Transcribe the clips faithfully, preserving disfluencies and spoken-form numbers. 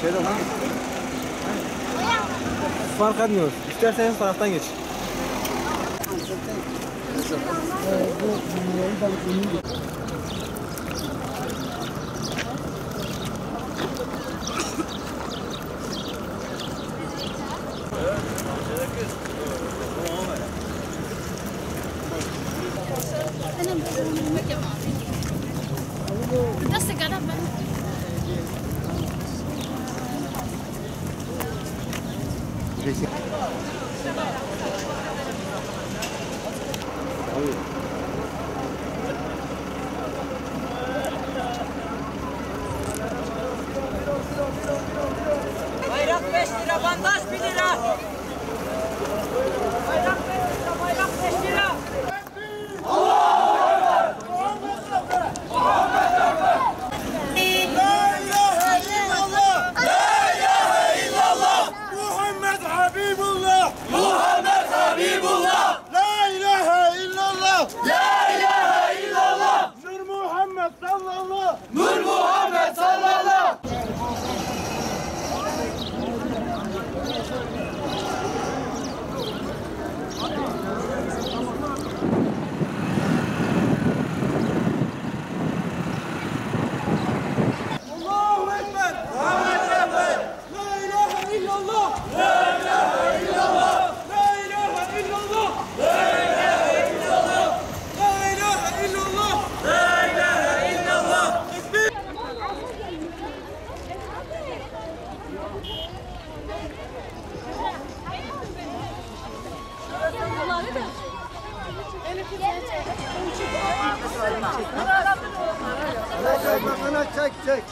Şeyde lan. Fark etmiyor. İsterseniz taraftan geç. Bayrak beş lira, bandaj bir lira. Bayrak beş lira, bayrak beş lira. La ilahe illallah. La ilahe illallah. Muhammed Habibullah. Muhammed Habibullah. La ilahe illallah. La ilahe illallah. Nur Muhammed sallallahu. Nur Muhammed sallallahu. Allahu Ekber. Muhammed Ekber. La ilahe illallah. La ilahe illallah. La ilahe illallah. La ilahe illallah. La ilahe illallah. Tekbir. Çek, çek, çek.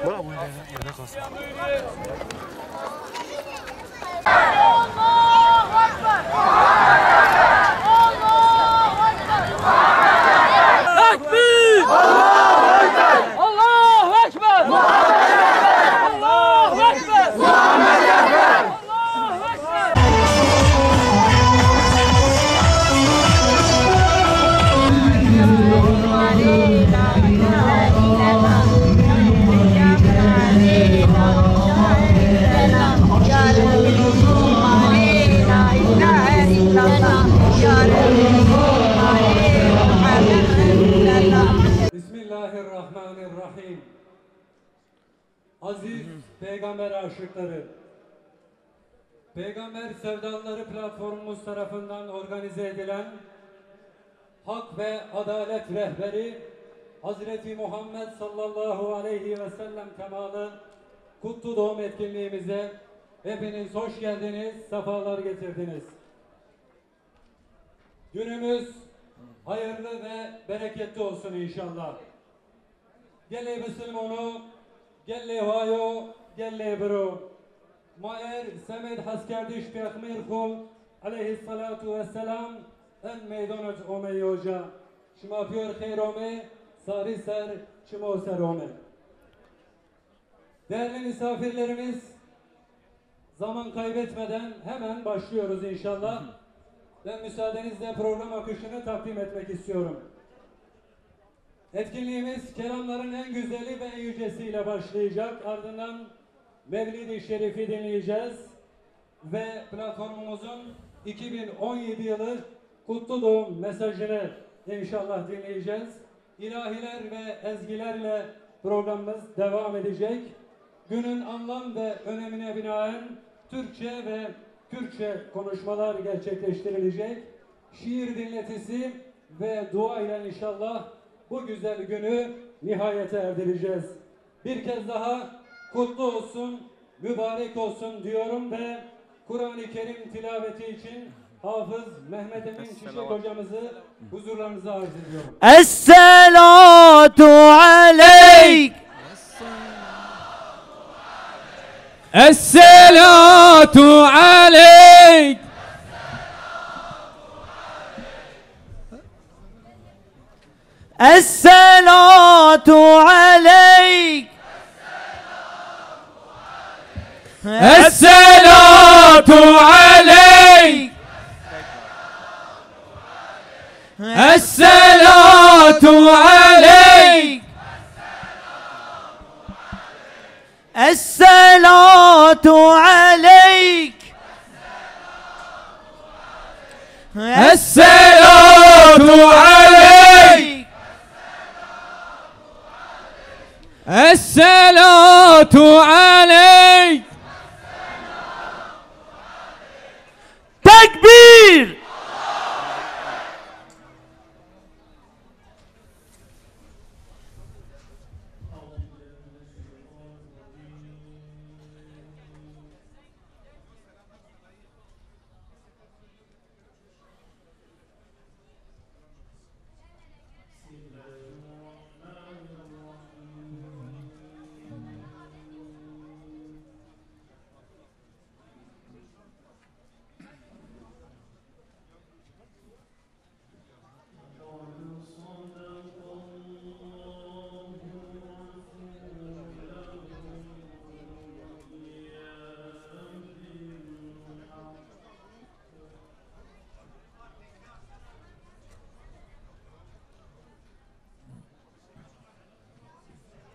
Bırak bunu yerine, yerine kalsın. Tekbir! Allahu Ekber! Allahu Ekber! Allahu Ekber! Bismillahirrahmanirrahim. Aziz Peygamber aşıkları, Peygamber Sevdalıları platformumuz tarafından organize edilen Hak ve Adalet Rehberi Hazreti Muhammed sallallahu aleyhi ve sellem temalı kutlu doğum etkinliğimize hepiniz hoş geldiniz, sefalar getirdiniz. Günümüz hayırlı ve bereketli olsun inşallah. Gelê bisilmano, gelê wayo, gelê biro. Ma er semed heskerdiş pêxmêr xo aleyhissalatu vesselam en meydonot ome yoca. Şima piyor xeyr ome, sarî ser çimo ser ome. Değerli misafirlerimiz, zaman kaybetmeden hemen başlıyoruz inşallah. Ben müsaadenizle program akışını takdim etmek istiyorum. Etkinliğimiz kelamların en güzeli ve en yücesiyle başlayacak. Ardından Mevlid-i Şerif'i dinleyeceğiz. Ve platformumuzun iki bin on yedi yılı kutlu doğum mesajını inşallah dinleyeceğiz. İlahiler ve ezgilerle programımız devam edecek. Günün anlam ve önemine binaen Türkçe ve Kürtçe konuşmalar gerçekleştirilecek. Şiir dinletisi ve dua ile inşallah bu güzel günü nihayete erdireceğiz. Bir kez daha kutlu olsun, mübarek olsun diyorum ve Kur'an-ı Kerim tilaveti için Hafız Mehmet Emin Çiçek hocamızı huzurlarınıza arz ediyorum. Esselatu aleyk. Esselatu aleyk. الصلاة عليك. الصلاة عليك. الصلاة عليك. الصلاة عليك. الصلاة عليك. الصلاة عليك. تكبير.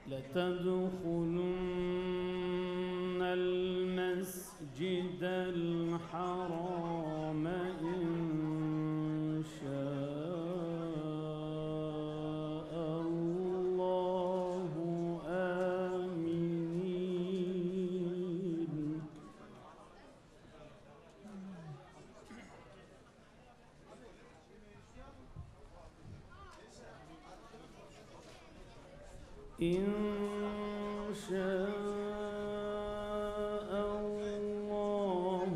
لتدخلن المسجد الحرام إن شاء الله آمنين. إن شاء الله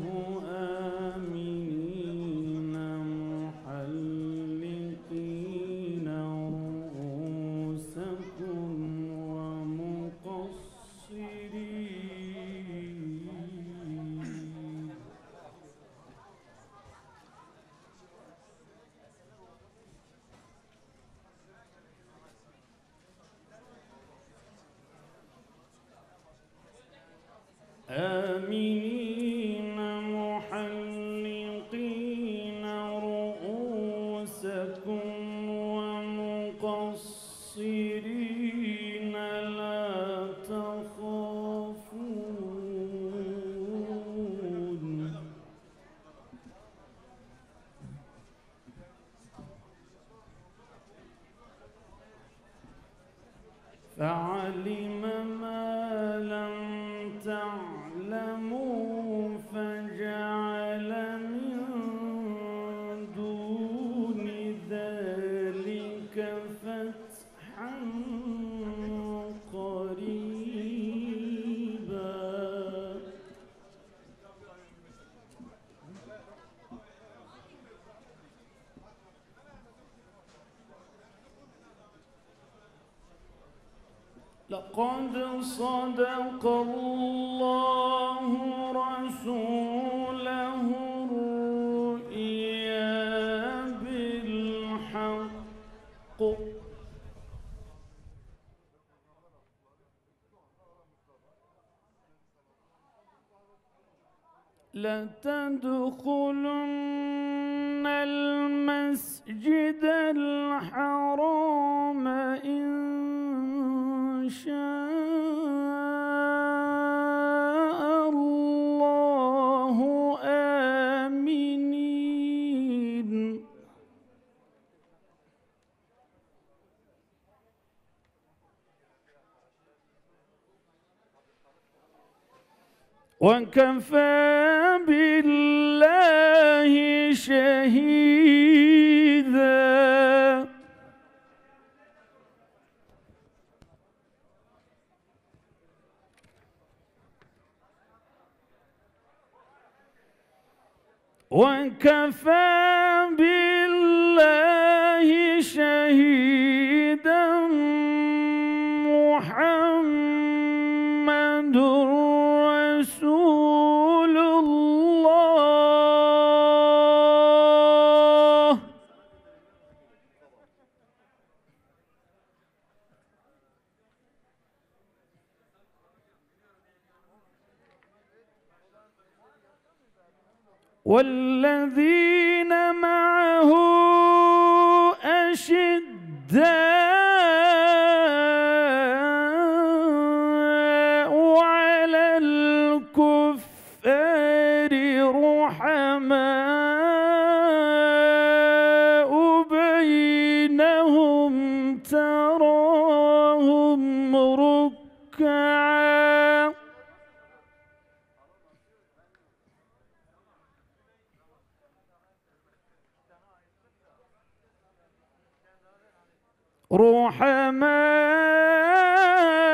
آمنين محلقين رءوسكم ومقصرين. آمنين محلقين رءوسكم ومقصرين لا تخافون. فعلم ما لم تعلموا فجعل من دون ذلك فتحا قريبا. لقد صدق الله رسوله الرؤيا بالحق. لتدخلن المسجد الحرام إن شاء الله آمنين. وكفى بالله شهيدا. وكفى بالله شهيدا محمد رسول الله. والذين معه أشداء على الكفار رحماء بينهم تراهم ركعا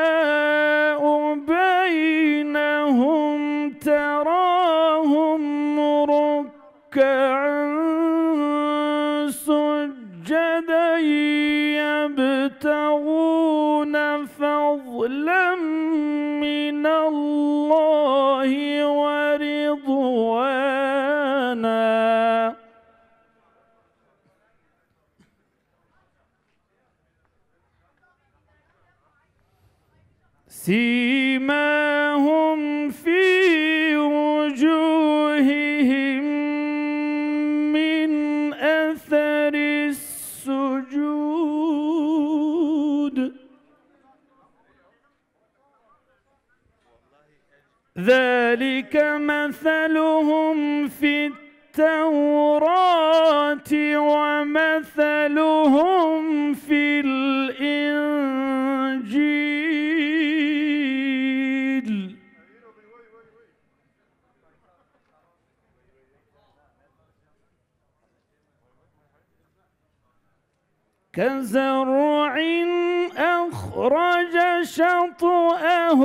رحماء بينهم تراهم ركعا سجدا يبتغون فضلا من الله ورضوانا سيماهم في وجوههم من أثر السجود ذلك مثلهم في التوراة ومثلهم في الإنجيل كزرع أخرج شطأه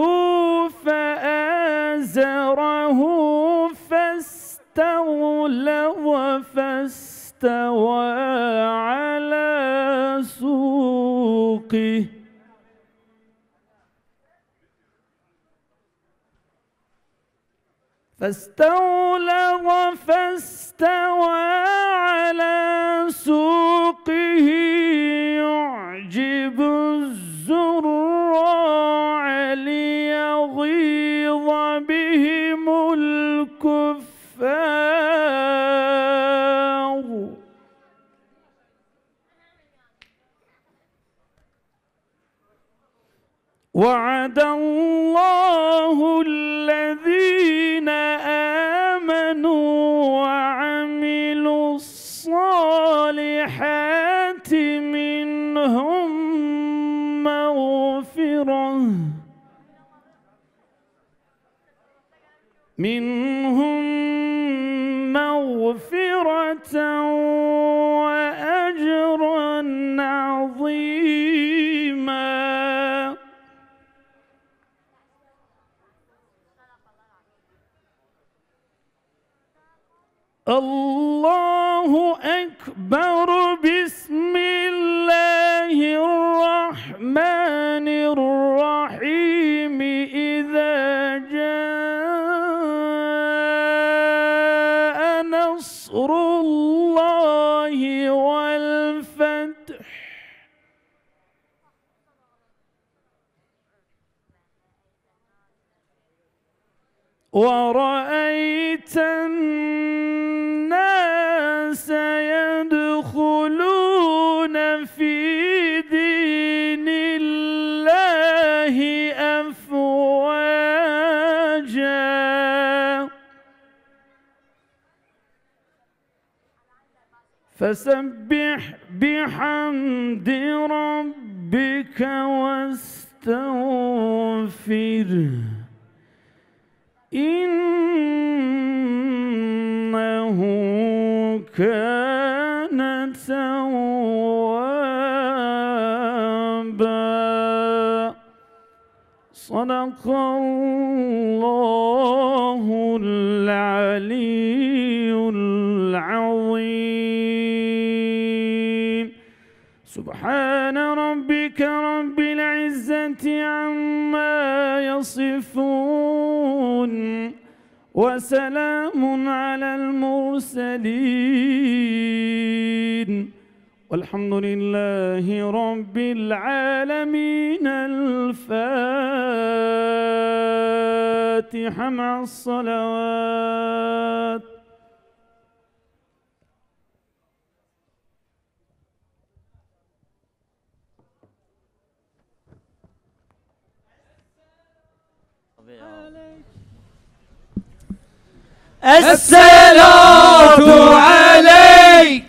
فآزره فاستغلظ فاستوى على سوقه فاستغلظ فاستوى على سوقه يعجب الزراع ليغيظ بهم الكفار وعد الله الذين آمنوا وعملوا الصالحات منهم مغفرة منهم مغفرة وأجرا عظيما الله أكبر بسم الله الرحمن الرحيم إذا جاء نصر الله والفتح ورأيت الناس يدخلون في دين الله أفواجا فسبح بحمد ربك واستغفره إنه كان توابا صدق الله العلي العظيم سبحان ربك رب العزة عما يصفون وسلام على المرسلين والحمد لله رب العالمين الفاتحة مع الصلوات الصلاة عليك.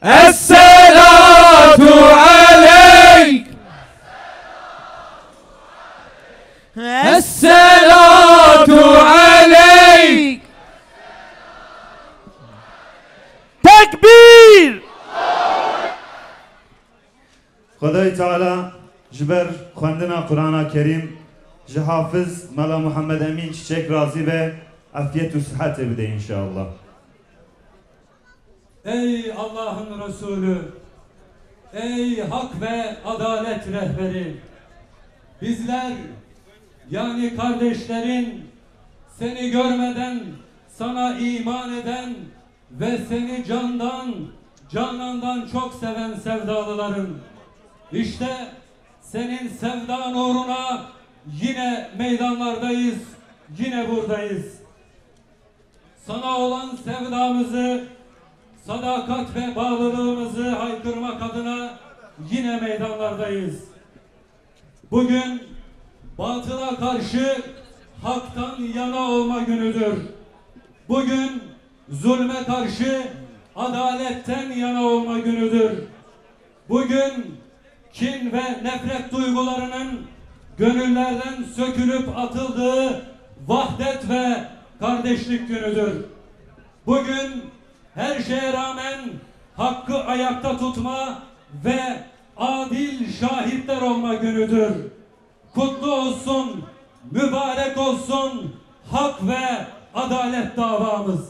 الصلاة عليك. الصلاة عليك. تكبير. Xwedayê Teala ji ber xwendina Qur'ana Kerîm ji Hafiz Mela Muhammed Emîn Çiçek razî be, efiyet û sihetê bide înşallah. Ey Allah'ın Resulü, ey hak ve adalet rehberi, bizler, yani kardeşlerin, seni görmeden sana iman eden ve seni candan, canandan çok seven sevdalılarım. İşte senin sevdan uğruna yine meydanlardayız, yine buradayız. Sana olan sevdamızı, sadakat ve bağlılığımızı haykırmak adına yine meydanlardayız. Bugün batıla karşı haktan yana olma günüdür. Bugün zulme karşı adaletten yana olma günüdür. Bugün kin ve nefret duygularının gönüllerden sökülüp atıldığı vahdet ve kardeşlik günüdür. Bugün her şeye rağmen hakkı ayakta tutma ve adil şahitler olma günüdür. Kutlu olsun, mübarek olsun hak ve adalet davamız.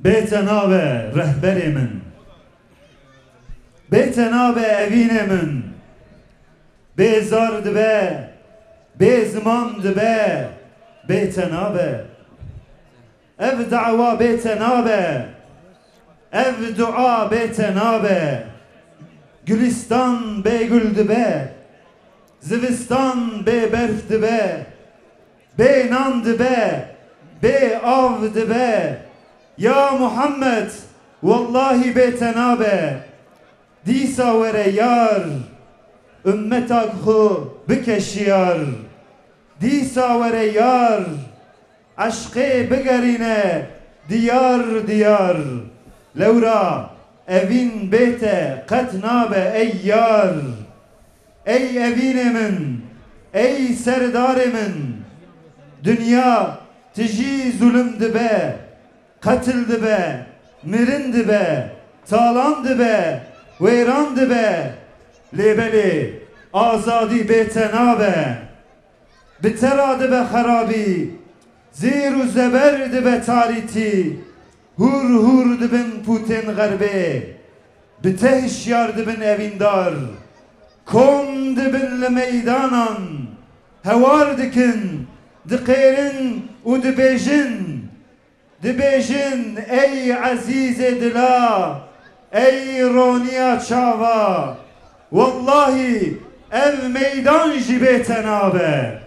Bê te nabe rehberê min. Bê te nabe evînê min. Bê zar dibe, bê ziman dibe, bê te nabe. Ev dawa bê te nabe. Ev dua bê te nabe. Gulistan bê gul dibe. Zivistan bê berf dibe. Bê nan dibe, bê av dibe. Ya Muhammed, wellahî bê te nabe. Dîsa were yar, ummetak xwe bike şiyar. Dîsa were yar, eşqê bigerîne diyar diyar. Lewra evîn bê te qet nabe ey yar. Ey evînê min, ey serdarê min, dinya tijî zulm dibe, qetil dibe, mirin dibe, talan dibe, wêran dibe. Lê belê azadî bê te nabe. Bi te re dibe xerabî, zêr û zeber dibe tarîtî, hûr hûr dibin pûtên xerbê. Bi te hişyar dibin evîndar, kom dibin li meydanan, hewar dikin, diqêrin û dibêjin, dibêjin, ey ezîzê dila, ey roniya çava, wellahî ev meydan jî bê te nabe.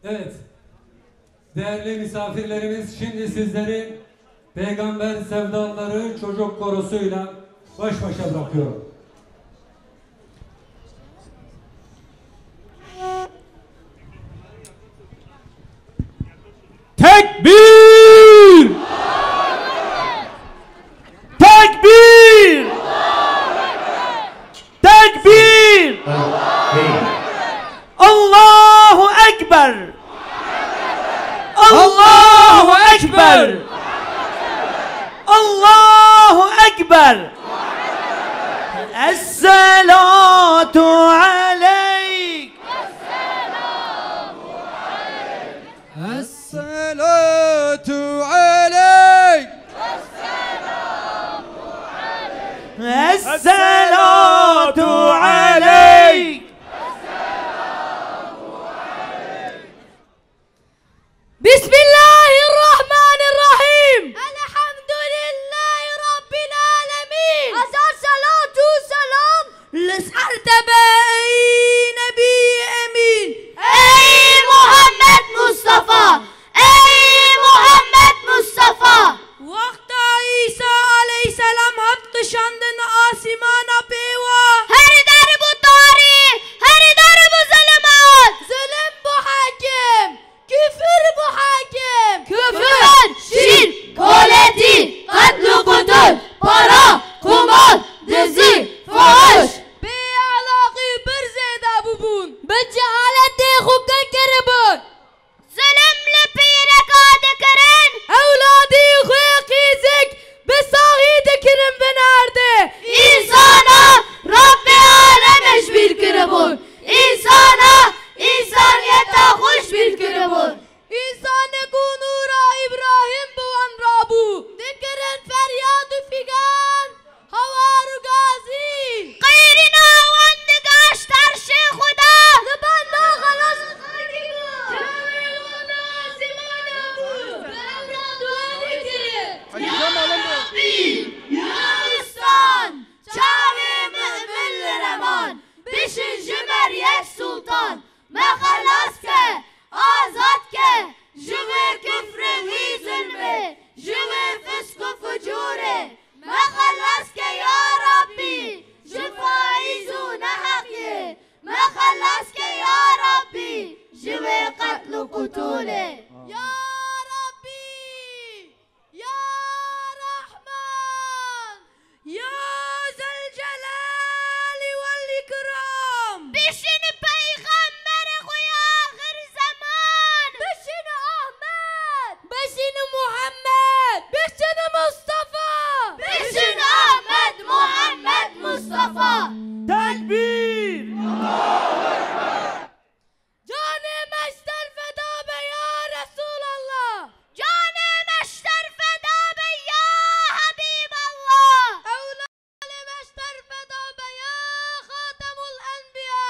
Evet. Değerli misafirlerimiz, şimdi sizleri Peygamber Sevdalıları Çocuk Korosu'yla baş başa bırakıyorum. Tekbir! Tekbir! Tekbir! Allahu Ekber! Allahu Ekber! Allahu Ekber! Esselatu aleyk! Esselatu aleyk! Esselatu aleyk! Bismillahirrahmanirrahim. Elhamdülillahi Rabbil alemin. Hezar selat û selam li ser te be ey Nebî Emîn. Ey Muhammed Mustafa! Ey Muhammed Mustafa! Wexta Îsa aleyh Însanê ku nûra Îbrahîm bi wan rabû, dikirin feryad û figan, hawar û gazî. Qeyrîna wan digaşt erşê Xuda. Li benda xelas xakî bû. Çavên wan bi asîmana bû. Bi ew re dua dikirin. Ya Rabbî, ya Ristan, çavê mu'min li reman. Bişin ji me yek Sultan. Me xelas ke, azad ke, ji wê kufrê wî zulmê, ji wê fisk û fucûrê. Me xelas ke ya Rabbî, ji faîz û neheqiyê. Me xelas ke ya Rabbî, ji wê qetl û qutûlê. Ya Rabbî! Ya Rehman! Ya Zelcelali wel Îkram! Bişin peyxemberê xwe ya axir zeman! Bişin Ahmed! Bişin Muhammed! Bişin Mustafa! Bişin Ahmed Muhammed Mustafa! Tekbîr! Canê me ji te re feda be ya Resûlallah. Canê me ji te re feda be ya Habîballah. Ewladê me ji te re feda be ya Xatemul Enbiya.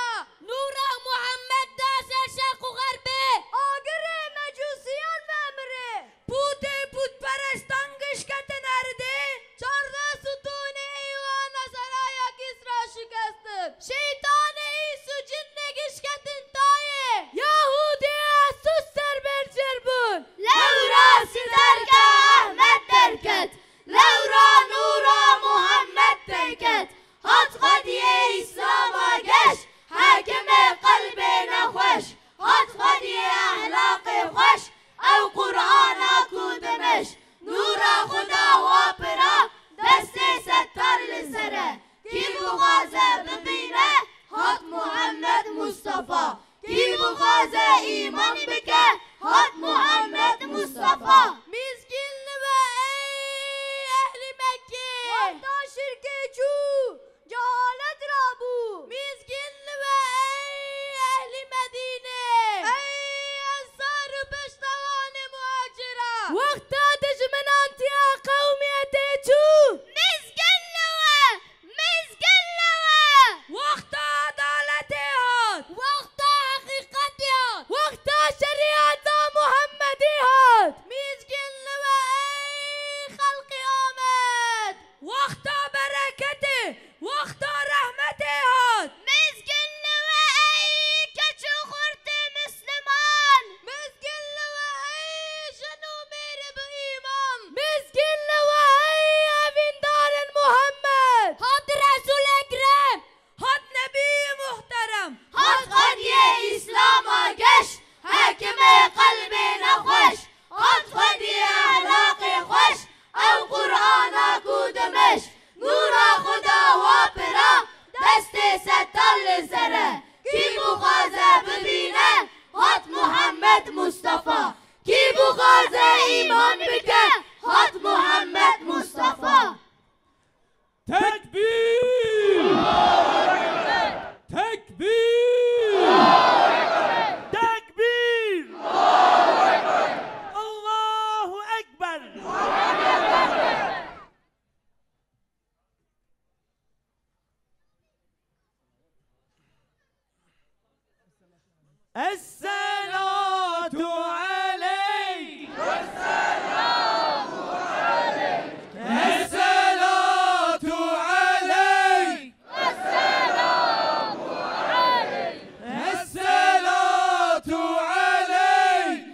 Nûra Muhammed daşe şerq û xerbê. Agirê mecûsiyan vemirê. Pûtê pûtperestan gişketin erdê. Çardeh stûnê îwana seraya Kîsra şikestin. Şeytanê îs û cinnê gişketin tayê. Yahûdê Esus ser ber cêr bûn. Lewra siterka Ehmed derket. Lewra nûra Muhammed derket. Hat xwediyê Îslama geş, hekimê qelbê nexweş. Hat xwediyê ehlaqê xweş, ew Qur'ana ku dimiş. Nûra Xuda wa pira, destê settar li ser e. Kî bixwaze bibîne, hat Muhammed Mustafa. Kî bixwaze îman bike, hat Muhammed Mustafa. Mizgîn li we ey ehlî Mekkê. Wexta şirkê çû, cehalet rabû. Mizgîn li we ey ehlî Medînê. Ey ensar û piştewanê muhacira. Wexta dijminan tiya qewmiyetê çû. Mizgîn li we. Mizgîn li we! Wexta edaletê hat! Wexta heqîqetê hat! Wexta şerîeta Muhemmedî hat! Mizgîn li we ey xelqê Amed! Wexta bereketê, wexta rehmetê hat! Mizgîn li we ey keç û xurtê Misliman! Mizgîn li we ey jin û mêrê bi îman! Mizgîn li we ey evîndarên Muhammed! Hat Resûl Ekrem! Hat Nebî Muhterem! Hat xwediyê Îslama geş, hekimê qelbê nexweş! Hat xwediyê ehlaqê xweş, ew Qur'ana ku dimiş! Nûra Xuda wa pira, destê settar li ser e. Kî bixwaze bibîne, hat Muhammed Mustafa. Kî bixwaze îman bike, hat Muhammed Mustafa. Tekbîr! Tekbîr! Tekbîr! Allahu Ekber! Esselatu aleyk. Esselatu aleyk. Esselatu aleyk.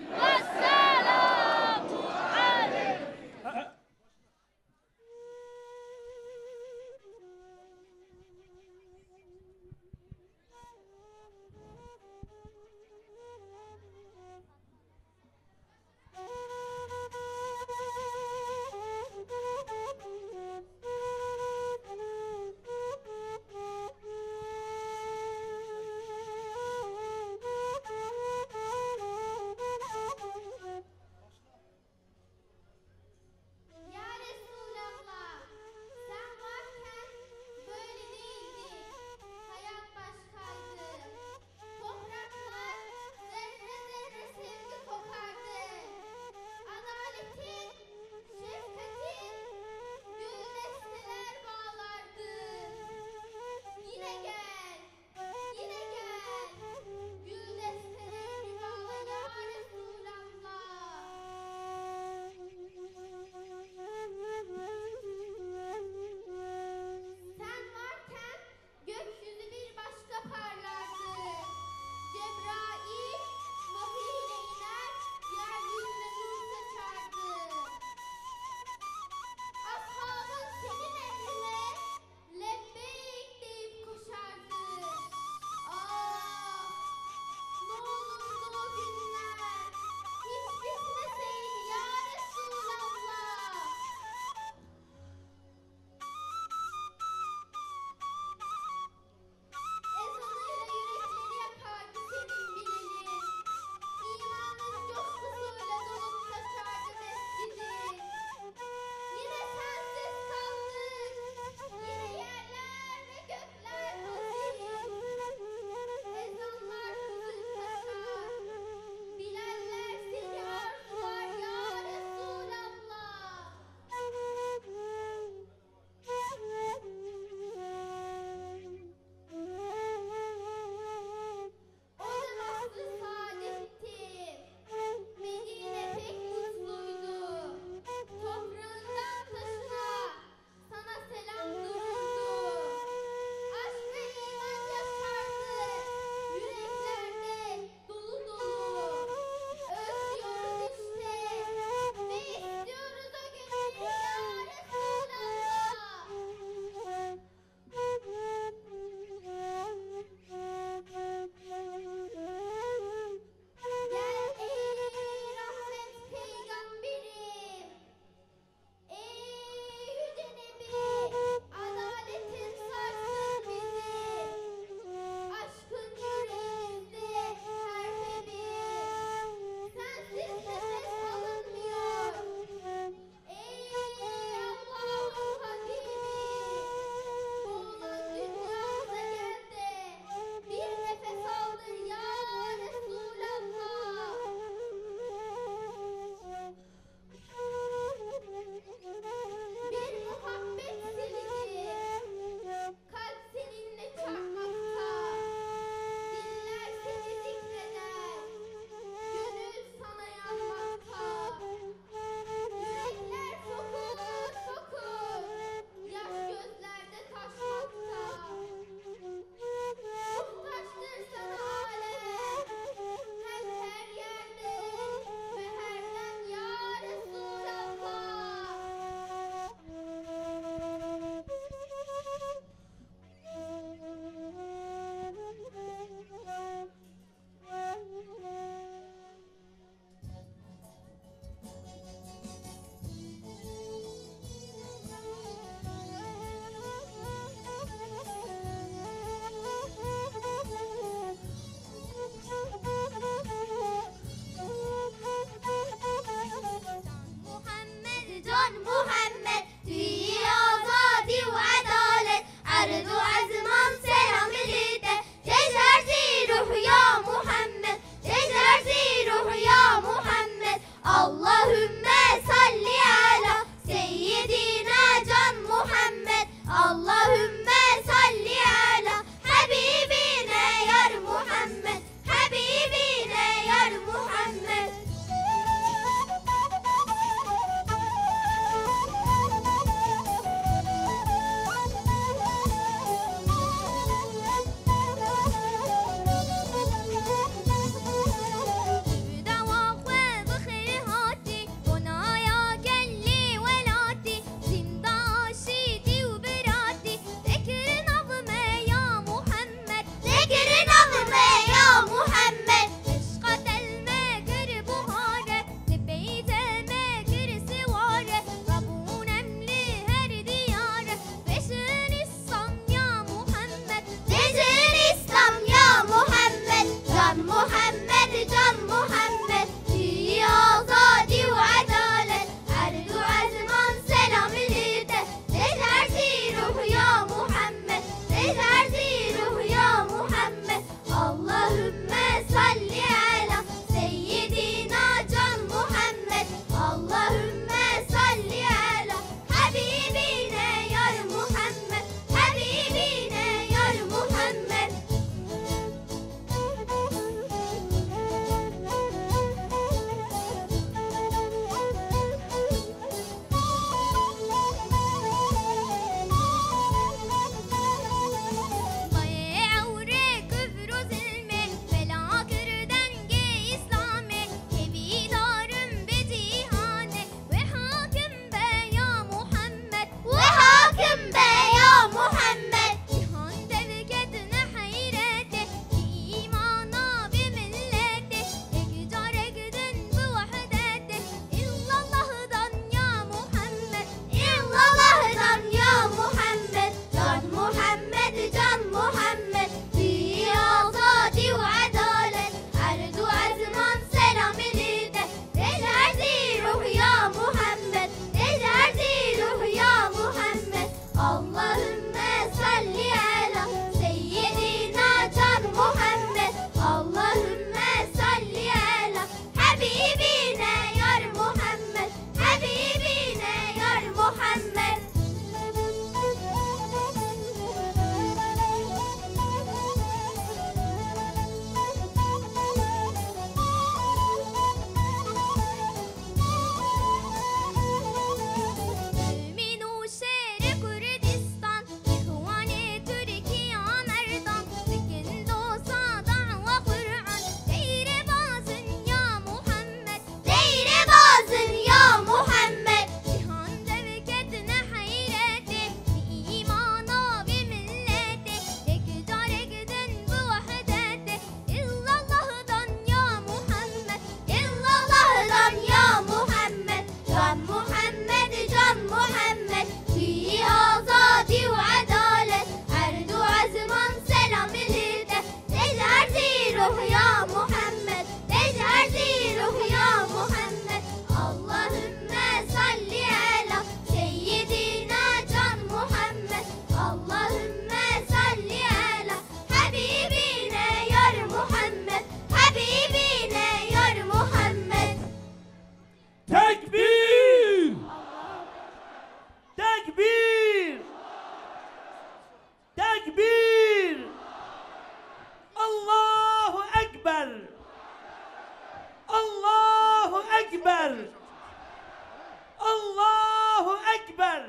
Ekber.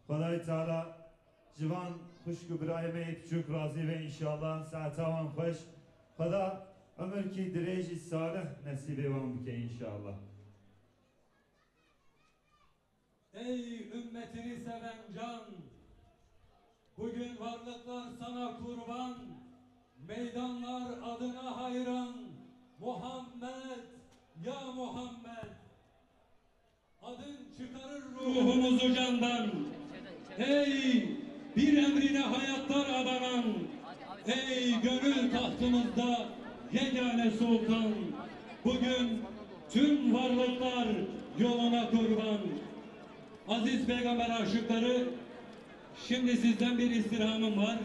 Xwedayê Teala ji van xwişk û birayê me yê piçûk razî be înşallah. Saeta wan xweş. Xweda umrkî dirêj û salih nesîbê wan bike înşallah. Ey ümmetini seven can, bugün varlıklar sana kurban, meydanlar adına hayran. Muhammed, ya Muhammed. Adın çıkarır ruhumuzu candan. Ey bir emrine hayatlar adanan, ey gönül tahtımızda yegane sultan. Bugün tüm varlıklar yoluna kurban. Aziz Peygamber aşıkları, şimdi sizden bir istirhamım var.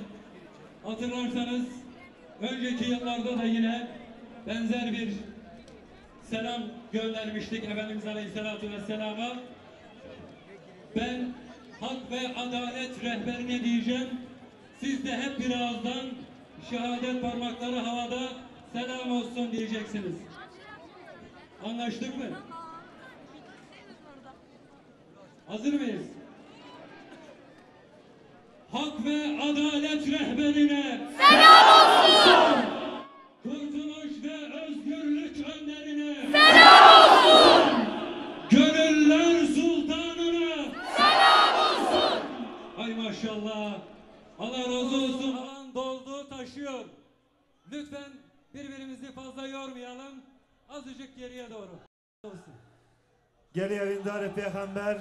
Hatırlarsanız, önceki yıllarda da yine benzer bir selam göndermiştik Efendimiz Aleyhisselatü Vesselam'a. Ben hak ve adalet rehberine diyeceğim, siz de hep bir ağızdan şehadet parmakları havada selam olsun diyeceksiniz. Anlaştık mı? Hazır mıyız? Hak ve adalet rehberine selam olsun. Kurtuluş ve özgürlük önderine selam olsun. Gönüller sultanına selam olsun. Ay maşallah. Allah razı olsun. Alan doldu, taşıyor. Lütfen birbirimizi fazla yormayalım. Azıcık geriye doğru. Gelî evîndarê Pêxember.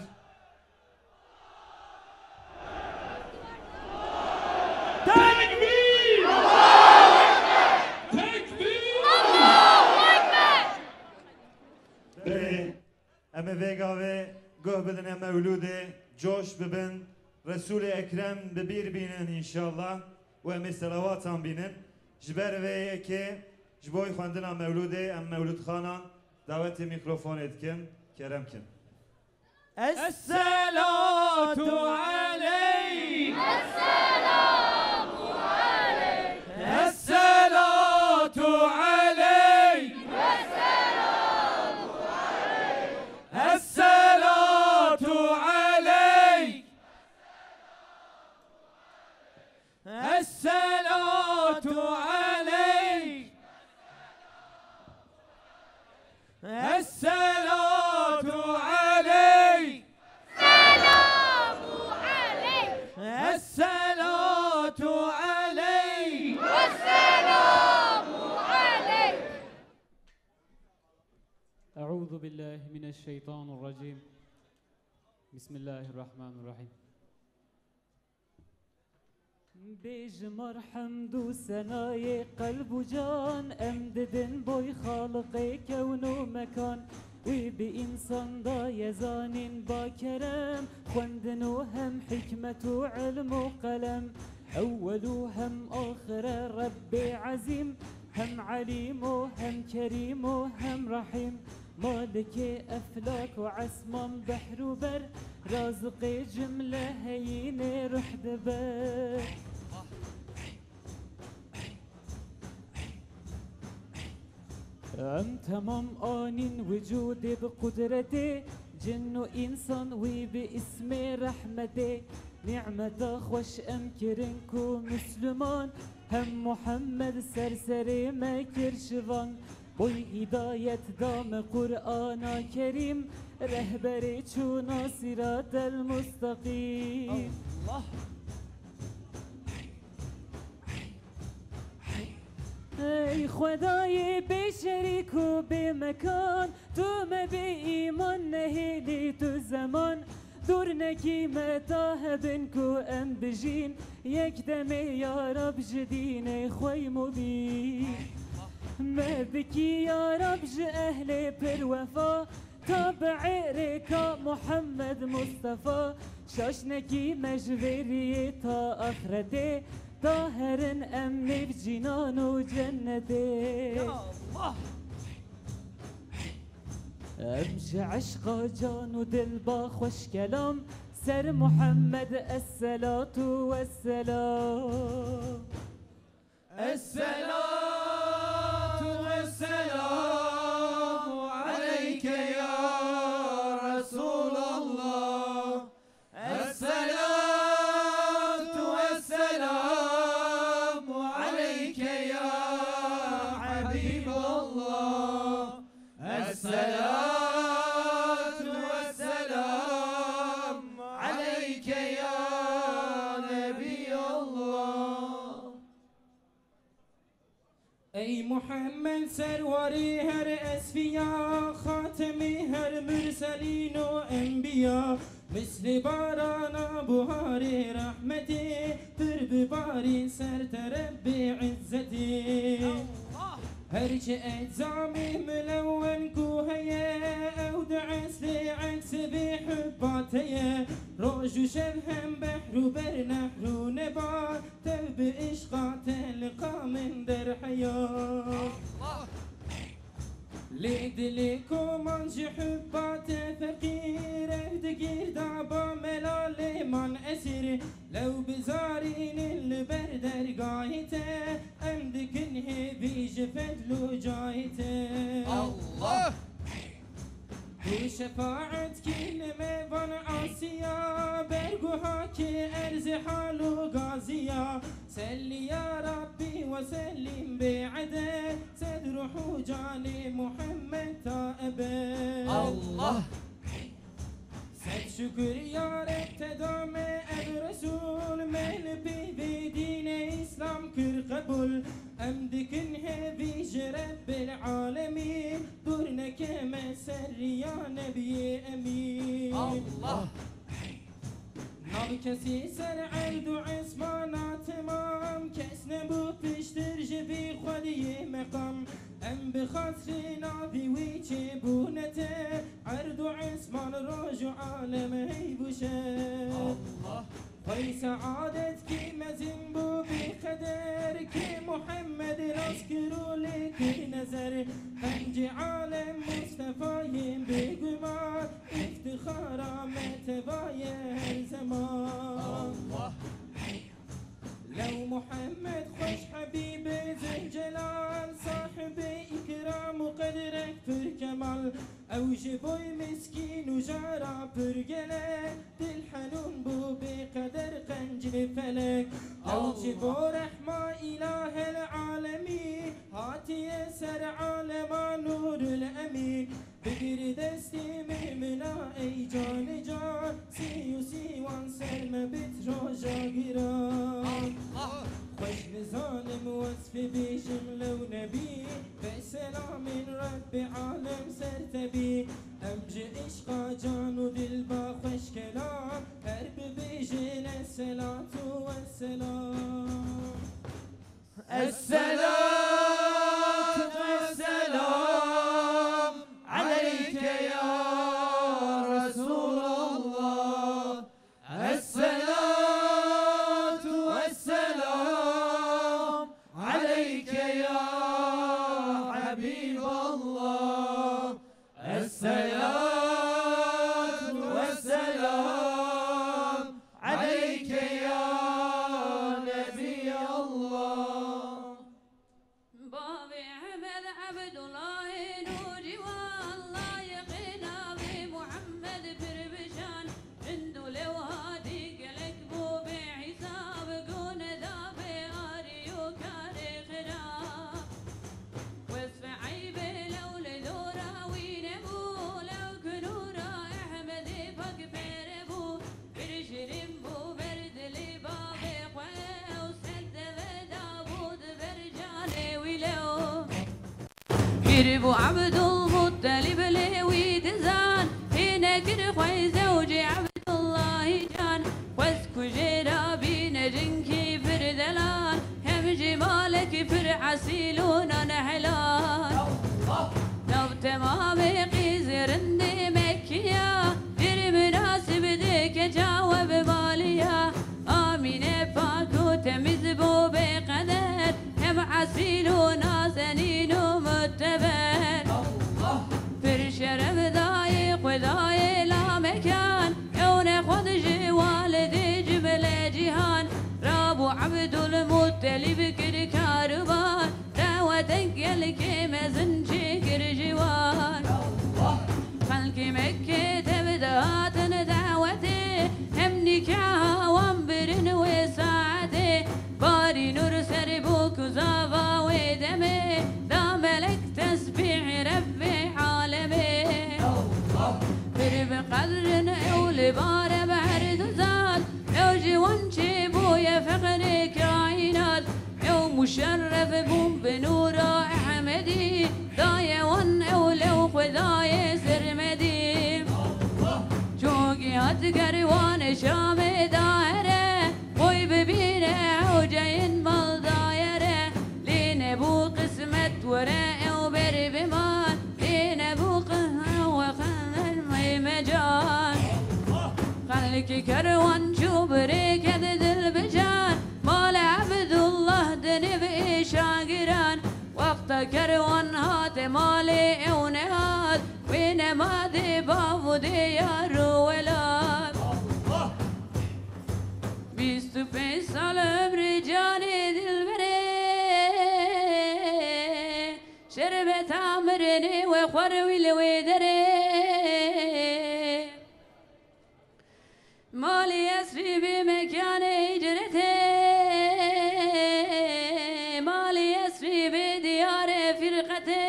Tekbîr! Tekbîr! Belê, em ê vê gavê guh bidine mewlûdê, coş bibin, Resûlê Ekrem bi bîr bînin înşallah û em ê selawatan bînin. Ji ber vê yekê ji bo xwendina mewlûdê em mewlûdxanan Dawetê mîkrofonê dikim, kerem kin. Esselatu aleyk. Esselatu aleyk. Esselatu aleyk. Esselatu aleyk. Esselatu aleyk. Esselatu aleyk. Selamu aleyk. Esselatu aleyk. Esselamu aleyk. Euzu billahi mineşşeytanirracim. Bismillahirrahmanirrahim. Bêjimar hemd û senayê qelb û can, em didin boy Xaliqê kewn û mekan. Wî bi însan daye zanîn ba kerem, xwendin û hem hikmet û ilm û qelem. Ewwel û hem axire Rebbê Ezîm, hem Elîm û hem Kerîm û hem Rehîm. Malikê eflak û esman, behr û ber, raziqê cimle heyînê ruh diber. Em temam anîn wicûdê bi qudretê, cin û însan wî bi îsmê rehmetê. Nîmeta xweş em kirin ku Misliman, hem Muhammed ser serê me kir şivan. Boy hîdayet da me Qur'ana Kerîm, rehberê çûna sîratel musteqîm. Allah! Ey Xwedayê bê şerîk û bê mekan, tu me bê îman nehêlî tu zeman. Dûr nekî me ta hebin ku em bijîn, yek demê ya Rab ji dînê xwe mubîn. Me bikî ya Rab ji ehlê pir wefa, tabi'ê rêka Muhammed Mustafa. Şaş nekî me ji vê riyê ta axretê, ta herin em nêv cînan û cennetê. Ya Allah! Em ji eşqa can û dil ba xweş kelam, ser Muhammed esselatu vesselam. Esselatu vesselam. حبيب الله. الصلاة والسلام عليك يا نبي الله. Ey Muhammed, serwarî her esfiya, xatemî her murselîn û enbiya, mislî barana buharê rehmetê, pir bibarî ser te Rebbê izzetê. Her çi eczamê milewen ku heye, ew di eslê eksê vê hubba te ye. Roj û şev hem behr û ber nehr û nebar, tev bi îşqa te li qamin derheya. Lê dilê koman ji hubba te feqîr, ev di girdaba melalê man esîr. Lew bizarînin li ber dergahê te, em dikin hêvî ji fedl û cahê te. Allah! Tu şefaet kî li me van asiya, berguha kî erzê hal û gaziya. Selli ya Rabbî ve sellim bê edet, ser ruh û canê Muhammed ta ebed. Allah! Sed şukir ya Reb te da me ev Resûl, me li pêvê dînê Îslam kir qebûl. Em dikin hêvî ji Rebbil Alemîn, dûr neke me ser riya Nebiyê Emîn. Allah! Nav kesî ser erd û esmana temam, kes nebû piştir ji vî xwediyê meqam. Em bi xatirê navî wî çêbûne te, erd û esman, roj û alem heyv û şev. Allah! Xwey seadet kî mezin bû bê qeder, kê Muhammed nas kir û lê kir nezer. Qencê alem Mustefayê bêguman, îftixara me teva ye her zeman. Allah! Lew Muhammed xweş Hebîbê Zilcelal, sahibê îkram û qedrek pir kemal, ew ji boy miskîn û jara pir gelek, dil henûn bû bê qeder qencê felek. Ew ji bo rehma îlahel alemî, hatiye ser alema nûrul emîn. Bigir destê mêmina ey canê can, sî û sîwan ser me bit roja giran. Xweş nizanim wesfê bêjim lew nebî, be selamên Rebbê alem ser te bî. Em ji îşqa can û dil ba xweş kelam, her bibêjin esselatu wesselam. الصلاة والسلام عليك يا رسول الله. الصلاة والسلام عليك يا حبيب الله. الصلاة والسلام عليك يا نبي الله. Bavê Emed Ebdullahê nûrî wa, layîqê navê Muhammed pir bi şan, rind û lewhatî gelek bû bê hîsab, gûne da bê arî û karê xirab. Wesfê eybê lew li dora wî nebû, lew ku nûra Ehmedê pak pêre bû, pir şirîn bû ber dilê bavê xwe, ew sed deve dabû di ber canê wî lew. Pîr bû Ebdulmuttelîb lê wî dizan, hê nekir xwe zewcê Ebdullahî can. Xwest ku jê re bîne jinkî pir delal, hem jî malekî pir esîl û nanhelal. Nav temamê qîzê rindê Mekkiya, pir minasib dike çawe bi maliya. Amîne pak û temîz bû bê qeder, hem esîl û nazenîn û muteber. Pir şeref dayê Xwedayê lamekan, ew nexwend ji walidê cimle cîhan. Rabû Ebdulmuttelîb kir karûbar, dawetek gelkê mezin çêkir ji wan. Xelkê Mekkê tev dihatin dawetê, hem nîkaha wan birin wê saetê. Barî nûr ser bû ku zava wê demê, da me Qedrin ew li bare ber duzat, ew ji wan çêbûye feqrê kaînat, ew muşerref bûn bi nûra Ehmedî, daye wan ew lew Xwedayê sermedî. Çûkî hat kerwan Şamê dahere, boy bibîne ew ceyên mal dayere, lê nebû qismet were ew ber biman, lê nebû qe-, ew xener meymecan. Xelkî kerwan çû birêked dilbijan, mala Ebdullah dinê bi şagiran. Wexta kerwan hate malê ew nehat, wê nema dê bav û dê yar û welat. Bîst û pênc sal ömrê canê dilberê, şerbeta mirinê we xwar wî li wê derê. Malê Esrî bê mekanê hicretê, malê Esrî bê diyarê firqetê.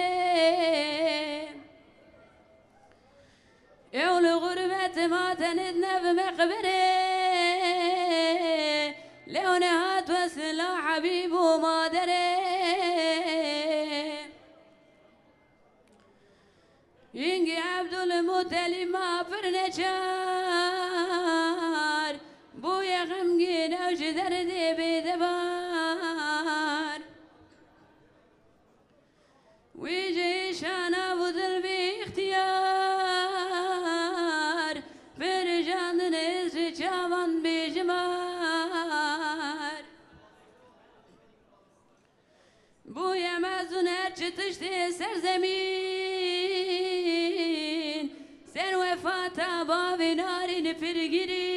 Ew li xurbet ma tenê di nav meqberê, lew nehat wesla Hebîb û maderê. Hingî Ebdulmutelîb ma pir neçar, bûye xemgîn ew ji derdê bêdebar. Wî ji îşana bû dil bî îxtiyar, pir jandin ji çavan bêjimar. Bûye mezûn her çi tiştê ser zemîn, ser wefata bavê narîn pir girîn.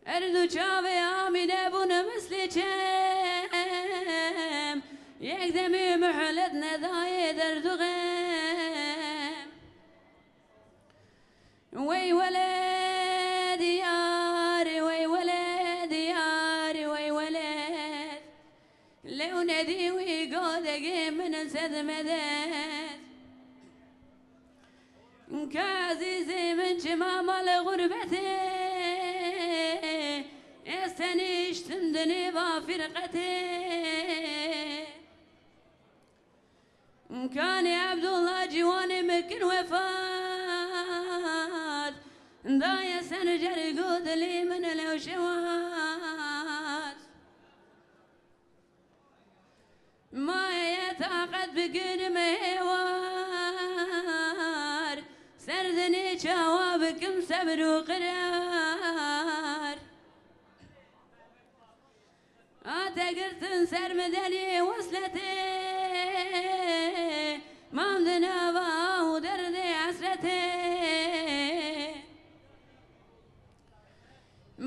Her du çavê Amîne bûn mislê çem, yek demê muhlet nedayê derd û xem. Wey weled yar, wey weled yar, wey weled. Lew nedî wî godegê min sed medet. Ka ezîzê min çima mal xurbetê, ez tenîştim di nêva firqetê. Kanê Ebdullah ciwanê min kin wefat, daye ser cerg û dilê min lew şewat. Maye taqet bigirim hêwar, ser dinê çawa bikim sebr û qirar. Hate girtin ser midenê wesletê, mam di nava ah û derdê hesretê.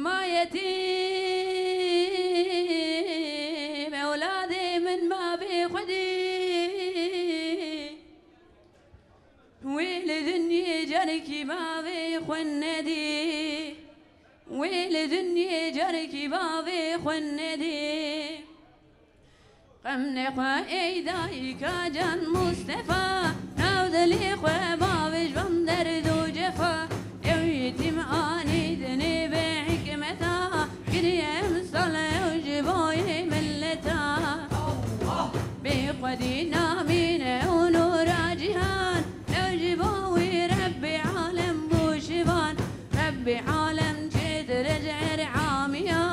Ma yetîm ewladê min ma bê xwedî. Wê li dinyê carekî bavê xwe nedî. Wê li dinyê carekî bavê xwe nedî. Xem nexwe ey dayika can Mustefa, nav dilê xwe bavê ji van derd û cefa. Ew yetîm anî dinê bi hikmeta, giriye emsal ew ji boyê milleta. Bê xwedî namîne û nûra cîhan, ew ji bo wî Rebbê alem bû şivan. Rebbê alem çê direc er amiya,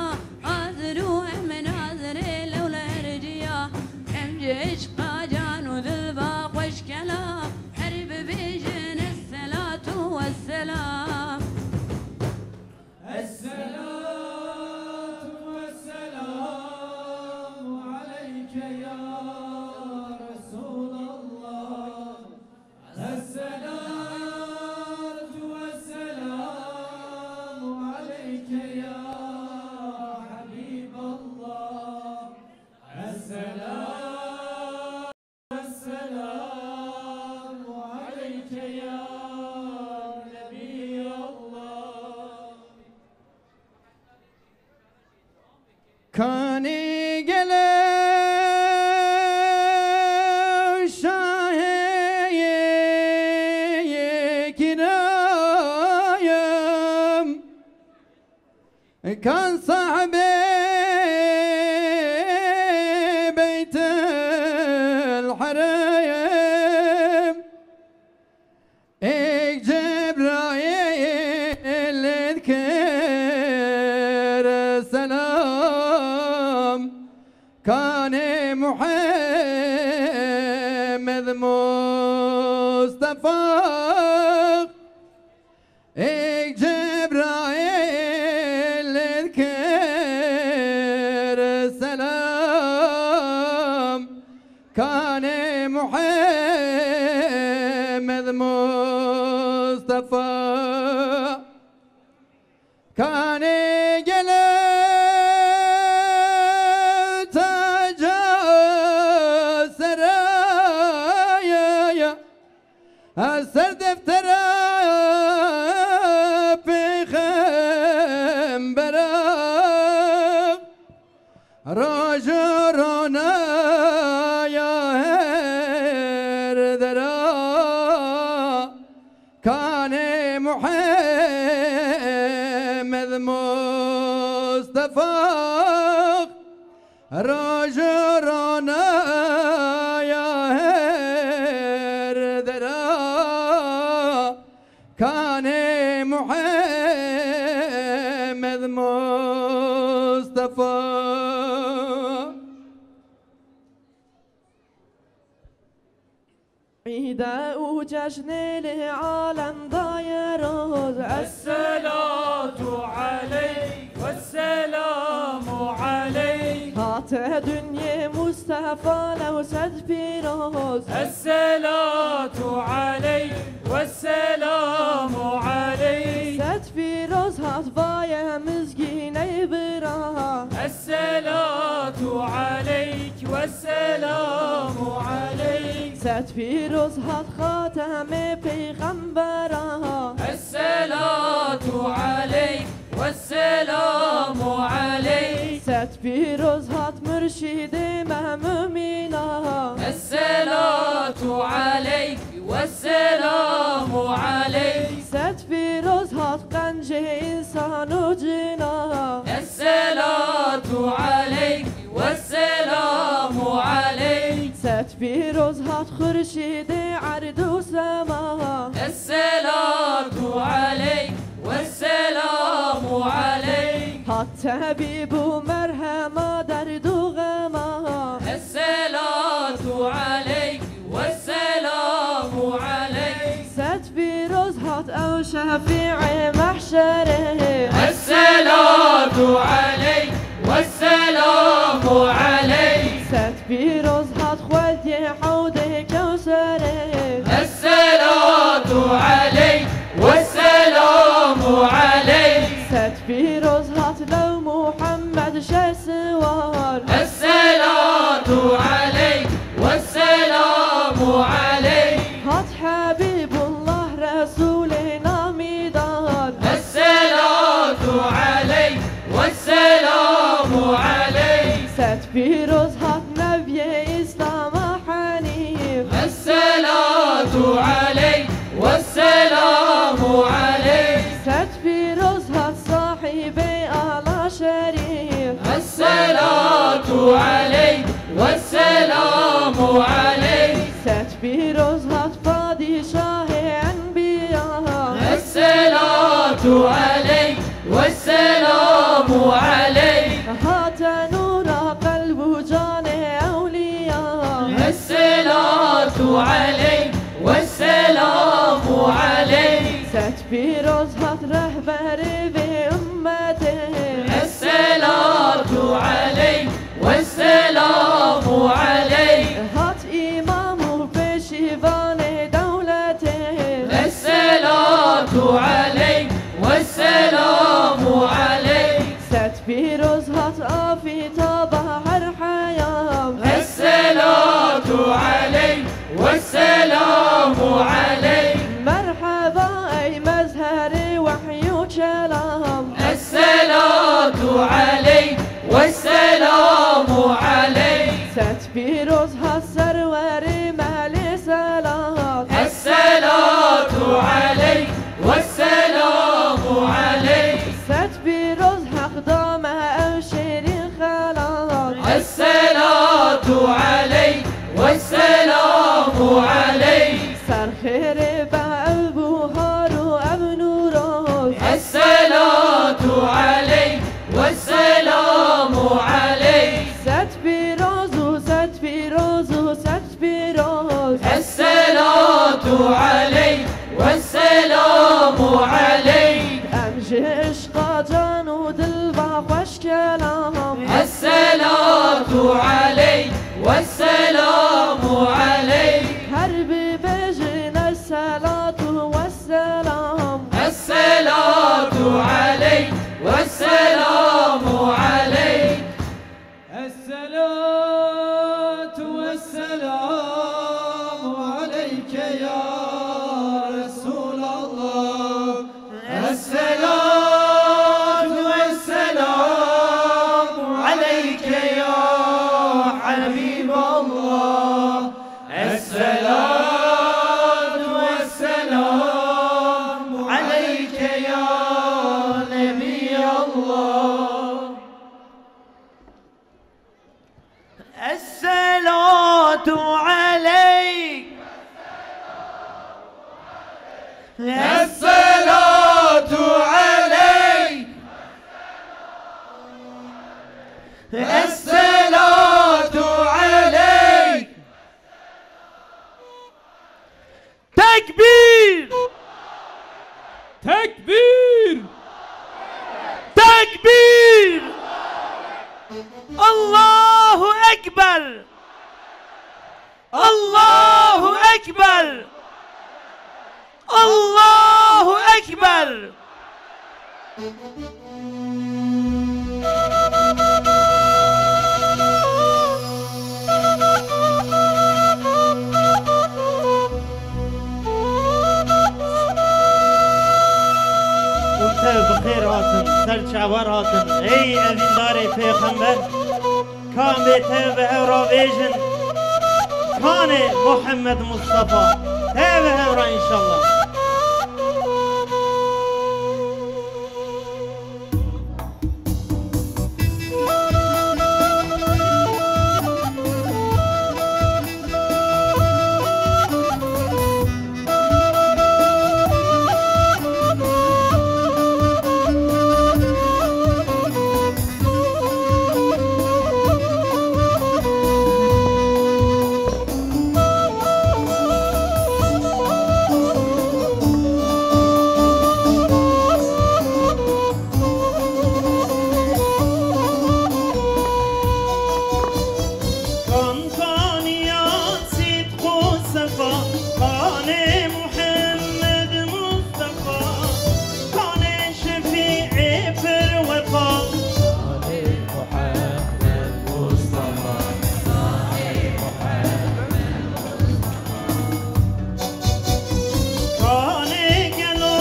hazir û em nazirê lew li her ciya. Em ji eşqa can û dil va xweşkela, her bibêjin esselatu wesselam. الصلاة والسلام عليك يا رسول الله. الصلاة والسلام عليك يا حبيب الله. الصلاة والسلام عليك يا نبي الله. Kanê gelo şahê Kan sahibê Beytül Herem, êk Cebraîl dikir selam. Kanê Muhammed Mustafa, êk Cebraîl dikir selam. Kanê Muhammed Mustafa, kanê gelo taca seraya, ser deftera pêxembera, roj û ronaya her dera. Kanê Muhammed Mustafa, roj û ronaya her dera. Kanê Muhammed Mustafa. Îde û cejnê li alem daye roz. Esselatu aleyk, vesselamu aleyk. Hate dinyê Mustafa lew sed pîroz. Esselatu aleyk, vesselamu aleyk. Sed pîroz hat vaye mizgîney bira. Esselatu aleyk, vesselamu aleyk. Sed pîroz hat xatemê peyxembera. Esselatu aleyk, vesselamu aleyk. Sed pîroz hat murşîdê me mumîna. Esselatu aleyk, vesselamu aleyk. Sed pîroz hat qencê însan û cina. Esselatu aleyk, vesselamu aleyk. Sed pîroz hat xurşîdê erd û sema. Esselatu aleyk, vesselamu aleyk. Hat tebîb û merhema derd û xema. Esselatu aleyk, vesselamu aleyk. Sed pîroz hat ew şefîê mehşerê. Esselatu aleyk, vesselamu aleyk. Sed pîroz hat xwediyê hewdê kewserê. Esselatu aleyk, vesselamu aleyk. Sed pîroz hat lew Muhammed şehswar. Esselatu aleyk, vesselamu aleyk. Hat Habibullah Resûlê namîdar. Esselatu aleyk, vesselamu aleyk. Sed pîroz hat Nebiyê Îslama Henîf. Esselatu aleyk, vesselamu aleyk. Sed pîroz hat sahibê ala şerîf. Esselatu aleyk, vesselamu aleyk. Sed pîroz hat padîşahê enbiya. Esselatu aleyk, vesselamu aleyk. Hate nûra qelb û canê ewliya. Esselatu aleyk, vesselamu aleyk. Sed pîroz hat rehberê vê ummetê. Esselatu aleyk, vesselamu aleyk. Hat îmam û pêşîvanê dewletê. Esselatu aleyk, vesselamu aleyk. Sed pîroz hat afîtaba her heyam. Esselatu aleyk, vesselamu aleyk. Merheba ey mezherê wehy û kelam. Esselatu aleyk, vesselamu aleyk. Sed pîroz hat serwerê mehlê selat. Esselatu aleyk, vesselamu aleyk. Sed pîroz heqdar الصلاة عليك والسلام عليك. Ser xêrê be ev buhar û ev nûrot. الصلاة عليك والسلام عليك. Sed pîroz û sed pîroz û sed pîroz. الصلاة عليك والسلام عليك. Em ji Qacan û dil ve xweş kelam. الصلاة عليك والسلام عليك. Her bibêjin الصلاة والسلام. الصلاة عليك والسلام عليك. الصلاة والسلام عليك يا رسول الله. الصلاة والسلام عليك يا حبيب الله. الصلاة والسلام عليك يا نبي الله. الصلاة عليك. الصلاة عليك. الصلاة عليك. تكبير! تكبير! تكبير! الله أكبر! الله أكبر! الله أكبر! Hûn tev bi xêr hatin, ser çavar hatin, ey evîndarê pêxember. Ka em ê tev bi hev re bêjin, Kanê Muhammed Mustafa. Tev bi hev re înşallah. Kan kaniya sidq û sefa, kanê Muhammed Mustafa, kanê şefîê pir wefa. Kanê Muhammed Mustafa, kanê Muhammed Kanê gelo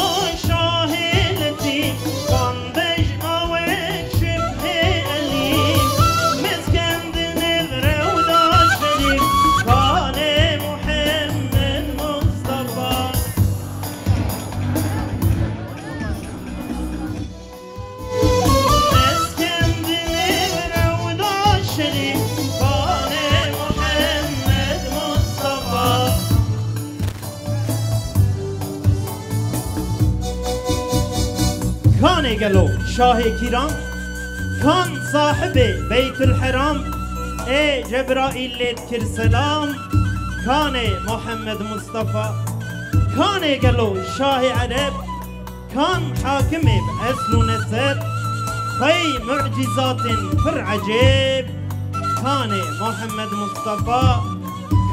şahê letîf, kan bejna wek şibhê Elî, mezkendine rewda şerîf, kanê Muhammed Mustafa. Mezkendine rewda şerîf, kanê Muhammed Mustafa. Kanê gelo şahê kîran, kan sahibê Beytül Heram, ê Cebraîl lê dikir selam, kanê Muhammed Mustafa. Kanê gelo şahê Ereb, kan hakimê bi esl û neseb, pey mucîzatên pir ecêb, kanê Muhammed Mustafa,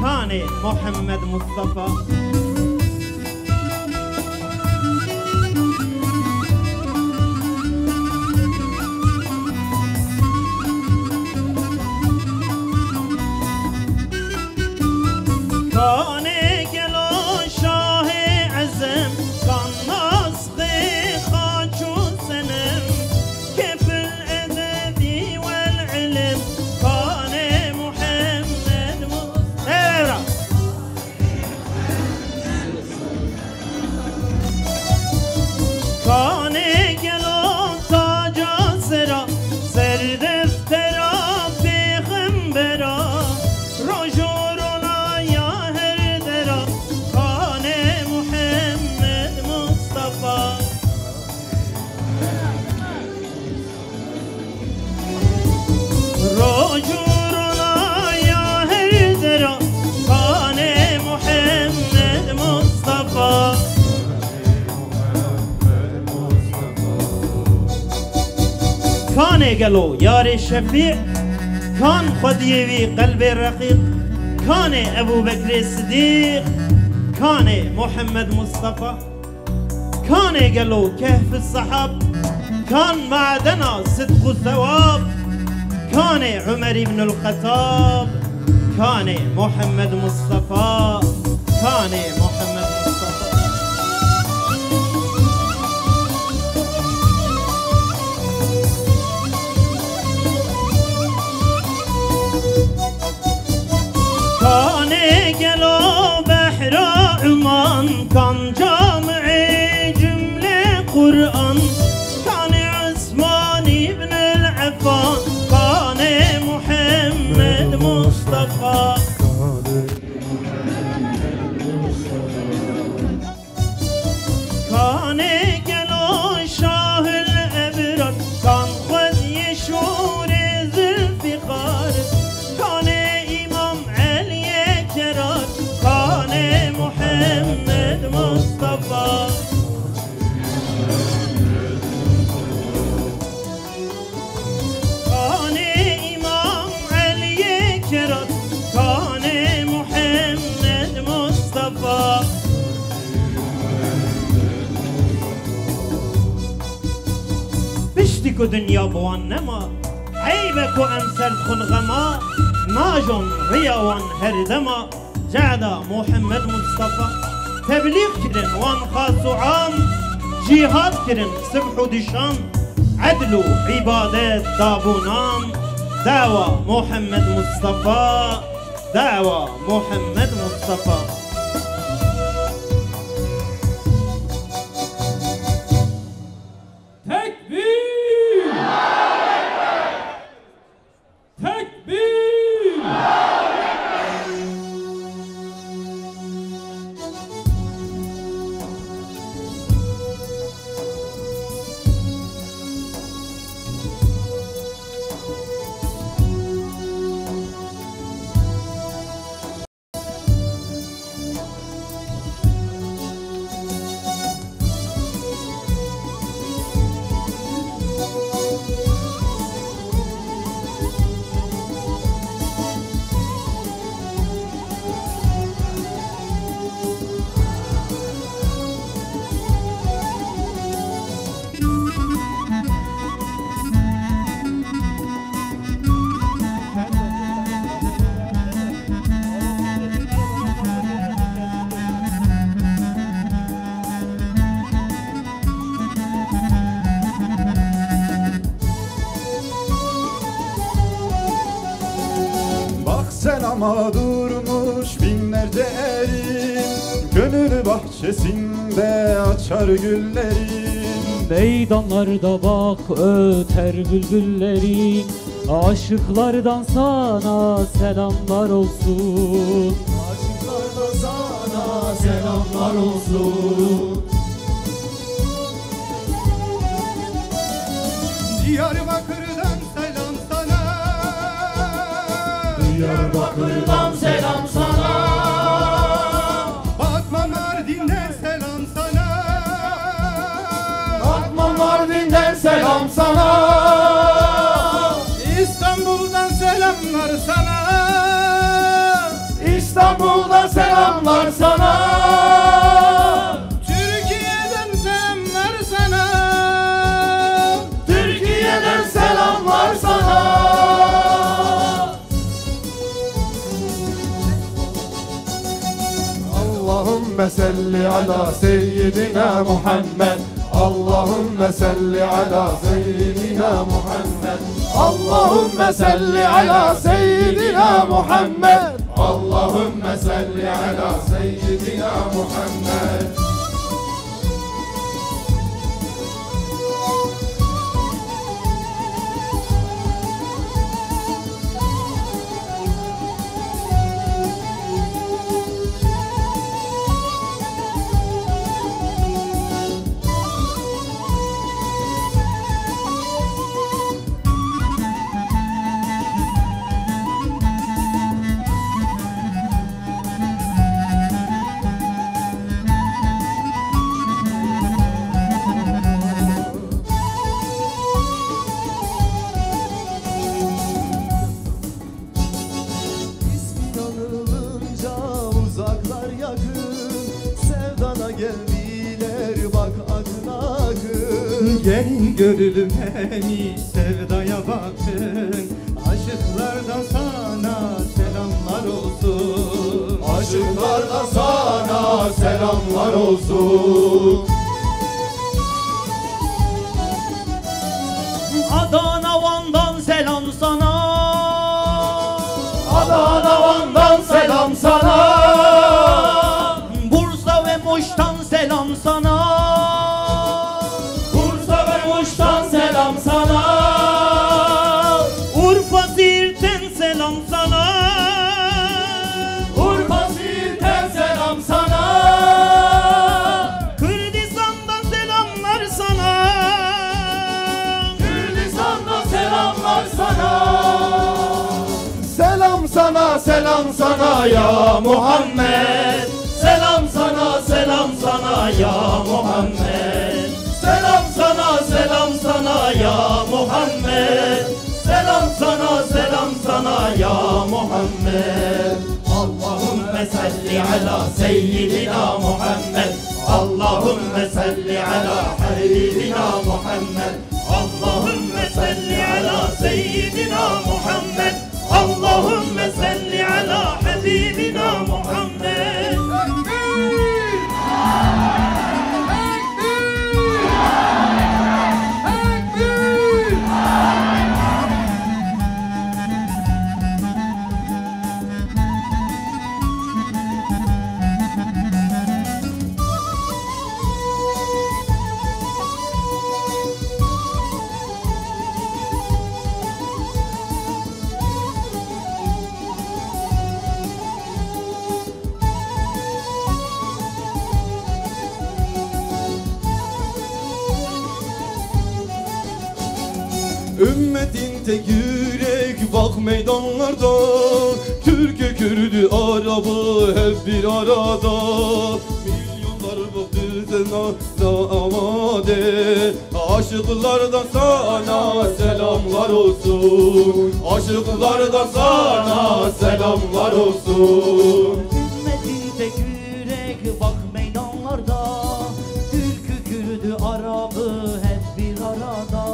kanê Muhammed Mustafa. Kanê gelo şahê ezem, kan nas Xê xaç û senem, kefil edebî wel ilim, kanê Muhammed Mustafa. Evra. Gelo yarê Şefî, kan xwediyê wî qelbê reqîq, kanê Ebû Bekrê Sidîq, kanê Muhammed Mustafa, kanê gelo Kehf Sehab, kan madena sidq û sewab, kanê Umer îbnul Xetab, kanê Muhammed Mustafa, kanê Muhammed Mustafa. Kanê gelo behra Uman, kan camê cümle Kur'an, kanê Usman ibn el-Affan, kanê Muhammed Mustafa. Kanê gelo Şahil Ebrar, kan xwediyê şûrê Zülfîqar, kanê Îmam Eliyê Kerar, kanê Muhammed Mustafa. Kanê Îmam Eliyê Kerat, kanê Muhammed Mustafa. Piştî ku dinya bi wan nema, eyb e ku em ser dixwin xema, najon riya wan her dema. Cehda Muhammed Mustafa, teblîx kirin wan xas û am, cîhad kirin sibh û dişam, edl û îbadet dabû nam, dawa Muhammed Mustafa, dawa Muhammed Mustafa. Tekbîr! Tekbîr! Bak selama durmuş binlerce erin, gönül bahçesinde açar güllerin. Meydanlarda bak öter bülbüllerin, aşıklardan sana selamlar olsun. Aşıklardan sana selamlar olsun. Diyarbakır'dan selam sana. Diyarbakır'dan selam sana. Batman Mardin'den selam sana. Batman Mardin'den selam sana. İstanbul'dan selamlar sana. İstanbul'dan selamlar sana. Türkiye'den selamlar sana. Türkiye'den selamlar sana. Allahümme salli ala seyyidina Muhammed. Allahümme salli ala seyyidina Muhammed. Allahümme salli ala seyyidina Muhammed. Allahümme salli ala seyyidina Muhammed. Gelin gönlüm hemi sevdaya baksın. Aşıklar da sana selamlar olsun. Aşıklar da sana selamlar olsun. Adana Van'dan selam sana. Adana Van'dan selam sana. Bursa ve Muş'tan selam sana. Bursa ve Muş'tan selam sana. Urfa Siirt'ten selam sana. Urfa Siirt'ten selam sana. Kürdistan'dan selamlar sana. Kürdistan'dan selamlar sana. Selam sana, selam sana ya Muhammed. Selam sana, selam sana ya Muhammed. Selam sana, selam sana ya Muhammed. Selam sana, selam sana ya Muhammed. Allahümme salli ala seyyidina Muhammed. Allahümme salli ala habibina Muhammed. Allahümme salli ala seyyidina Muhammed. Allahümme salli ala habibina Muhammed. Ümmetin tek yürek bak meydanlarda, Türk'ü, Kürd'ü, Arap'ı hep bir arada. Milyonlar bak düzena da amade. Aşıklardan sana selamlar olsun. Aşıklardan sana selamlar olsun. Ümmetin tek yürek bak meydanlarda, Türk'ü, Kürd'ü, Arap'ı hep bir arada.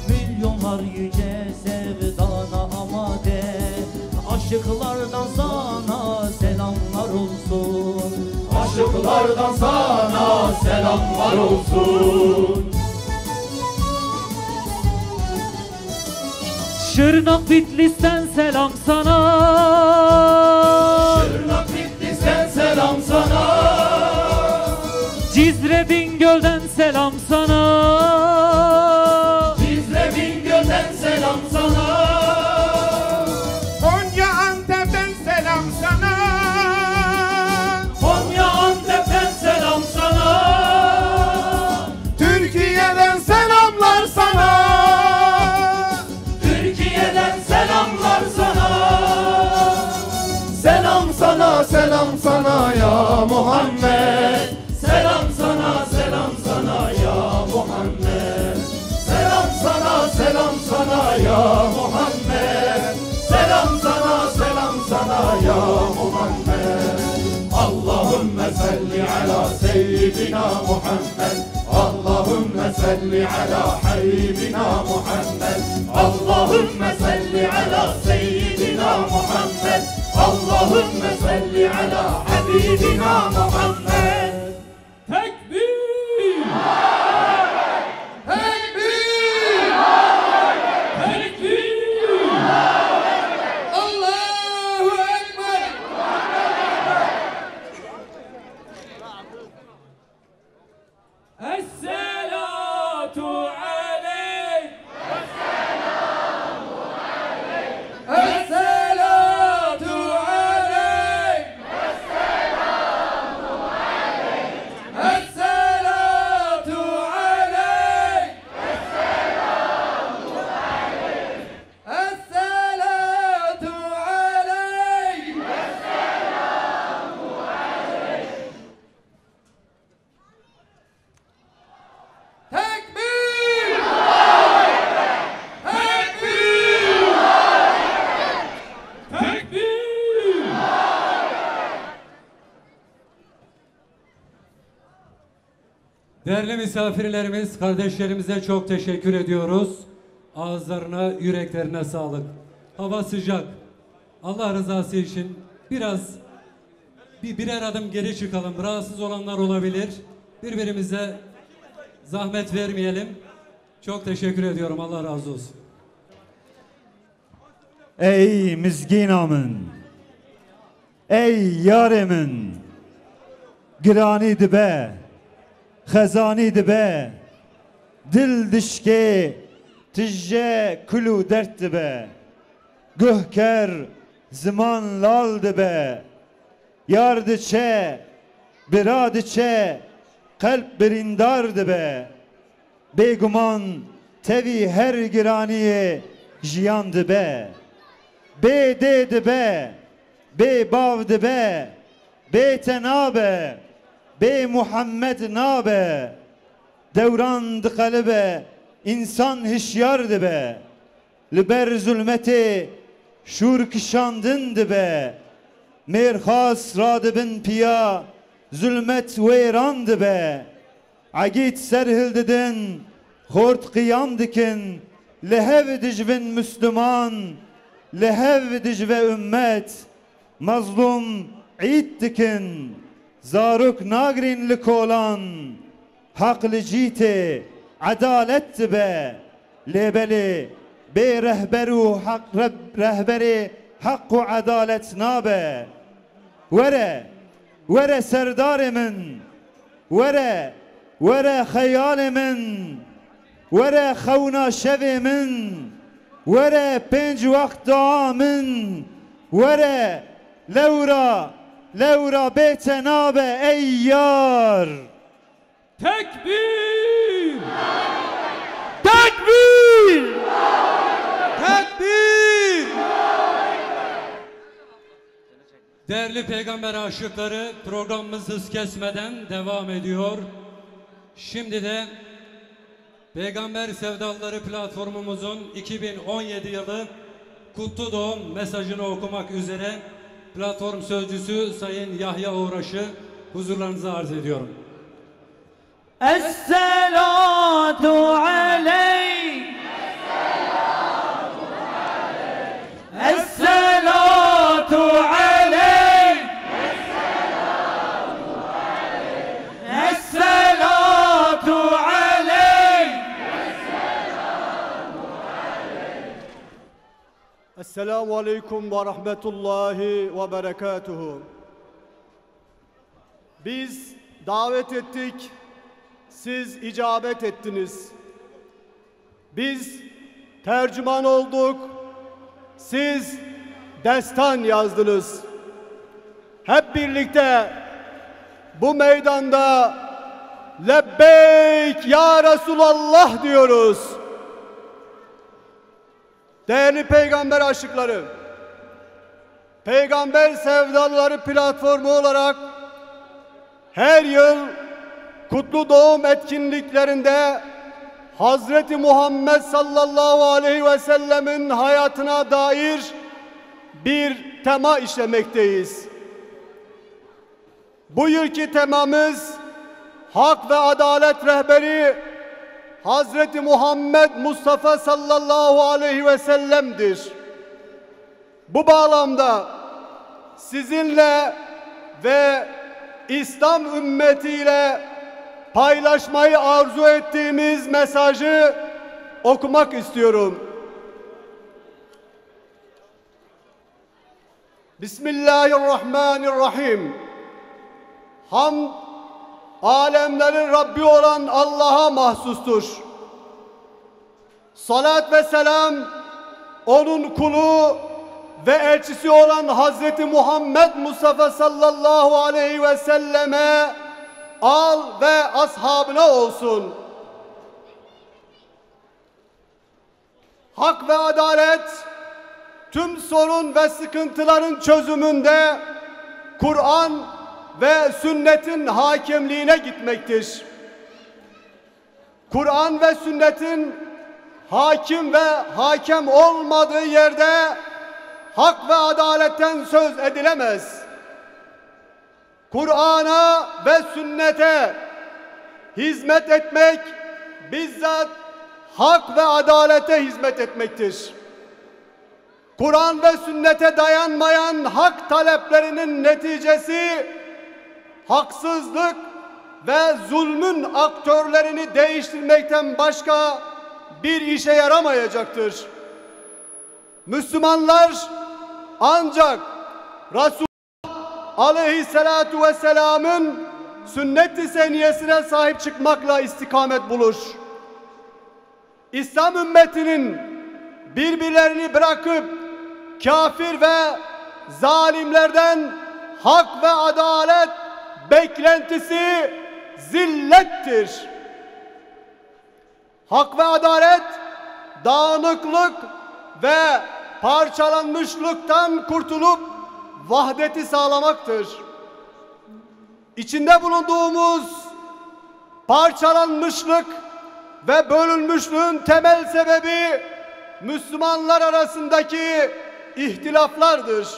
Milyonlar yüce sevdana amade. Aşıklardan sana selamlar olsun. Aşıklardan sana selamlar olsun. Şırnak Bitlis'ten selam sana. Şırnak Bitlis'ten selam sana. Cizre Bingöl'den selam sana. Cizre Bingöl'den selam sana. Konya Antep'ten selam sana. Konya Antep'ten selam sana. Türkiye'den selamlar sana. Türkiye'den selamlar sana. Selam sana, selam sana ya Muhammed. Selam sana, selam sana ya Muhammed. Selam sana, selam sana ya Muhammed. Selam sana, selam sana ya Muhammed. Allahümme salli ala seyyidina Muhammed. Allahümme salli ala habibina Muhammed. Allahümme salli ala seyyidina Muhammed. Allahümme salli ala habibina Muhammed. Tekbir! Tekbir! Tekbir! Allahu Ekber! Esselatu aleyk. Esselatu aleyk. Değerli misafirlerimiz, kardeşlerimize çok teşekkür ediyoruz. Ağızlarına, yüreklerine sağlık. Hava sıcak. Allah rızası için biraz bir, birer adım geri çıkalım. Rahatsız olanlar olabilir. Birbirimize zahmet vermeyelim. Çok teşekkür ediyorum. Allah razı olsun. Ey mizgîna min, ey yarê min, giranî dibe, xezanî dibe, dil dişkê, tije kul û dert dibe, guh ker, ziman lal dibe, yar diçe, bira diçe, qelb birîndar dibe. Bêguman tevî her giraniyê jiyan dibe. Bê dê dibe, bê bav dibe, bê te nabe, bê Muhammed nabe. Dewran diqelibe, însan hişyar dibe. Li ber zulmetê şûr kişandin dibe. Mêrxas radibin piya, zulmet wêran dibe. Egît ser hildidin, xort qiyam dikin, li hev dijvin Misliman, li hev dijve ummet, mezlûm îd dikin, zarok nagrîn li kolan, heq li cî tê, edalet dibe, lê belê bê rehber û heq, reb-, rehberê heq û edalet nabe. Were, were serdarê min, were, were xeyalê min, were xewna şevê min, were pênc wext dua min, were lewra, lewra bê te nabe ey yar. Tekbîr! Tekbîr! Tekbîr! Değerli Peygamber aşıkları, programımız hız kesmeden devam ediyor. Şimdi de Peygamber Sevdalıları platformumuzun iki bin on yedi yılı kutlu doğum mesajını okumak üzere platform sözcüsü Sayın Yahya Uğraş'ı huzurlarınıza arz ediyorum. الصلاة عليك، الصلاة عليك، الصلاة عليك. Esselamu aleyküm ve rahmetullahi ve berekatuhu. Biz davet ettik, siz icabet ettiniz. Biz tercüman olduk, siz destan yazdınız. Hep birlikte bu meydanda "Lebbeyk ya Resulallah" diyoruz. Değerli peygamber aşıkları, peygamber sevdalıları platformu olarak her yıl kutlu doğum etkinliklerinde Hazreti Muhammed sallallahu aleyhi ve sellemin hayatına dair bir tema işlemekteyiz. Bu yılki temamız hak ve adalet rehberi Hazreti Muhammed Mustafa sallallahu aleyhi ve sellem'dir. Bu bağlamda sizinle ve İslam ümmetiyle paylaşmayı arzu ettiğimiz mesajı okumak istiyorum. Bismillahirrahmanirrahim. Hamd, alemlerin Rabbi olan Allah'a mahsustur. Salat ve selam, onun kulu ve elçisi olan Hazreti Muhammed Mustafa sallallahu aleyhi ve selleme, al ve ashabına olsun. Hak ve adalet, tüm sorun ve sıkıntıların çözümünde Kur'an ve sünnetin hakemliğine gitmektir. Kur'an ve sünnetin hakim ve hakem olmadığı yerde hak ve adaletten söz edilemez. Kur'an'a ve sünnete, Hizmet etmek bizzat hak ve adalete hizmet etmektir. Kur'an ve sünnete dayanmayan hak taleplerinin neticesi haksızlık ve zulmün aktörlerini değiştirmekten başka bir işe yaramayacaktır. Müslümanlar ancak Resul aleyhissalatu vesselam'ın sünnet-i seniyesine sahip çıkmakla istikamet bulur. İslam ümmetinin birbirlerini bırakıp kafir ve zalimlerden hak ve adalet beklentisi zillettir. Hak ve adalet, dağınıklık ve parçalanmışlıktan kurtulup vahdeti sağlamaktır. İçinde bulunduğumuz parçalanmışlık ve bölünmüşlüğün temel sebebi Müslümanlar arasındaki ihtilaflardır.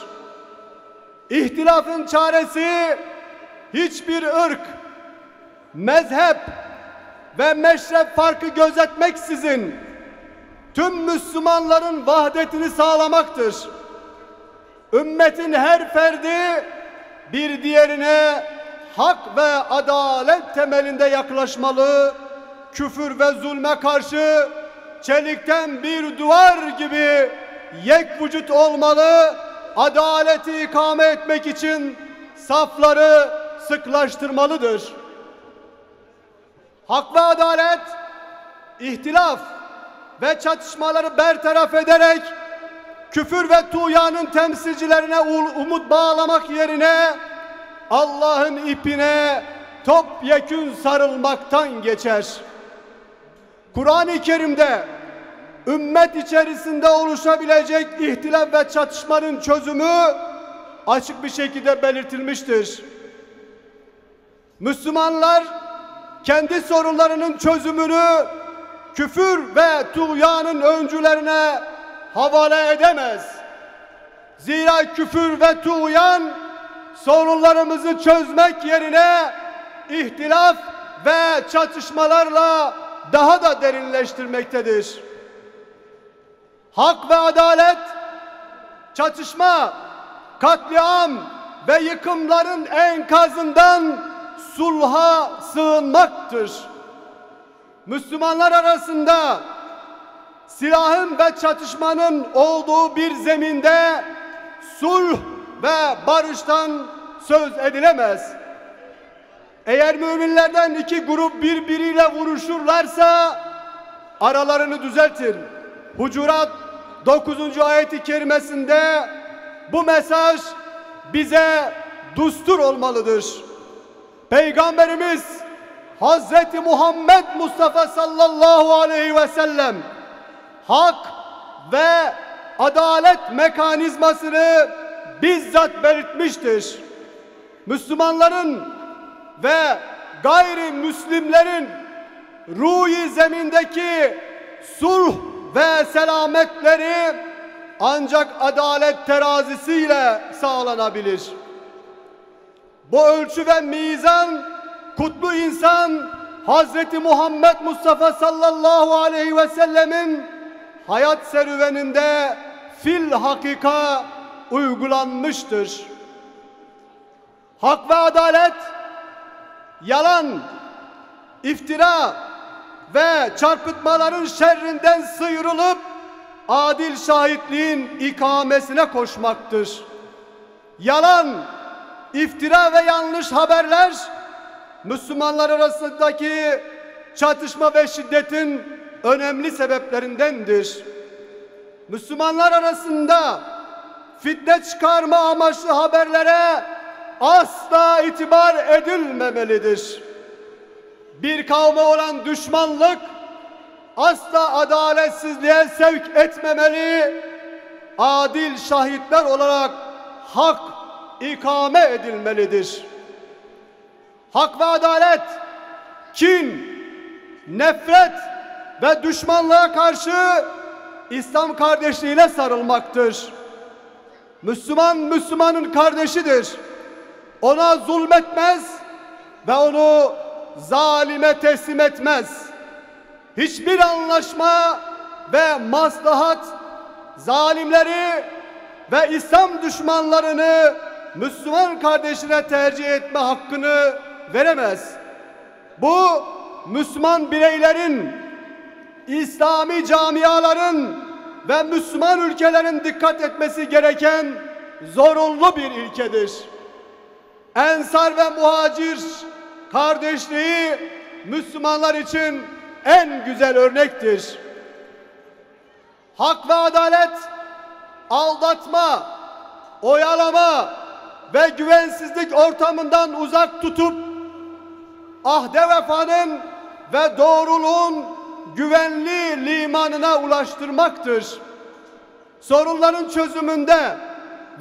İhtilafın çaresi hiçbir ırk, mezhep ve meşrep farkı gözetmeksizin tüm Müslümanların vahdetini sağlamaktır. Ümmetin her ferdi bir diğerine hak ve adalet temelinde yaklaşmalı, küfür ve zulme karşı çelikten bir duvar gibi yek vücut olmalı, adaleti ikame etmek için safları sıklaştırmalıdır. Hak ve adalet, ihtilaf ve çatışmaları bertaraf ederek küfür ve tuğyanın temsilcilerine u-, umut bağlamak yerine Allah'ın ipine topyekün sarılmaktan geçer. Kur'an-ı Kerim'de ümmet içerisinde oluşabilecek ihtilaf ve çatışmanın çözümü açık bir şekilde belirtilmiştir. Müslümanlar kendi sorunlarının çözümünü küfür ve tuğyanın öncülerine havale edemez. Zira küfür ve tuğyan sorunlarımızı çözmek yerine ihtilaf ve çatışmalarla daha da derinleştirmektedir. Hak ve adalet, çatışma, katliam ve yıkımların enkazından sulha sığınmaktır. Müslümanlar arasında silahın ve çatışmanın olduğu bir zeminde sulh ve barıştan söz edilemez. Eğer müminlerden iki grup birbiriyle vuruşurlarsa aralarını düzeltin. Hucurat dokuzuncu ayeti kerimesinde bu mesaj bize dustur olmalıdır. Peygamberimiz Hazreti Muhammed Mustafa sallallahu aleyhi ve sellem hak ve adalet mekanizmasını bizzat belirtmiştir. Müslümanların ve gayrimüslimlerin ruhi zemindeki sulh ve selametleri ancak adalet terazisiyle sağlanabilir. Bu ölçü ve mizan kutlu insan Hazreti Muhammed Mustafa sallallahu aleyhi ve sellemin hayat serüveninde fil hakika uygulanmıştır. Hak ve adalet, yalan, iftira ve çarpıtmaların şerrinden sıyrılıp adil şahitliğin ikamesine koşmaktır. Yalan, iftira ve yanlış haberler Müslümanlar arasındaki çatışma ve şiddetin önemli sebeplerindendir. Müslümanlar arasında fitne çıkarma amaçlı haberlere asla itibar edilmemelidir. Bir kavme olan düşmanlık asla adaletsizliğe sevk etmemeli, adil şahitler olarak hak ikame edilmelidir. Hak ve adalet, kin, nefret ve düşmanlığa karşı İslam kardeşliğine sarılmaktır. Müslüman Müslümanın kardeşidir. Ona zulmetmez ve onu zalime teslim etmez. Hiçbir anlaşma ve maslahat zalimleri ve İslam düşmanlarını Müslüman kardeşine tercih etme hakkını veremez. Bu, Müslüman bireylerin, İslami camiaların ve Müslüman ülkelerin dikkat etmesi gereken zorunlu bir ilkedir. Ensar ve Muhacir kardeşliği Müslümanlar için en güzel örnektir. Hak ve adalet, aldatma, oyalama ve güvensizlik ortamından uzak tutup, ahde vefanın ve doğruluğun güvenli limanına ulaştırmaktır. Sorunların çözümünde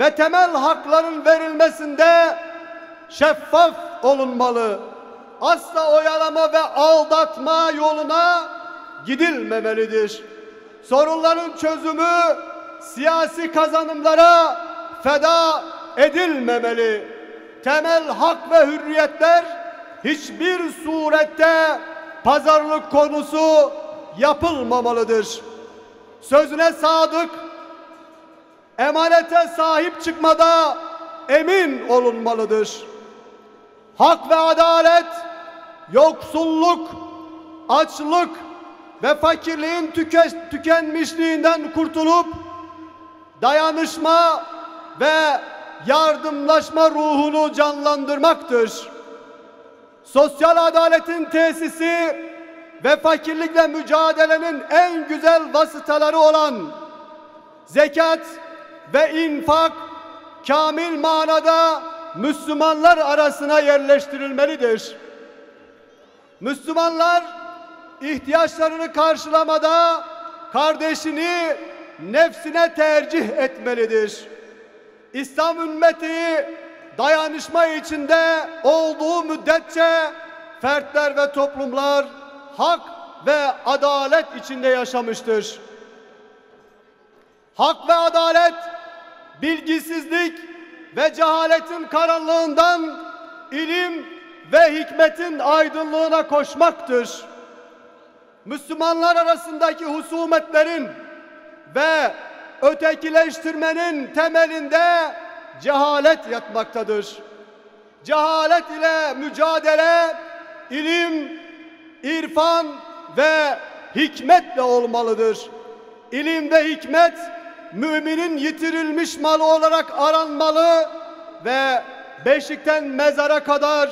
ve temel hakların verilmesinde şeffaf olunmalı. Asla oyalama ve aldatma yoluna gidilmemelidir. Sorunların çözümü siyasi kazanımlara feda edilmemeli. Temel hak ve hürriyetler hiçbir surette pazarlık konusu yapılmamalıdır. Sözüne sadık, emanete sahip çıkmada emin olunmalıdır. Hak ve adalet, yoksulluk, açlık ve fakirliğin tüke-, tükenmişliğinden kurtulup, dayanışma ve yardımlaşma ruhunu canlandırmaktır. Sosyal adaletin tesisi ve fakirlikle mücadelenin en güzel vasıtaları olan zekat ve infak kamil manada Müslümanlar arasına yerleştirilmelidir. Müslümanlar ihtiyaçlarını karşılamada kardeşini nefsine tercih etmelidir. İslam ümmeti dayanışma içinde olduğu müddetçe fertler ve toplumlar hak ve adalet içinde yaşamıştır. Hak ve adalet, bilgisizlik ve cehaletin karanlığından ilim ve hikmetin aydınlığına koşmaktır. Müslümanlar arasındaki husumetlerin ve ötekileştirmenin temelinde cehalet yatmaktadır. Cehalet ile mücadele ilim, irfan ve hikmetle olmalıdır. İlim ve hikmet, müminin yitirilmiş malı olarak aranmalı ve beşikten mezara kadar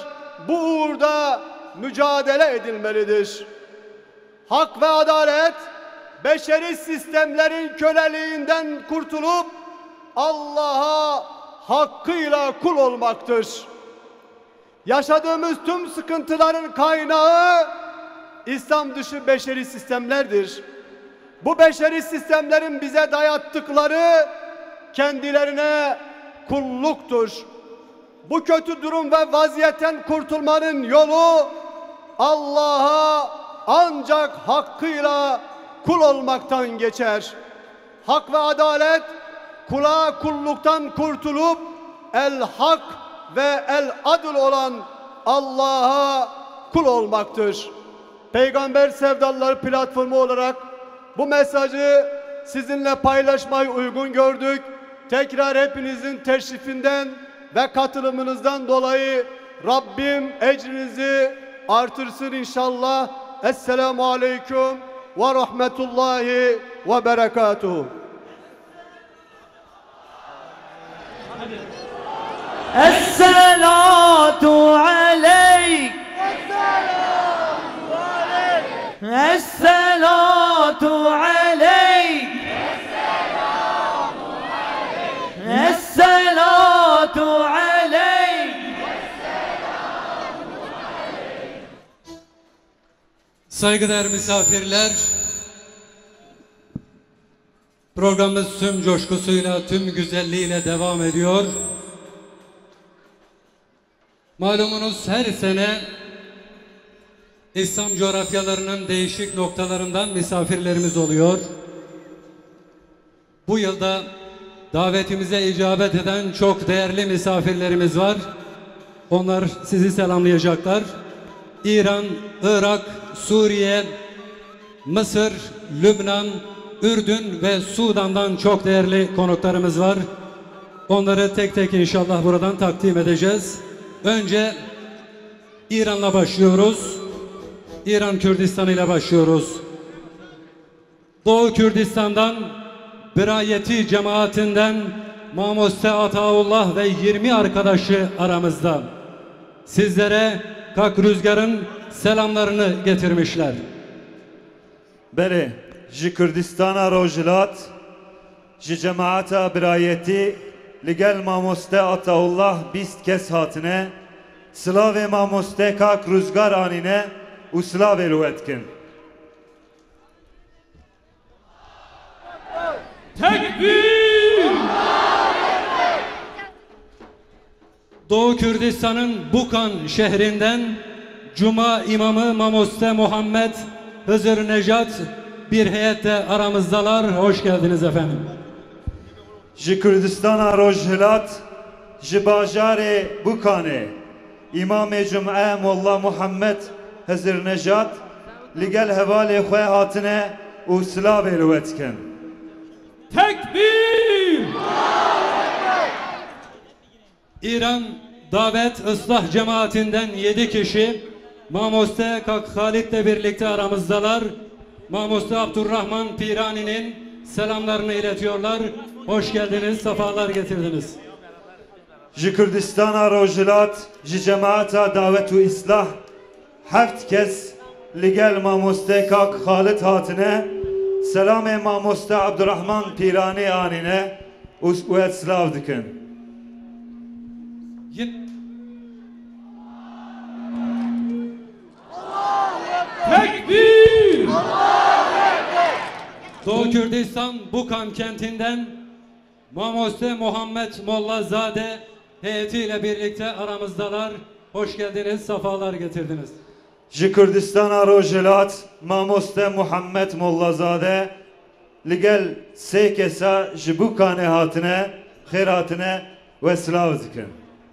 bu uğurda mücadele edilmelidir. Hak ve adalet, beşeri sistemlerin köleliğinden kurtulup Allah'a hakkıyla kul olmaktır. Yaşadığımız tüm sıkıntıların kaynağı İslam dışı beşeri sistemlerdir. Bu beşeri sistemlerin bize dayattıkları kendilerine kulluktur. Bu kötü durum ve vaziyetten kurtulmanın yolu Allah'a ancak hakkıyla kul olmaktan geçer. Hak ve adalet, kula kulluktan kurtulup el-hak ve el-adl olan Allah'a kul olmaktır. Peygamber Sevdalıları platformu olarak bu mesajı sizinle paylaşmayı uygun gördük. Tekrar hepinizin teşrifinden ve katılımınızdan dolayı Rabbim ecrinizi artırsın inşallah. Esselamu aleyküm ve rahmetullahi ve berekatuhu. الصلاة عليك. الصلاة عليك. الصلاة عليك. Saygıdeğer misafirler, programımız tüm coşkusuyla, tüm güzelliğiyle devam ediyor. Malumunuz, her sene İslam coğrafyalarının değişik noktalarından misafirlerimiz oluyor. Bu yılda davetimize icabet eden çok değerli misafirlerimiz var. Onlar sizi selamlayacaklar. İran, Irak, Suriye, Mısır, Lübnan, Ürdün ve Sudan'dan çok değerli konuklarımız var. Onları tek tek inşallah buradan takdim edeceğiz. Önce İran'la başlıyoruz. İran Kürdistan'ıyla başlıyoruz. Doğu Kürdistan'dan Birayeti cemaatinden Mamoste Ataullah ve yirmi arkadaşı aramızda. Sizlere Kak Rüzgar'ın selamlarını getirmişler. Belê, ji Kurdistana Rojhilat, ji cemaeta Birayetî li gel mamoste Ataullah bîst kes hatine, silavê mamoste Kak Ruzgar anîne û silavê li we dikin. Tekbîr! Doğu Kürdistan'ın Bukan şehrinden Cuma imamı Mamoste Muhammed Hızır Necat bir heyette aramızdalar. Hoş geldiniz efendim. Ji Kurdistana Rojhilat, ji bajarê Bukanê, Îmamê Cum'e Molla Muhammed Hizir Nejat li gel hevalê xwe hatine û silavê li we dikin. Tekbîr! İran Davet Islah Cemaatinden yedi kişi, Mamoste Kak Halit'le birlikte aramızdalar. Mamoste Abdurrahman Pirani'nin selamlarını iletiyorlar. Hoş geldiniz, sefalar getirdiniz. Ji Kurdistana Rojhilat, ji cemaeta Davet û Islah, heft kes li gel mamoste Kak Xalid hatine, selamê mamoste Abdurrahman Pîranî anîne û we silav dikin. Yin- Tekbîr! Doğu Kürdistan Bukan kentinden Mamoste Muhammed Mollazade heyetiyle birlikte aramızdalar. Hoş geldiniz, sefalar getirdiniz. Ji Kurdistana Rojhilat, Mamoste Muhammed Mollazade li gel sê kesa ji Bukanê hatine, xêr hatine we silav dikin.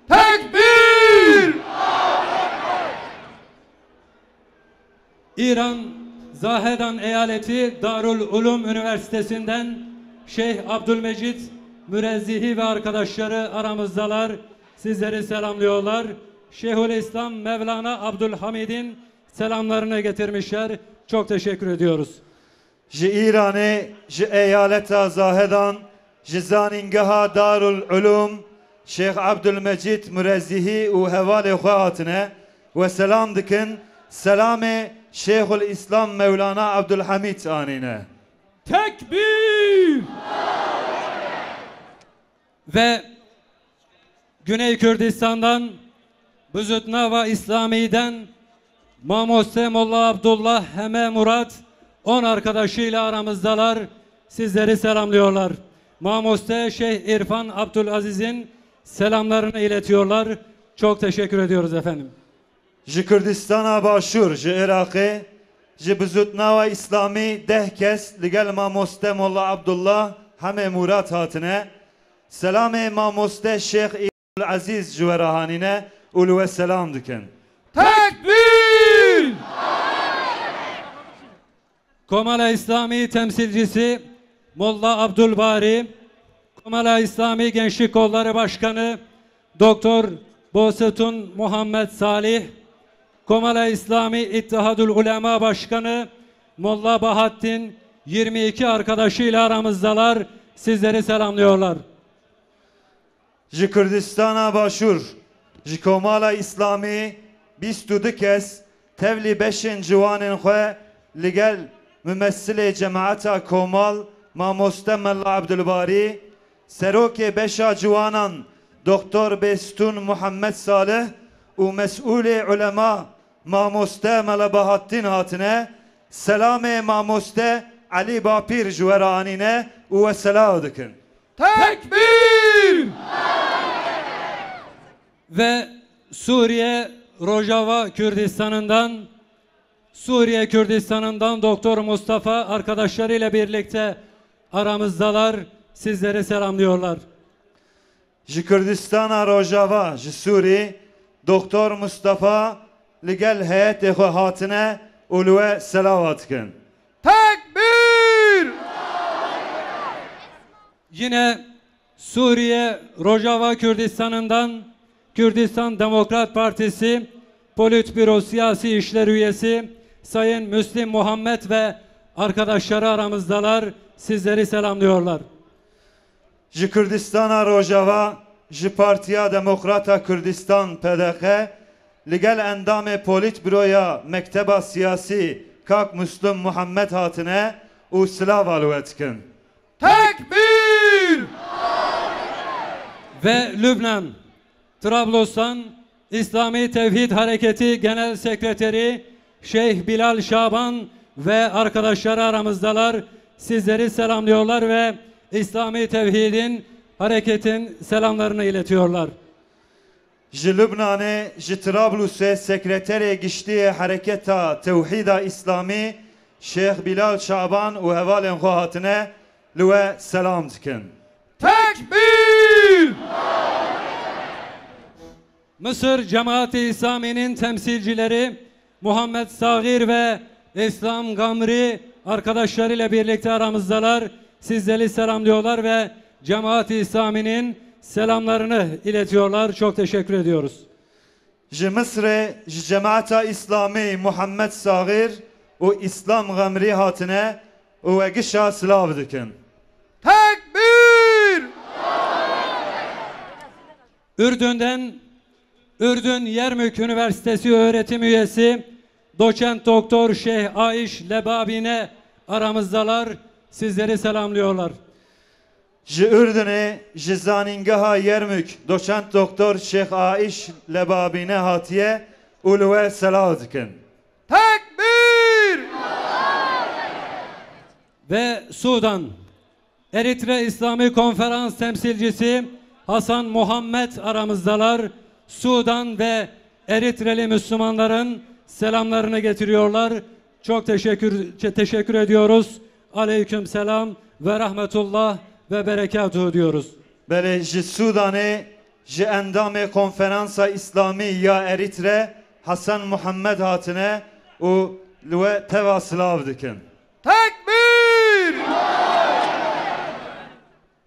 Tekbîr! İran Zahedan Eyaleti Darul Ulum Üniversitesi'nden Şeyh Abdülmecit Mürezzihi ve arkadaşları aramızdalar. Sizleri selamlıyorlar. Şeyhülislam Mevlana Abdülhamid'in selamlarını getirmişler. Çok teşekkür ediyoruz. Ji Îranê, ji eyaleta Zahedan, ji zanîngeha Darul Ulum, Şêx Abdülmecîd Murezzihî û hevalê xwe hatine, we selam dikin, selamê Şêxul Îslam Mewlana Abdülhamîd anîne. Tekbîr! Ve Güney Kürdistan'dan, Buzutnava İslami'den Mamoste Molla Abdullah Heme Murat, on arkadaşıyla aramızdalar, sizleri selamlıyorlar. Mamoste Şeyh İrfan Abdülaziz'in selamlarını iletiyorlar. Çok teşekkür ediyoruz efendim. Ji Kurdistana Başûr, ji Iraqê, ji Bizutnawa Îslamî deh kes li gel mamoste Molla Abdullah Hemê Mûrat hatine. Selamê mamoste Şêx Îbnul Ezîz ji we re hanîne û li we selam dikin. Tekbîr! Komala İslami temsilcisi Molla Abdülbari, Komala İslami Gençlik Kolları Başkanı Doktor Bosetun Muhammed Salih, Komala İslami İttihadul Ulema Başkanı Molla Bahattin yirmi iki arkadaşıyla aramızdalar, sizleri selamlıyorlar. Ji Kurdistana Başûr, ji Komala Îslamî bîst û du kes tevlî beşên ciwanên xwe li gel mumessilê cemaeta Komal Mamoste Mela Abdulbarî, serokê beşa ciwanan Doktor Bêstûn Muhammed Salih û mesûlê ulema Mamoste Mela Bahattin hatine, selamê Mamoste Elî Bapîr ji we re anîne û we selav dikin. Tekbîr! Ve Suriye Rojava Kürdistan'ından, Suriye Kürdistan'ından Doktor Mustafa arkadaşlarıyla birlikte aramızdalar, sizleri selamlıyorlar. Ji Kurdistana Rojava, ji Sûrî, Doktor Mustafa li gel heyetê xwe hatine û li we selava dikin. Tekbîr! Yine Suriye Rojava Kürdistan'ından Kürdistan Demokrat Partisi Politbüro Siyasi İşler Üyesi Sayın Müslim Muhammed ve arkadaşları aramızdalar. Sizleri selamlıyorlar. Ji Kurdistana Rojava, ji Partiya Demokrata Kurdistan, P D K, li gel endamê Polîtbüroya Mekteba Siyasî, Kak Muslim Muhammed, hatine û silava li we dikin. Tekbîr! Ve Lübnan, Trablus'tan İslami Tevhid Hareketi Genel Sekreteri Şeyh Bilal Şaban ve arkadaşları aramızdalar. Sizleri selamlıyorlar ve İslami Tevhid'in, hareketin selamlarını iletiyorlar. Ji Lubnanê, ji Trablusê Sekreterê Giştî yê Hereketa Tewhîda Îslamî Şeyh Bilal Şaban û hevalên xwe hatine, li we selam dikin. Tekbîr! Mısır Cemaat-i İslami'nin temsilcileri Muhammed Sagir ve İslam Gamri arkadaşlarıyla birlikte aramızdalar. Sizleri selamlıyorlar ve Cemaat-i İslami'nin selamlarını iletiyorlar. Çok teşekkür ediyoruz. Ji Misirê, ji Cemaeta Îslamî Muhammed Sagir û Îslam Gamri hatine û we gişa silav dikin. Tekbîr! Ürdün'den Ürdün Yermük Üniversitesi öğretim üyesi Doçent Doktor Şeyh Aiş Lebabine aramızdalar. Sizleri selamlıyorlar. Ji Ürdünê, ji Zanîngeha Yermük, Doçent Doktor Şeyh Aiş Lebabine hatiye û li we selav dikin. Tekbîr! Ve Sudan, Eritre İslami Konferans temsilcisi Hasan Muhammed aramızdalar. Sudan ve Eritreli Müslümanların selamlarını getiriyorlar. Çok teşekkür, teşekkür ediyoruz. Aleyküm selam ve rahmetullah ve berekatuhu diyoruz. Belê, ji Sudanê, ji endamê Konferansa Îslamî ya Eritre Hasan Muhammed hatine û li we teva silav dikin. Tekbîr!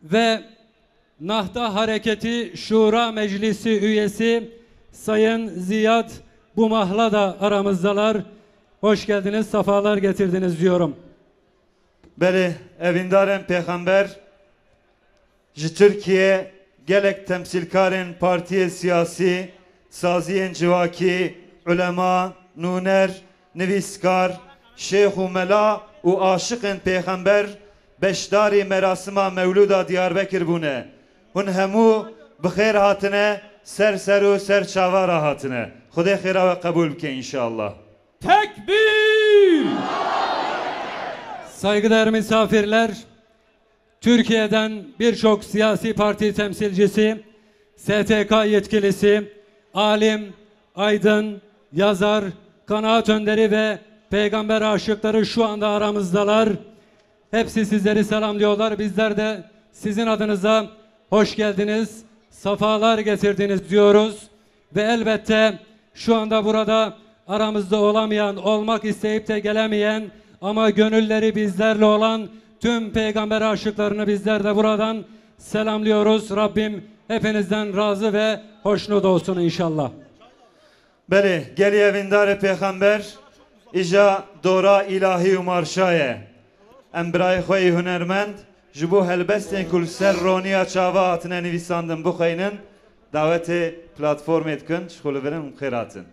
Ve Nahda Hareketi Şura Meclisi üyesi Sayın Ziyad Bumahla da aramızdalar. Hoş geldiniz, sefalar getirdiniz diyorum. Belê, evîndarên Pêxember, ji Tirkiye gelek temsîlkarên partiyê siyasî, saziyên civakî, ulema, nûner, nivîskar, şêx û mela û aşiqên Pêxember beşdarî merasima Mewlûda Diyarbekir bûne. Hûn hemû bi xêr hatine, ser ser û ser çava re hatine. Xwedê xêra we qebûl bike înşallah. Tekbîr! Saygıdeğer misafirler, Türkiye'den birçok siyasi parti temsilcisi, S T K yetkilisi, alim, aydın, yazar, kanaat önderi ve peygamber aşıkları şu anda aramızdalar. Hepsi sizleri selamlıyorlar. Bizler de sizin adınıza hoş geldiniz, sefalar getirdiniz diyoruz. Ve elbette şu anda burada aramızda olamayan, olmak isteyip de gelemeyen ama gönülleri bizlerle olan tüm peygamber aşıklarını bizler de buradan selamlıyoruz. Rabbim hepinizden razı ve hoşnut olsun inşallah. Belê, gelî evîndarê Pêxember, îja dora îlahî û marşa ye. Em birayê xwe yê hunermend ji bo helbestên ku li ser roniya çava hatine nivîsandin bixweynin, dawetê platformê dikin, ji xwe li vir in, bi xêr hatin.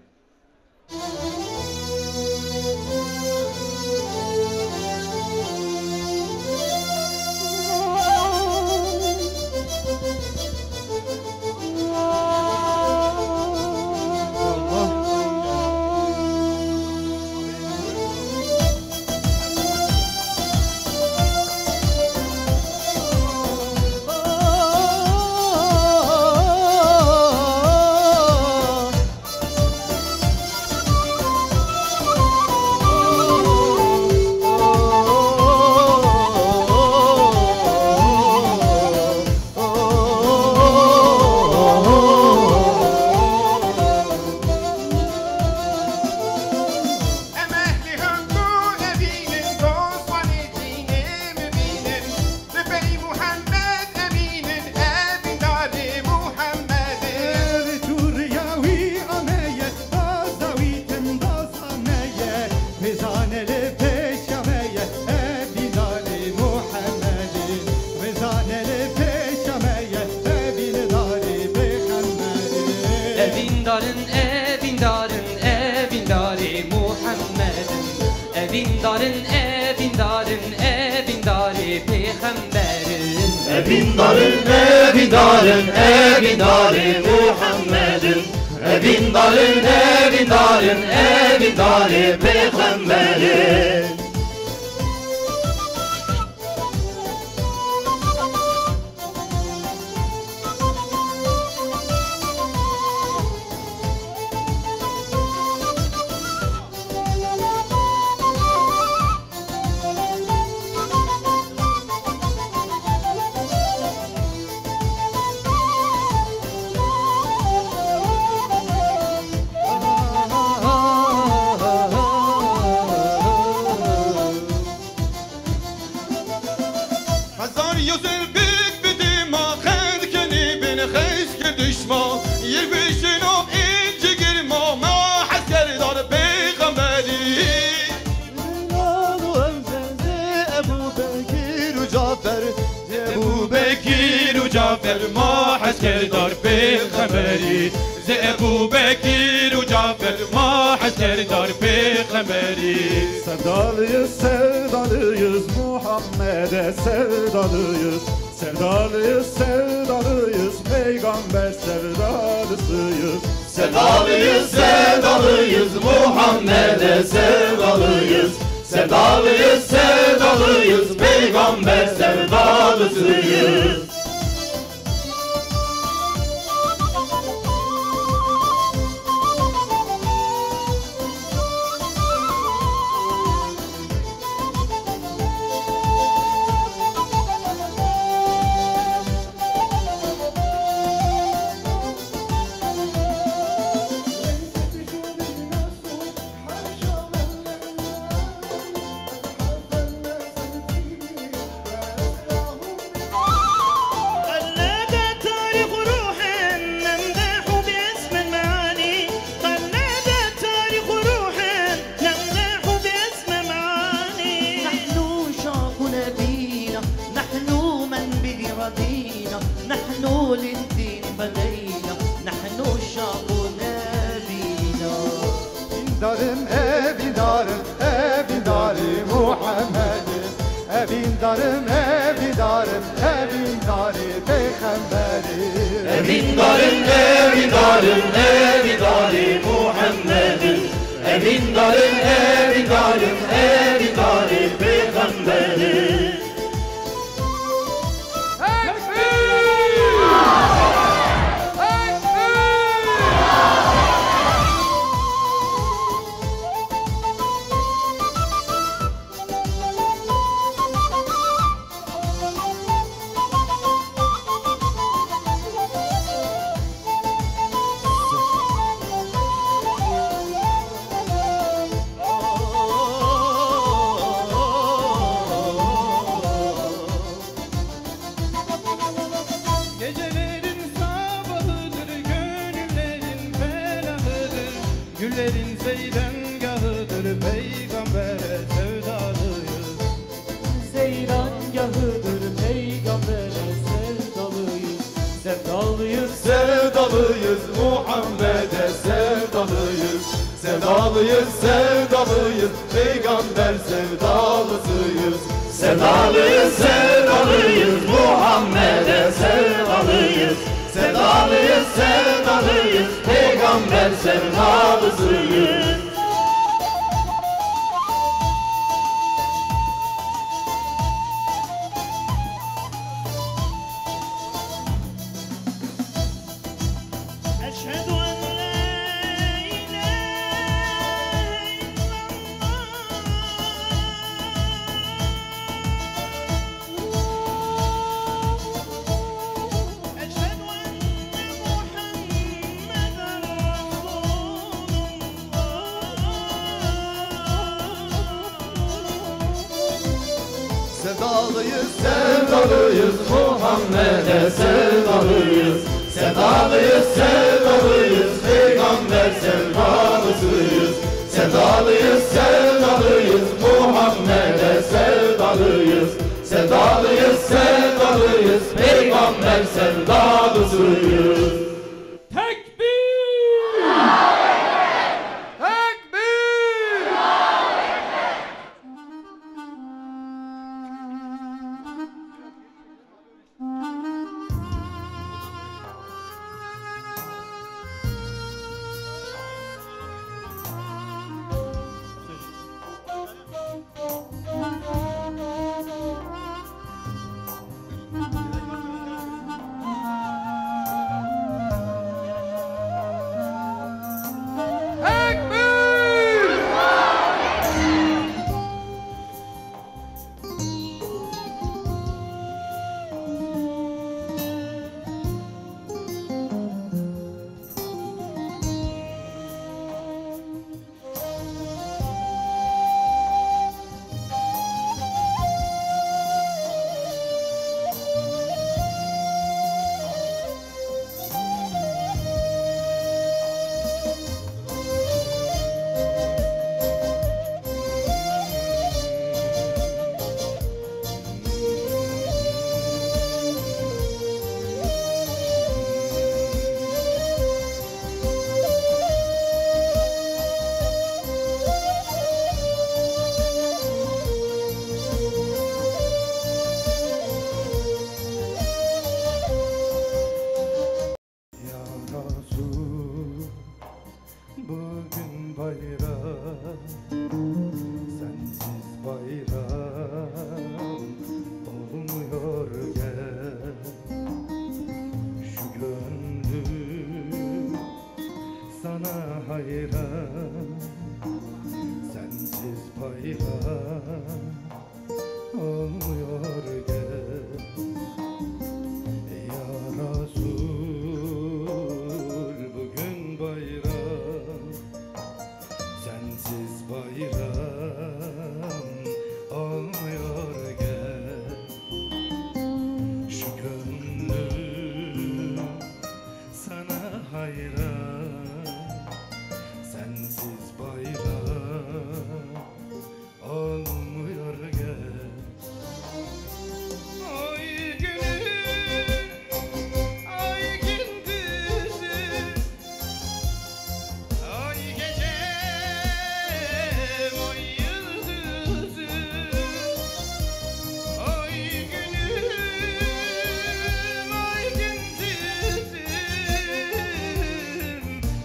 Darin evîndarin, evîndarê pêxemberin. Evîndarin, evîndarin, evîndarê Muhammedin. Evîndarin, evîndarin, evîndarê pêxemberin. Hezar yozil bik bidî ma xend kenî bin xeys kir dişma. Yir bişino inci girma ma hez kerdar pêxemberî. Bilal û Hemze, Ebu Bekir û Cafer. Ebu Bekir û Cafer ma hez kerdar pêxemberî. Zê Ebu Bekir û Cafer ma hez kerdar pêxemberî. Sevdalıyız, sevdalıyız, Muhammed'e sevdalıyız. Sevdalıyız, sevdalıyız, peygamber sevdalısıyız. Sevdalıyız, sevdalıyız, Muhammed'e sevdalıyız. Sevdalıyız, sevdalıyız, peygamber sevdalısıyız. قلد تاريخ روحن نمدح باسم المعاني. قلد تاريخ روحن نمدح باسم المعاني. نحن شاق نبينا، نحن من به رضينا، نحن للدين فدينا، نحن شاق نبينا. Evîndarim, evîndarim, evîndarî Muhammedî. Evîndarim, evîndarim, evîndarî Pêxemberî. Evîndarim, evîndarim, evîndarî Muhammedî. Evîndarim, evîndarim, evîndarî Pêxemberî. Gecelerin sabahıdır, gönüllerin felahıdır. Güllerin zeyrangahıdır, peygambere sevdalıyız. Zeyrangahıdır, peygambere sevdalıyız. Sevdalıyız, sevdalıyız, Muhammed'e sevdalıyız. Sevdalıyız, sevdalıyız, peygamber sevdalısıyız. Sevdalıyız, sevdalıyız, Muhammed'e sevdalıyız. Sevdalıyız, sevdalıyız, peygamber sevdalısıyız. أشهد أن لا إله إلا الله. أشهد أن محمدا رسول الله. Sevdalıyız, sevdalıyız, Muhammed'e sevdalıyız. Sevdalıyız, sevdalıyız, peygamber sevdalısıyız. Sevdalıyız, sevdalıyız, Muhammed'e sevdalıyız. Sevdalıyız, sevdalıyız, peygamber sevdalısıyız. Tekbir! Tekbir! Bayram, sensiz bayram olmuyor gel. Şu gönlüm sana hayran, sensiz bayram olmuyor gel. Ya Resul, bugün bayram, sensiz bayram olmuyor gel. Şu gönlüm sana hayran, sensiz bayram olmuyor gel. Ay günüm, ay gündüzüm, ay gecem, ay yıldızım, ay günüm, ay gündüzüm,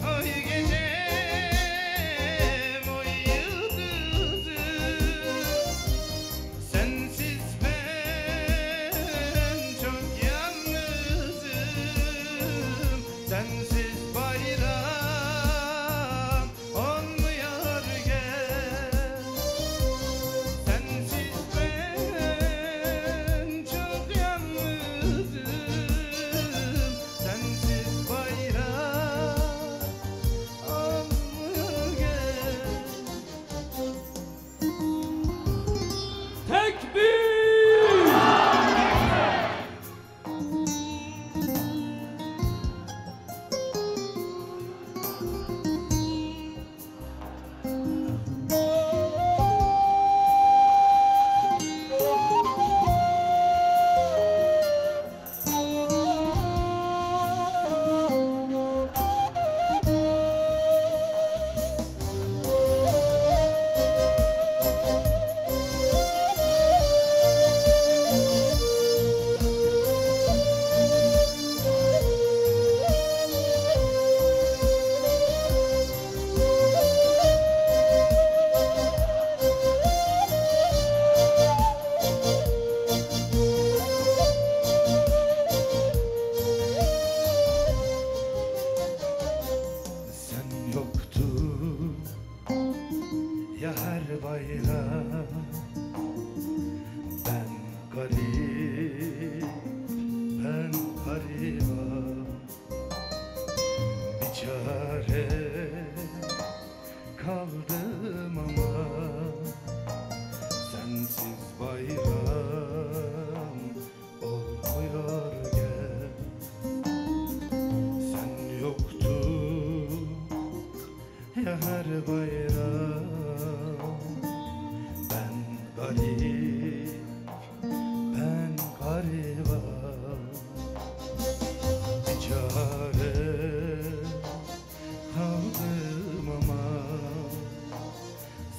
ay gecem, ay yıldızım. Sensiz ben çok yalnızım. Sensiz bayram olmuyor gel. Sensiz ben çok yalnızım. Sensiz bayram olmuyor gel. Tekbir! Sen yoktun ya her bayram, ben garip, ben gariba. Biçare kaldım ama sensiz bayram olmuyor gel. Sen yoktun ya her bayram, ben garip, ben gariba. Biçare kaldım ama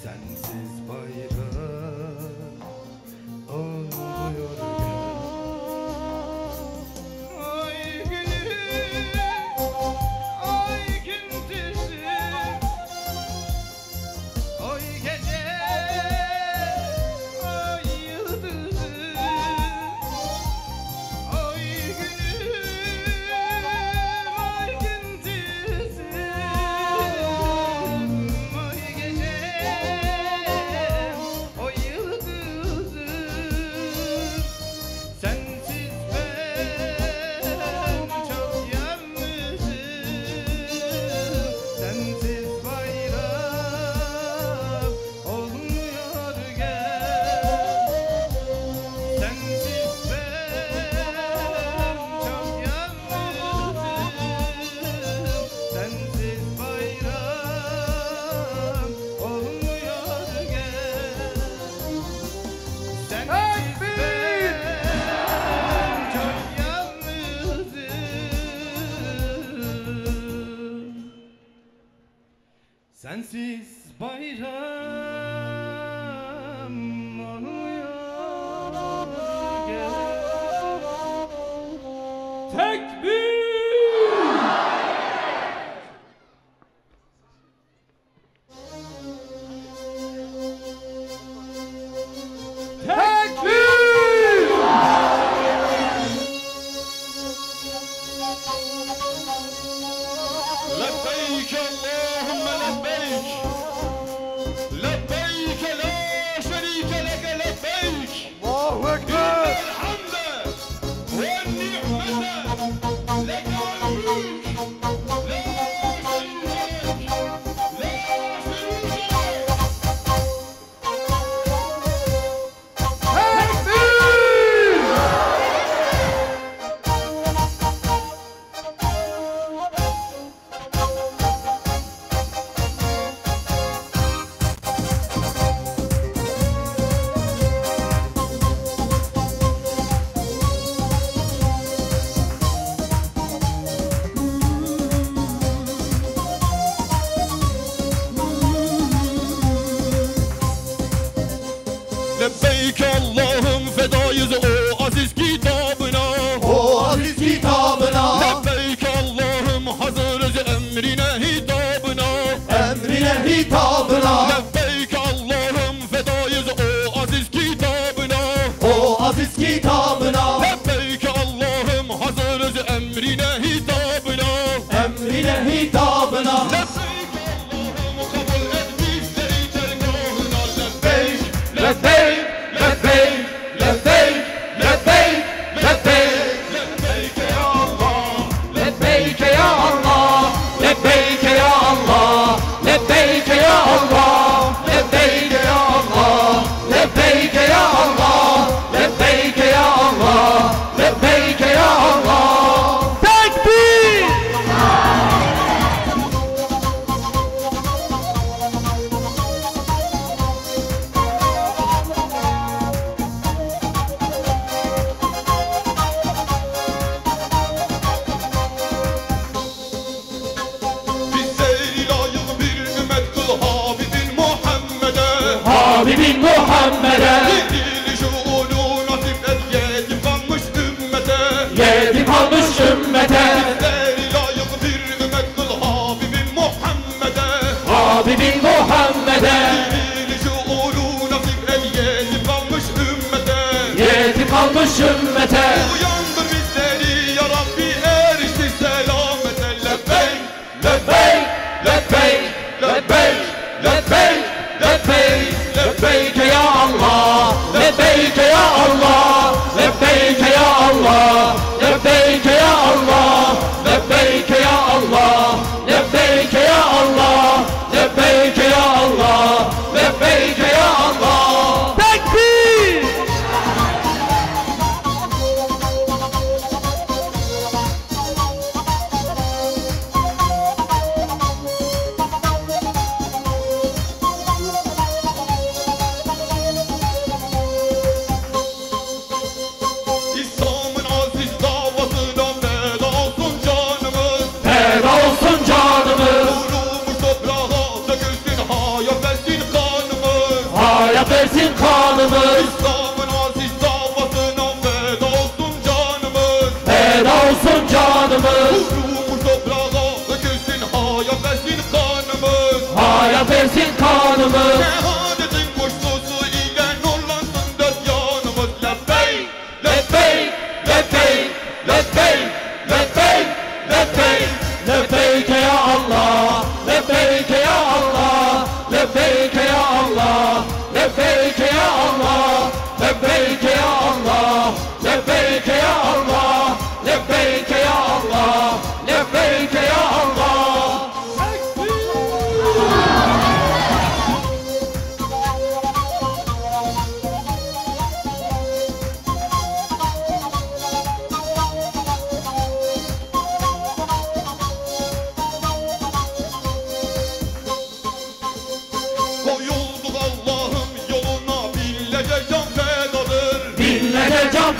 sensiz bayram olmuyor gel. Ay günüm, ay gündüzüm, ay gecem, ay yıldızım, ay günüm, ay gündüzüm, ay gecem, ay yıldızım. Sensiz ben çok yalnızım. Sensiz bayram olmuyor gel. Sensiz ben çok yalnızım. Sensiz bayram olmuyor gel. Sensiz ben çok yalnızım. Sensiz bayram olmuyor gel. Tekbir! اللهم لبيك، لبيك لا شريك لك لبيك، Allahu Ekber. إن الحمد والنعمة لك والملك، لا شريك لك، لا شريك لك. Lebbeyk Allah'ım, fedayız o aziz kitabına. O aziz kitabına. Lebbeyk Allah'ım, hazırız emrine hitabına. Emrine hitabına. Lebbeyk Allah'ım, fedayız o aziz kitabına. O aziz kitabına. Lebbeyk Allah'ım, hazırız emrine hitabına. Emrine hitabına. Lebbeyk Allah'ım, kabul et bizleri dergahına. Lebbeyk, lebbeyk, lebbeyk, lebbeyk, lebbeyk, lebbeyk. Lebbeyk ya Allah, lebbeyk ya Allah, lebbeyk ya Allah, lebbeyk ya Allah, lebbeyk ya Allah, lebbeyk ya Allah, lebbeyk ya Allah, lebbeyk ya Allah. Tekbir! Bizleri layık bir ümmet kıl Habibin Muhammed'e. Habibin Muhammed'e. Dil şuuru nasip et yetim kalmış ümmete. Yetim kalmış ümmete. Bizleri layık bir ümmet kıl Habibin Muhammed'e. Habibin Muhammed'e. Dil şuuru nasip et yetim kalmış ümmete. Yetim kalmış ümmete. Uyandır bizleri ya Rabbi, eriştir selamete. Lebbeyk, lebbeyk, lebbeyk, lebbeyk, lebbeyk, lebbeyk, lebbeyk ya Allah, lebbeyk ya Allah, lebbeyk ya Allah, lebbeyk ya Allah, lebbeyk ya Allah, lebbeyk ya Allah, lebbeyk ya Allah, lebbeyk ya Allah. Tekbir! İslam'ın aziz davasına feda olsun canımız. Feda olsun canımız. Vurulmuş toprağa dökülsün, hayat versin kanımız. Hayat versin kanımız. İslam'ın aziz davasına feda olsun canımız. Feda olsun canımız. Vurulmuş toprağa dökülsün, hayat versin kanımız. Hayat versin kanımız. Şehadetin kuşlusu ile nurlansın dört yanımız. Lebbeyk, lebbeyk, lebbeyk, lebbeyk, lebbeyk, lebbeyk. Lebbeyk ya Allah, lebbeyk ya Allah, lebbeyk ya Allah, lebbeyk ya Allah, lebbeyk ya Allah, lebbeyk ya Allah, lebbeyk ya Allah, lebbeyk ya Allah. Koyulduk Allah'ın yoluna, binlerce can fedadır. Binlerce can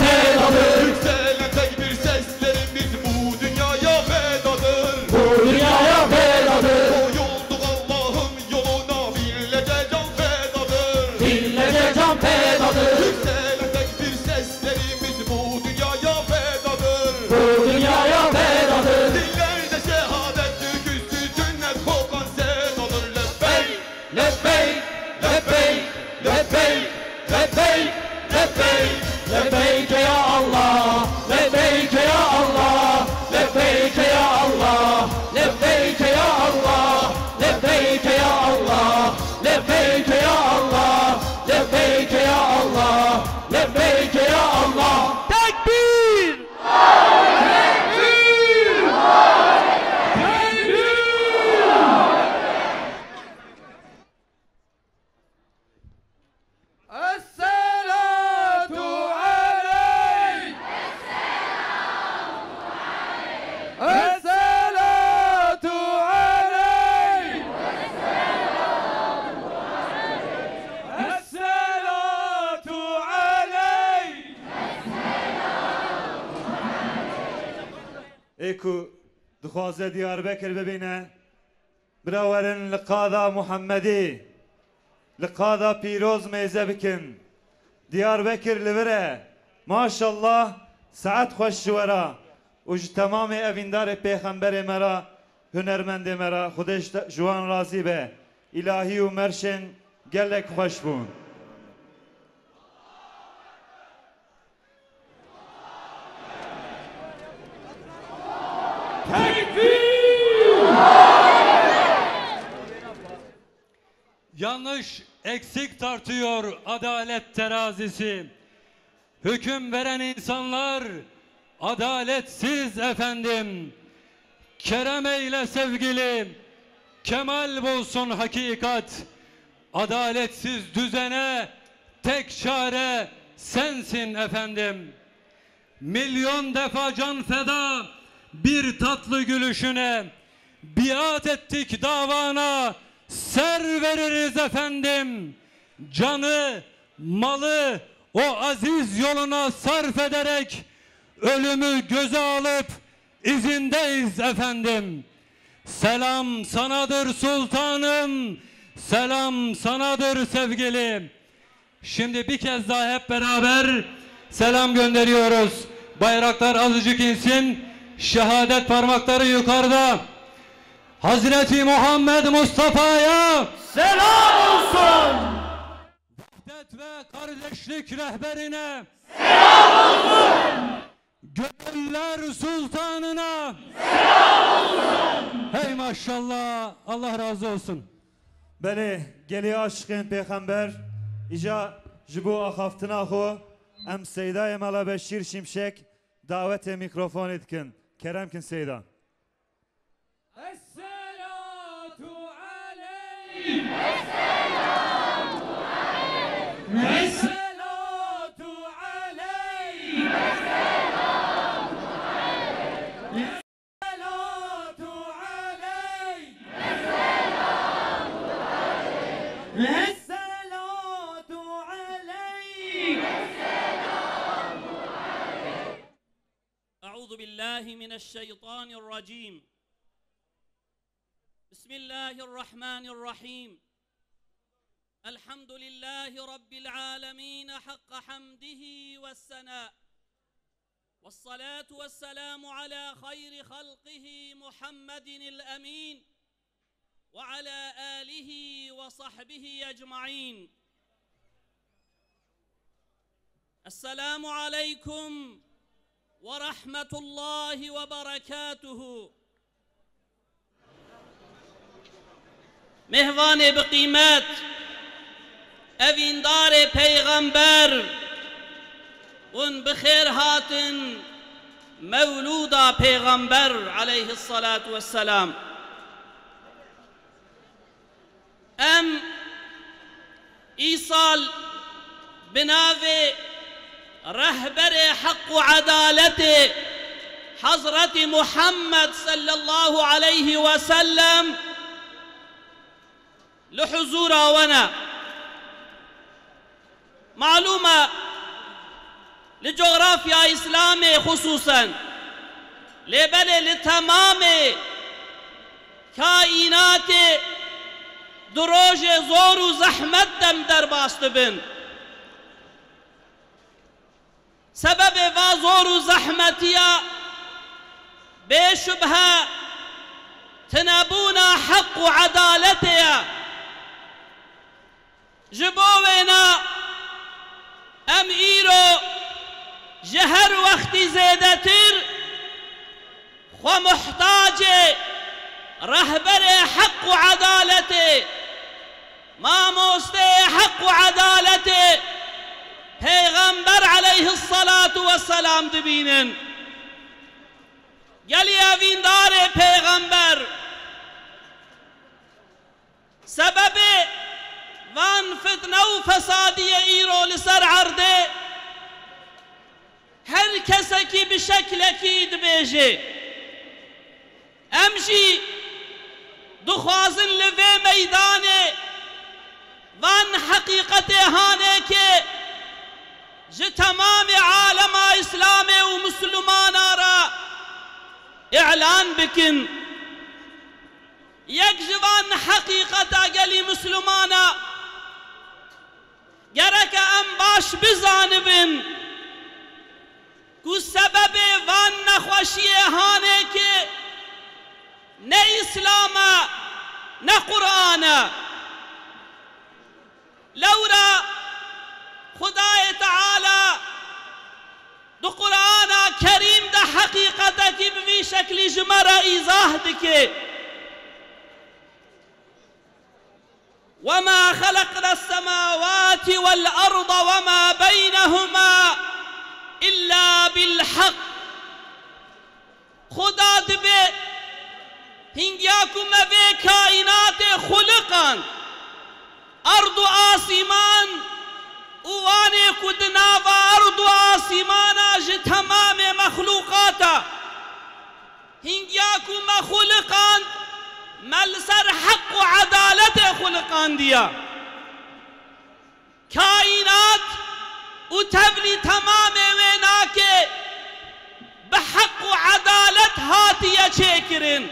Dixwaze Diyarbekir bibîne. Bira werin li qada Muhemmedî, li qada pîroz mêze bikin. Diyarbekir li vir e. Maşallah, saet xweş ji we re û ji temamê evîndarê pêxemberê me re, hunermendê me re. Xwedê ji te, ji wan razî be. Îlahî û merşên gelek xweş bûn. Tekbir! Yanlış eksik tartıyor adalet terazisi. Hüküm veren insanlar adaletsiz efendim. Kerem eyle sevgili, kemal bulsun hakikat. Adaletsiz düzene tek çare sensin efendim. Milyon defa can feda bir tatlı gülüşüne. Biat ettik davana, ser veririz efendim. Canı, malı o aziz yoluna sarf ederek ölümü göze alıp izindeyiz efendim. Selam sanadır sultanım, selam sanadır sevgilim. Şimdi bir kez daha hep beraber selam gönderiyoruz. Bayraklar azıcık insin. Şehadet parmakları yukarıda. Hazreti Muhammed Mustafa'ya selam olsun. Vahdet ve kardeşlik rehberine selam olsun. Göller sultanına selam olsun. Hey maşallah, Allah razı olsun. Belê, gelê aşiqên pêxember, îca ji bo axaftina xwe em Seydayê Mela Beşîr Şimşek dawetê mîkrofonê dikin. Kerem kin Seyda. Esselatu aleyk. Esselatu aleyk. Esselatu aleyk. Esselatu aleyk. أعوذ بالله من الشيطان الرجيم. بسم الله الرحمن الرحيم. الحمد لله رب العالمين حق حمده والثناء. والصلاة والسلام على خير خلقه محمد الأمين وعلى آله وصحبه أجمعين. السلام عليكم ورحمة الله وبركاته. Mêvanê bi qîmet, evîndarê peyxember, hûn bi xêr hatin mewlûda pêxember aleyhisselatu vesselam. Em îsal bi navê rehberê heq û edaletê Hezretî Muhammed sallallahu aleyhi ve sellem li huzûra we ne. Malûm e, li cografya Îslamê xusûsen, lê belê li temamê kaînatê di rojê zor û zehmet de em derbas dibin. Sebebê va zor û zehmetiya bêşubhe tinebûna heq û edaletê ye. Ji bo wêna em îro ji her wextî zêdetir xwe muhtacê rehberê heq û edaletê, mamosteyê heq û edaletê, Pêxember aleyhisselatu vesselam dibînin. Gelî evîndarê Pêxember, sebebê van fitne û fesadiyê îro li ser erdê, her kesekî bi şeklekî dibêje. Em jî dixwazin li vê meydanê van heqîqetê hanê ke ji temamê alema Îslamê û Misilmana re îlan bikin. Yek ji van heqîqeta gelî Mislimana gereke em baş bizanibin ku sebebê van nexweşiyê hanê ki ne Îslam e, ne Qur'an e. Lewra Xwedayê Teala di Qur'ana Kerîm de heqîqetekî bi vî şeklî ji me re îzah dike. وما خلقنا السماوات والأرض وما بينهما إلا بالحق. Xuda dibê hingiya ku me vê kaînatê xuliqand, erd û asîman û wanê ku di nava erd û asîmana ji temamê mexlûqata, hingiya ku me xuliqand, me li ser heq û edaletê xuliqandiye. Kaînat û tevlî temamê wê nake bi heq û edalet hatiye çêkirin.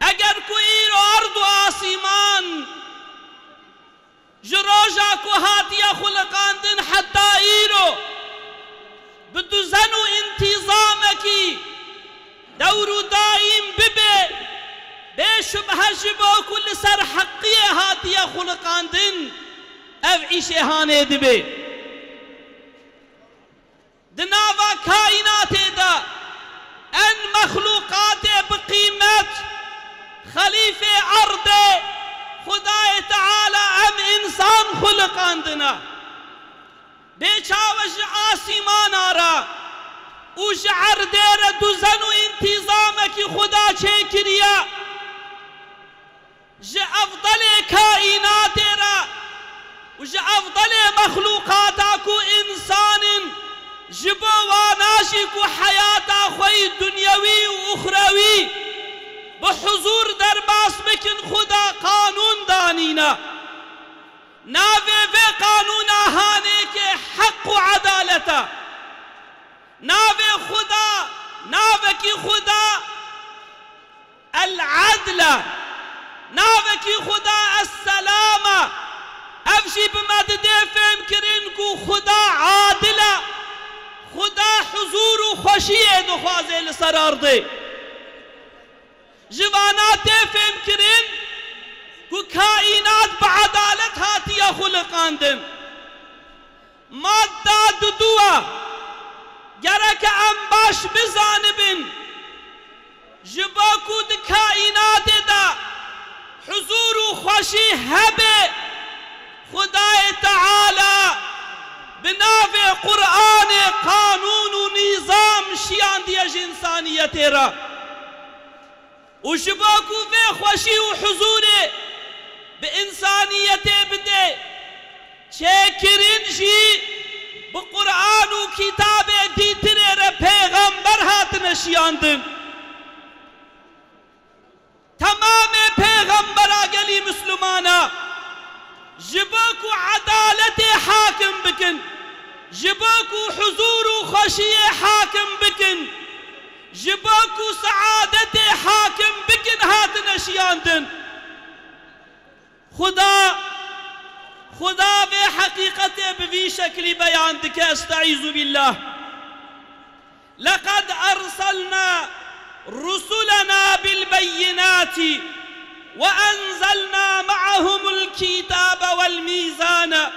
Eger ku îro erd û asîman ji roja ku hatiye xuliqandin heta îro bi duzen û întîzamekî dewr û daîm bibe, bê şubhe ji bo ku li ser heqiyê hatiye xuliqandin, ev îşê hanê dibe. Di nava kaînatê de en mexlûqatê bi qîmet xelîfê erdê Xwedayê Teala em însan xuliqandine. Bê çawe ji asîmana re û ji erdê re duzen û întîzamekî Xuda çêkiriye. Ji efdelê kaînatê re û ji efdelê mexlûqata ku însan in, ji bo wana jî ku heyata xwe yî dunyewî û uxrewî bi huzûr derbas bikin, Xuda qanûn danîne. Navê vê qanûna hanê ke heq û edalet e. Navê Xuda, navekî Xuda El-Edl e. Navekî Xuda Es-Selam e. Ev jî bi me didê fêmkirin ku Xuda adil e. Xuda huzûr û xweşiyê dixwaze li ser erdê. Ji vana tê fêmkirin ku kaînat bi edalet hatiye xuliqandin. Madda duduwa gereke em baş bizanibin, ji bo ku di kaînatê de huzûr û xweşî hebe, Xwedayê Teala bi navê Qur'anê qanûn û nîzam şiyandiye ji însaniyetê re. Û ji bo ku vê xweşî û huzûrê bi însaniyetê bide, çêkirin jî bi Qur'an û kitabê dîtirê re pêxember hatine şiyandin. Temamê pêxembera gelî Mislimana ji bo ku edaletê hakim bikin, ji bo ku huzûr û xweşiyê hakim bikin, ji bo ku seadetê hakim bikin hatine şiyandin. Xuda, Xuda vê heqîqetê bi vî şeklî beyan dike, Estaizu billah. لقد أرسلنا رسلنا بالبينات وأنزلنا معهم الكتاب والميزان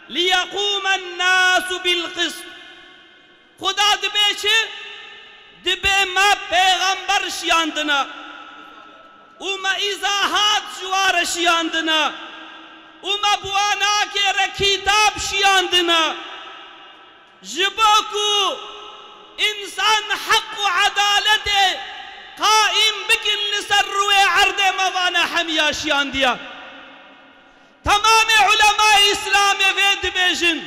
ليقوم الناس بالقسط. Xuda dibê çi? Dibê me pêxember şiyandine û me îzahat ji wa re şiyandine û me bi wanakê re kîtab şiyandine. Ji bo ku însan heq û edaletê qaîm bikin li ser rûyê erdê, me vane hemiya şiyandiye. Temamê ulemayê Îslamê vê dibêjin,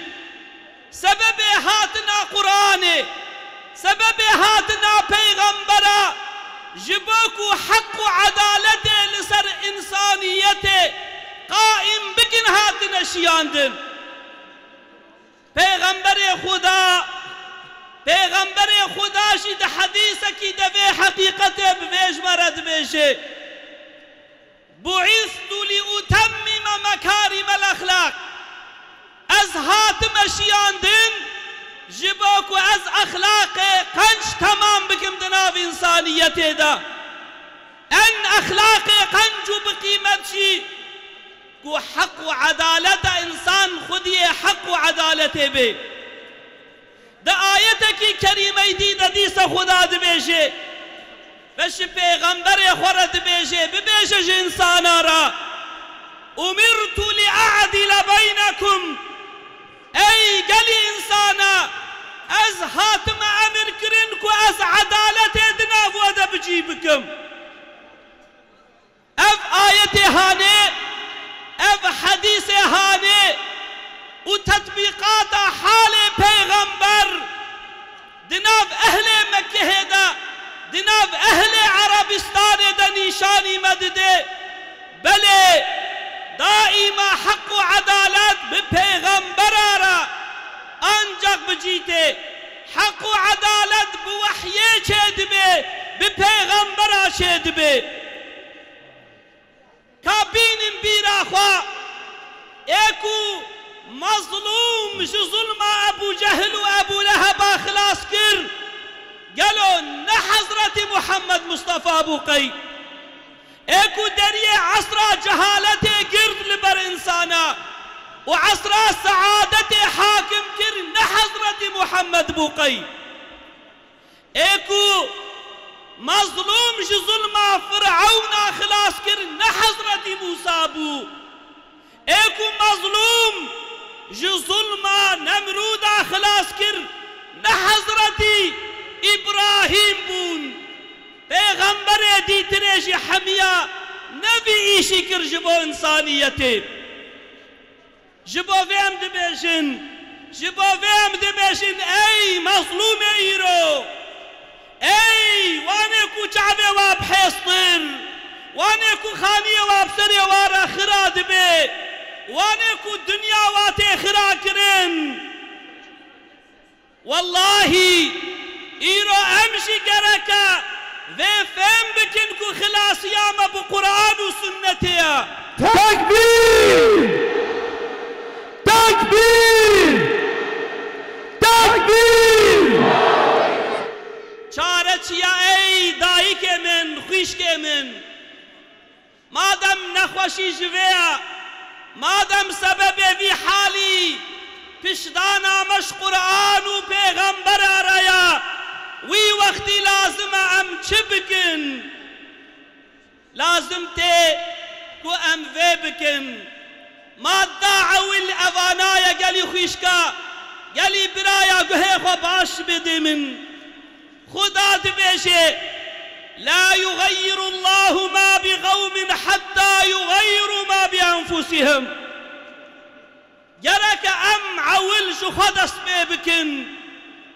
sebebê hatina Qur'anê, sebebê hatina peyxembera, ji bo ku heq û edaletê li ser însaniyetê qaîm bikin hatine şiyandin. Peyxemberê Xuda, Pêxemberê Xuda jî di hedîsekî de vê heqîqetê bi vê ji me re dibêje: "بعثت لأتمم مكارم الأخلاق." Ez hatime şiyandin ji bo ku ez exlaqê qenc temam bikim di nav însaniyetê de. En exlaqê qenc û bi qîmet jî ku heq û edaleta însan xwediyê heq û edaletê bê. Di ayetekî kerîmeyî dî de dîsa Xuda dibêje, ve ji pêxemberê xwe re dibêje, bibêje ji însana re: "أمرت لأعدل بينكم." Ey gelî însana, ez hatime emir kirin ku ez edaletê di nav we de bi cî bikim. Ev ayetê hanê, ev hedîsê hanê û tetbîqata halê pêxember di nav ehlê Mekkehê de, di nav ehlê Erebistanê de nîşanî me dide. Belê, daîma heq û edalet bi pêxembera re ancaq bi cî tê. Heq û edalet bi wehyê çêdibe, bi pêxembera çêdibe. Ka bînin bîra xwe, ê ku Mezlûm ji zulma Ebû Cehil û Ebû Leheba xilas kir, gelo ne Hezretî Muhammed Mustafa bû qey? Ê ku deriyê esra cehaletê girt li ber însana û esra seadetê hakim kir, ne Hezretî Muhammed bû qey? Ê ku Mezlûm ji zulma Firewna xilas kir, ne Hezretî Mûsa bû. Ê ku Mezlûm ji zulma Nemrûda xilas kir, ne Hezretî Îbrahîm bûn. Pêxemberê dîtirê jî hemiya ne vî îşî kir ji bo însaniyetê. Ji bo vê em dibêjin, ji bo vê em dibêjin, ey mezlûmê îro, ey wanê ku çavê wa bi hêz tir, wanê ku xaniyê wa bi serê wa re xira dibe, wanê ku dinya wa tê xira kirin. Wellahî, îro em jî gereke vê fêm bikin ku xilasiya me bi Quran û sunnetê ye. Tekbîr! Tekbîr! Tekbîr! Çare çi ye ey dayikê min, xwîşkê min? Madem nexweşî ji vê ye, madem sebebê vî halî piştdana me ji Quran û pêxembera re ye, wî wextî lazim e em çi bikin? Lazim tê ku em vê bikin. Ma da ewil evana ye, gelî xwîşka, gelî biraya guhê xwe baş bidê min. Xuda dibêje: "لا يغير الله ما بقوم حتى يغيروا ما بأنفسهم." Gereke em ewil ji xwe dest pê bikin.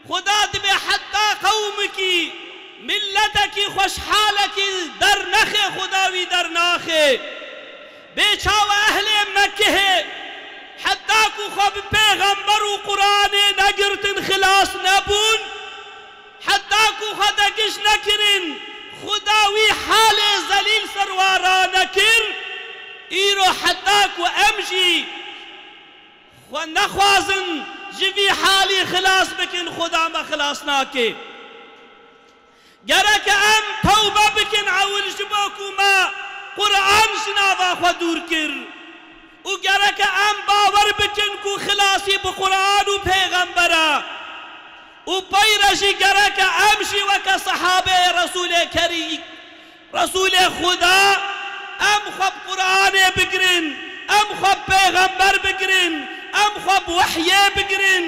Xuda dibê heta qewmekî, miletekî xweşhalekî dernexe, Xuda wî dernaxe. Bê çawa ehlê Mekkehê, heta ku xwe bi pêxember û Quranê negirtin, xilas nebûn? Heta ku xwe de giş nekirin, Xuda wî halê zelîl ser wa ranekir? Îro heta ku em jî xwe nexwazin ji vî halî xilas bikin, Xuda me xilas nake. Gereke em tewbe bikin ewil ji bo ku me Quran ji nava xwe dûr kir. Û gereke em bawer bikin ku xilasî bi Quran û pêxember e. Û pey re jî gereke em jî weke sehabeyê Resûlê Kerî-, Resûlê Xuda, em xwe bi Quranê bigirin, em xwe bi pêxember bigirin, em xwe bi wehyê bigirin,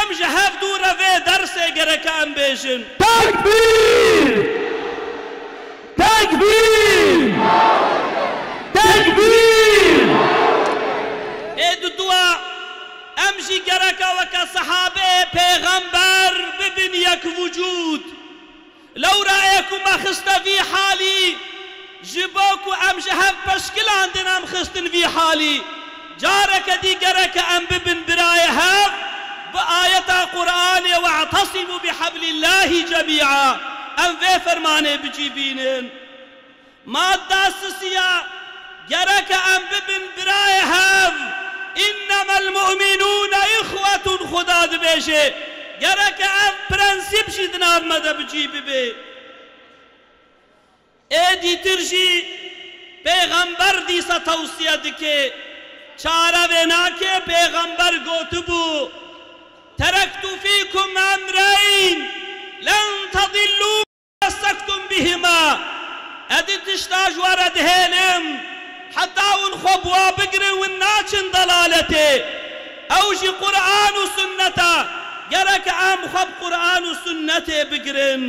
em ji hev dû re vê dersê gereke em bêjin. Tekbîr! Tekbîr! Tekbîr! Ê dudua, em jî gereke weke sehabeyê pêxember bibin yek vucûd. Lewra ê ku me xiste vî halî, ji bo ku em ji hev peşkilandin em xistin vî halî. Careke dî gereke em bibin birayê hev, Bi ayeta Qur'anê "We'tesimu bi heblillahî cemî'a", em vê fermanê bi cî bînin. Madda sisiya, gereke em bibin birayê hev. "İnnemel mu'minûne ihwetun", Xuda dibêje. Gereke ev prensîp jî di nav me de bi cî bibe. Ê dîtir jî Pêxember dîsa tewsiye dike. Çare vê nake, Pêxember gotibû, "Terektu fîkum emreyn len tedillû messektum bihima." Ez di tişta ji we re dihêlim, heta hûn xwe bi wa bigirin, hûn naçin delaletê. Ew jî Qur'an û sunnet e. Gereke em xwe bi Qur'an û sunnetê bigirin.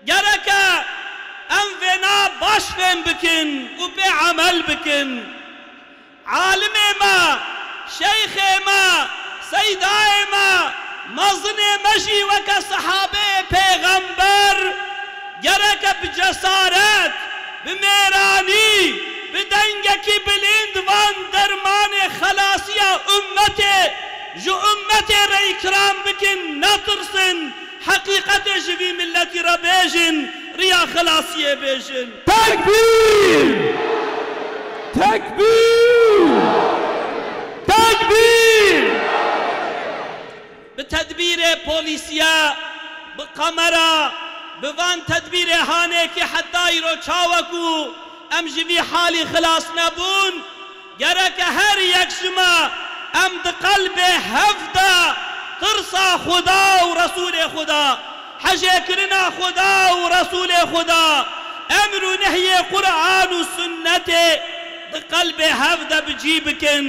Gereke em vêna baş fêm bikin û pê emel bikin. Alimê me, şeyxê me, seydayê me, mezinê me jî weke sehabeyê pêxember gereke bi cesaret, bi mêranî, bi dengekî bilind van dermanê xelasiya ummetê, ji ummetê re îkram bikin, netirsin. Heqîqetê ji vî milletî re bêjin, riya xelasiyê bêjin. Tekbîr! Tekbîr! Tekbîr! Bi tedbîrê polîsiya, bi kamera, bi van tedbîrê hanê ki heta îro çawa ku em ji vî halî xilas nebûn, gereke her yek ji me em di qelbê hev de tirsa Xuda û Resûlê Xuda, hejêkirina Xuda û Resûlê Xuda, emr û nehyê Qur'an û sunnetê di qelbê hev de bi cî bikin.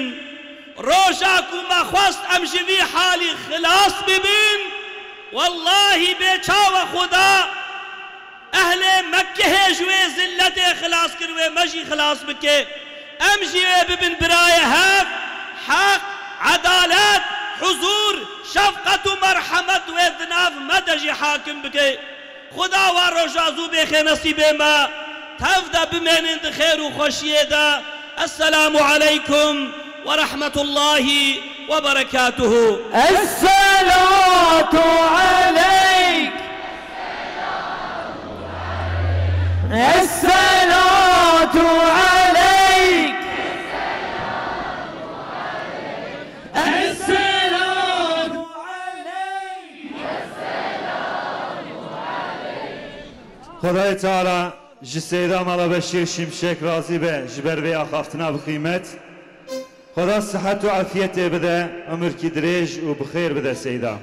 Roja ku me xwest em ji vî halî xilas bibin, wellahî bê çawa Xuda, Ehlê Mekkehê ji wê zilletê xilas kir, wê me jî xilas bike. Em jî wê bibin birayê hev, heq, edalet, huzur, şefqet û merhemet wê di nav me de jî hakim bike. Xuda wa roja zû bêxe nesîbê me. Tev de bimênin di xêr û xweşiyê de. Esselamu aleykum ve rahmetullahi ve berekatuhu. Esselatu aleyk. Esselatu aleyk. Esselatu aleyk. Xwedayê Teala ji Seyda Mala Beşîr Şimşek razî be ji ber vê axaftina bi qîmet. Xweda sihet û efiyetê bide, emirkî dirêj û bi xêr bide Seyda.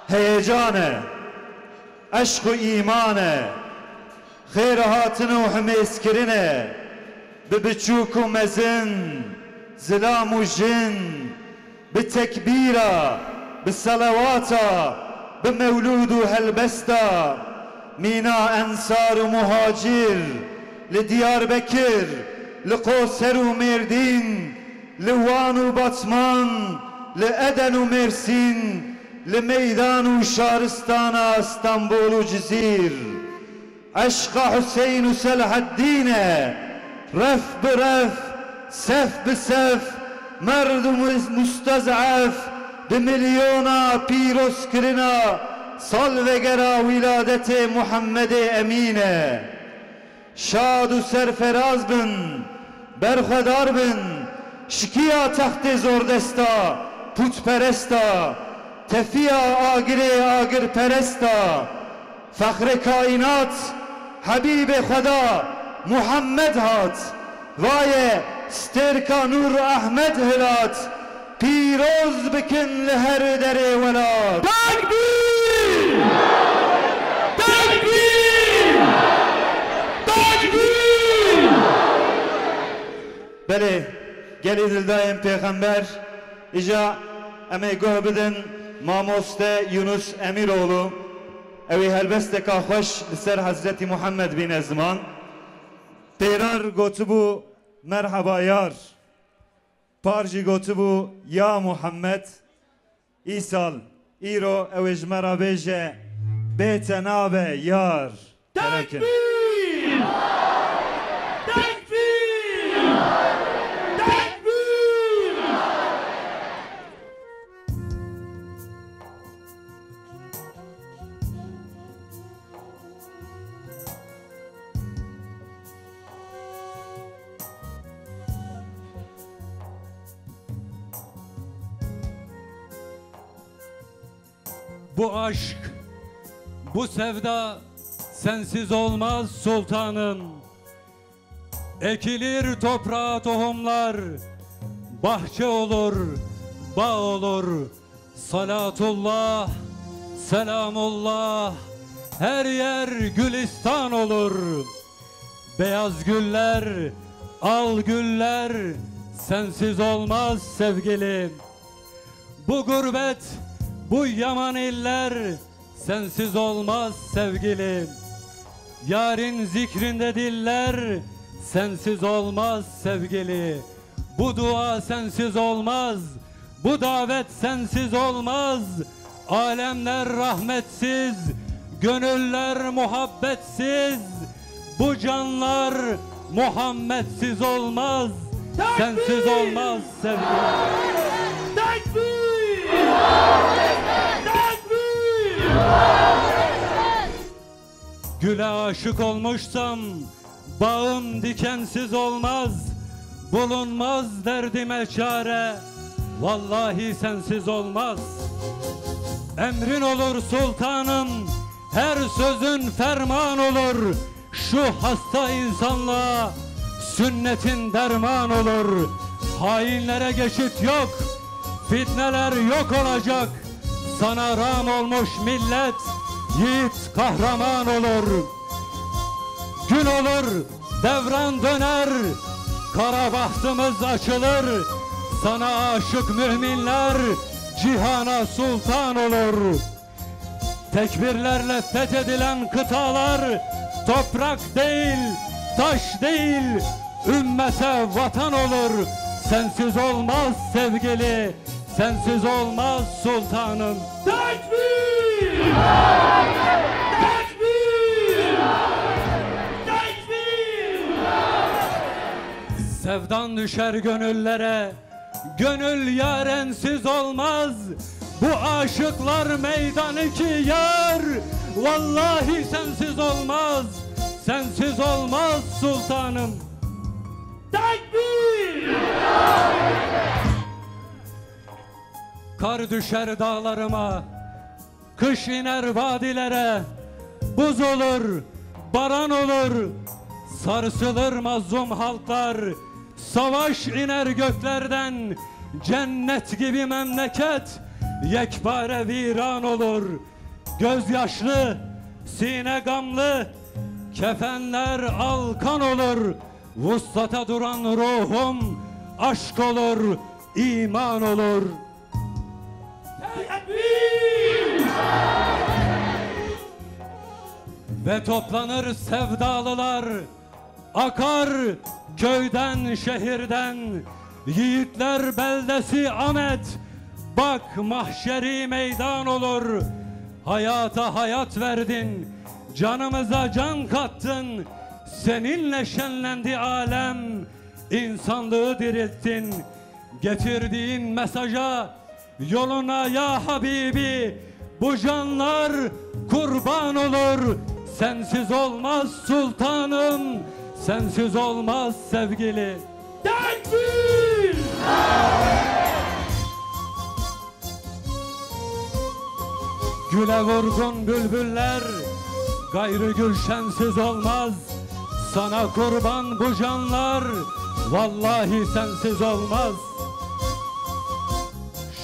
Heyecan e, eşq û îman e, xêr hatin û himêzkirin e, bi biçûk û mezin, zilam û jin, bi tekbîra, bi selawata, bi mewlûd û helbesta, mîna ensar û muhacir, li Diyarbekir, li Qoser û Mêrdîn, li Wan û Batman, li Eden û Mêrsîn, li meydan û şaristana Stenbol û Cizîr. Eşqa Huseyn û Selaheddîn e, ref bi ref, sef bi sef, merd û mus-, mustez'ef, bi milyona pîrozkirina salvegera wîladetê Muhemmedê Emîn e. Şad û serferaz bin, berxwedar bin, şikiya textê zordesta, pûtperesta, tefiya agirê agirperesta, fexrê kaînat, Hebîbê Xweda, Muhammed hat, vaye stêrka nûr Ahmed hilat, pîroz bikin li her derê welat. Tekbîr! Tekbîr! Tekbîr! Belê, gelî dildayên pêxember, îja em ê guh bidin mamoste Yunus Emîroğlu, ew ê helbesteka xweş li ser Hezretî Muhammed bîne ziman. Pêrar gotibû, "Merheba yar." Par jî gotibû, "Ya Muhammed." Îsal, îro ew ê ji me re bêje, "Bê te nabe yar." Terekin. Tekbîr! Tekbîr! Tekbîr! Bu aşk, bu sevda sensiz olmaz sultanım. Ekilir toprağa tohumlar, bahçe olur, bağ olur. Salatullah, selamullah, her yer gülistan olur. Beyaz güller, al güller, sensiz olmaz sevgilim. Bu gurbet, bu yaman iller sensiz olmaz sevgilim. Yarın zikrinde diller sensiz olmaz sevgili. Bu dua sensiz olmaz, bu davet sensiz olmaz. Alemler rahmetsiz, gönüller muhabbetsiz. Bu canlar Muhammedsiz olmaz, sensiz olmaz sevgilim. Tekbir! Tekbir! Güle aşık olmuşsam, bağım dikensiz olmaz, bulunmaz derdime çare, vallahi sensiz olmaz. Emrin olur sultanım, her sözün ferman olur, şu hasta insanlığa sünnetin derman olur. Hainlere geçit yok, fitneler yok olacak. Sana rağm olmuş millet, yiğit kahraman olur. Gün olur, devran döner, kara bahtımız açılır. Sana aşık müminler cihana sultan olur. Tekbirlerle fethedilen kıtalar toprak değil, taş değil, ümmete vatan olur. Sensiz olmaz sevgili, sensiz olmaz sultanım. Tekbir! Tekbir! Tekbir! Sevdan düşer gönüllere, gönül yarensiz olmaz. Bu aşıklar meydanı ki yar, vallahi sensiz olmaz. Sensiz olmaz sultanım. Tekbir! Kar düşer dağlarıma, kış iner vadilere, buz olur, baran olur, sarsılır mazlum halklar. Savaş iner göklerden, cennet gibi memleket yekpare viran olur. Gözyaşlı, sine gamlı, kefenler alkan olur. Vuslata duran ruhum aşk olur, iman olur. Ve toplanır sevdalılar, akar köyden şehirden, yiğitler beldesi Ahmet, bak mahşeri meydan olur. Hayata hayat verdin, canımıza can kattın, seninle şenlendi alem, insanlığı dirilttin. Getirdiğin mesaja, yoluna ya Habibi, bu canlar kurban olur. Sensiz olmaz sultanım, sensiz olmaz sevgili. Tekbir! Güle vurgun bülbüller, gayrı gülşensiz olmaz. Sana kurban bu canlar, vallahi sensiz olmaz.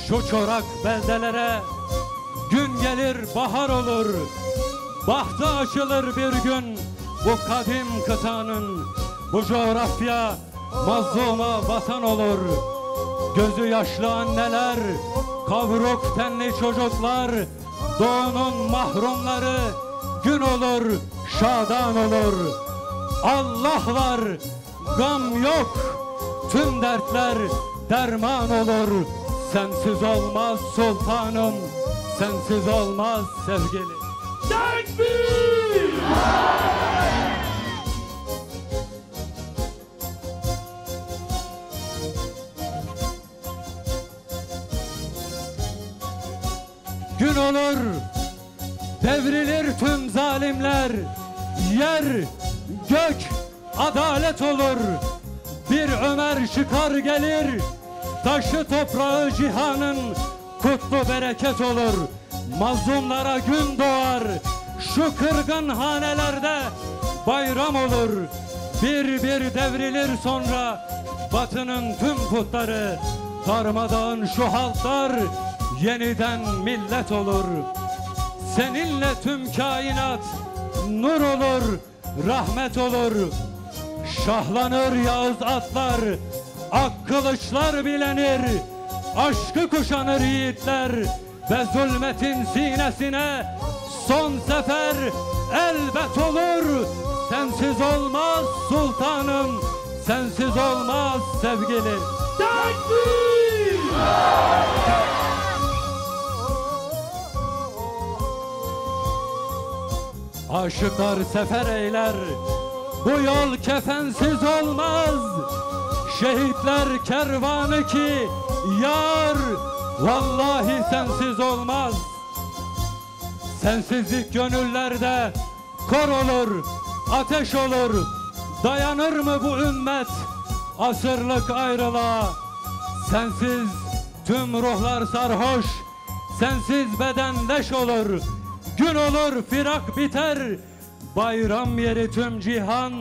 Şu çorak beldelere gün gelir, bahar olur. Bahtı açılır bir gün bu kadim kıtanın. Bu coğrafya mazluma vatan olur. Gözü yaşlı anneler, kavruk tenli çocuklar, doğunun mahrumları gün olur, şadan olur. Allah var, gam yok, tüm dertler derman olur. Sensiz olmaz sultanım, sensiz olmaz sevgili. Tekbir! Gün olur, devrilir tüm zalimler, yer, gök, adalet olur. Bir Ömer çıkar gelir, taşı toprağı cihanın kutlu bereket olur. Mazlumlara gün doğar, şu kırgın hanelerde bayram olur. Bir bir devrilir sonra Batı'nın tüm putları, darmadağın şu halklar yeniden millet olur. Seninle tüm kainat nur olur, rahmet olur. Şahlanır yağız atlar, ak kılıçlar bilenir. Aşkı kuşanır yiğitler ve zulmetin sinesine son sefer elbet olur. Sensiz olmaz sultanım, sensiz olmaz sevgilim. Takbir! Aşıklar sefer eyler, bu yol kefensiz olmaz. Şehitler kervanı ki yar, vallahi sensiz olmaz. Sensizlik gönüllerde kor olur, ateş olur. Dayanır mı bu ümmet asırlık ayrılığa? Sensiz tüm ruhlar sarhoş, sensiz beden leş olur. Gün olur, firak biter, bayram yeri tüm cihan,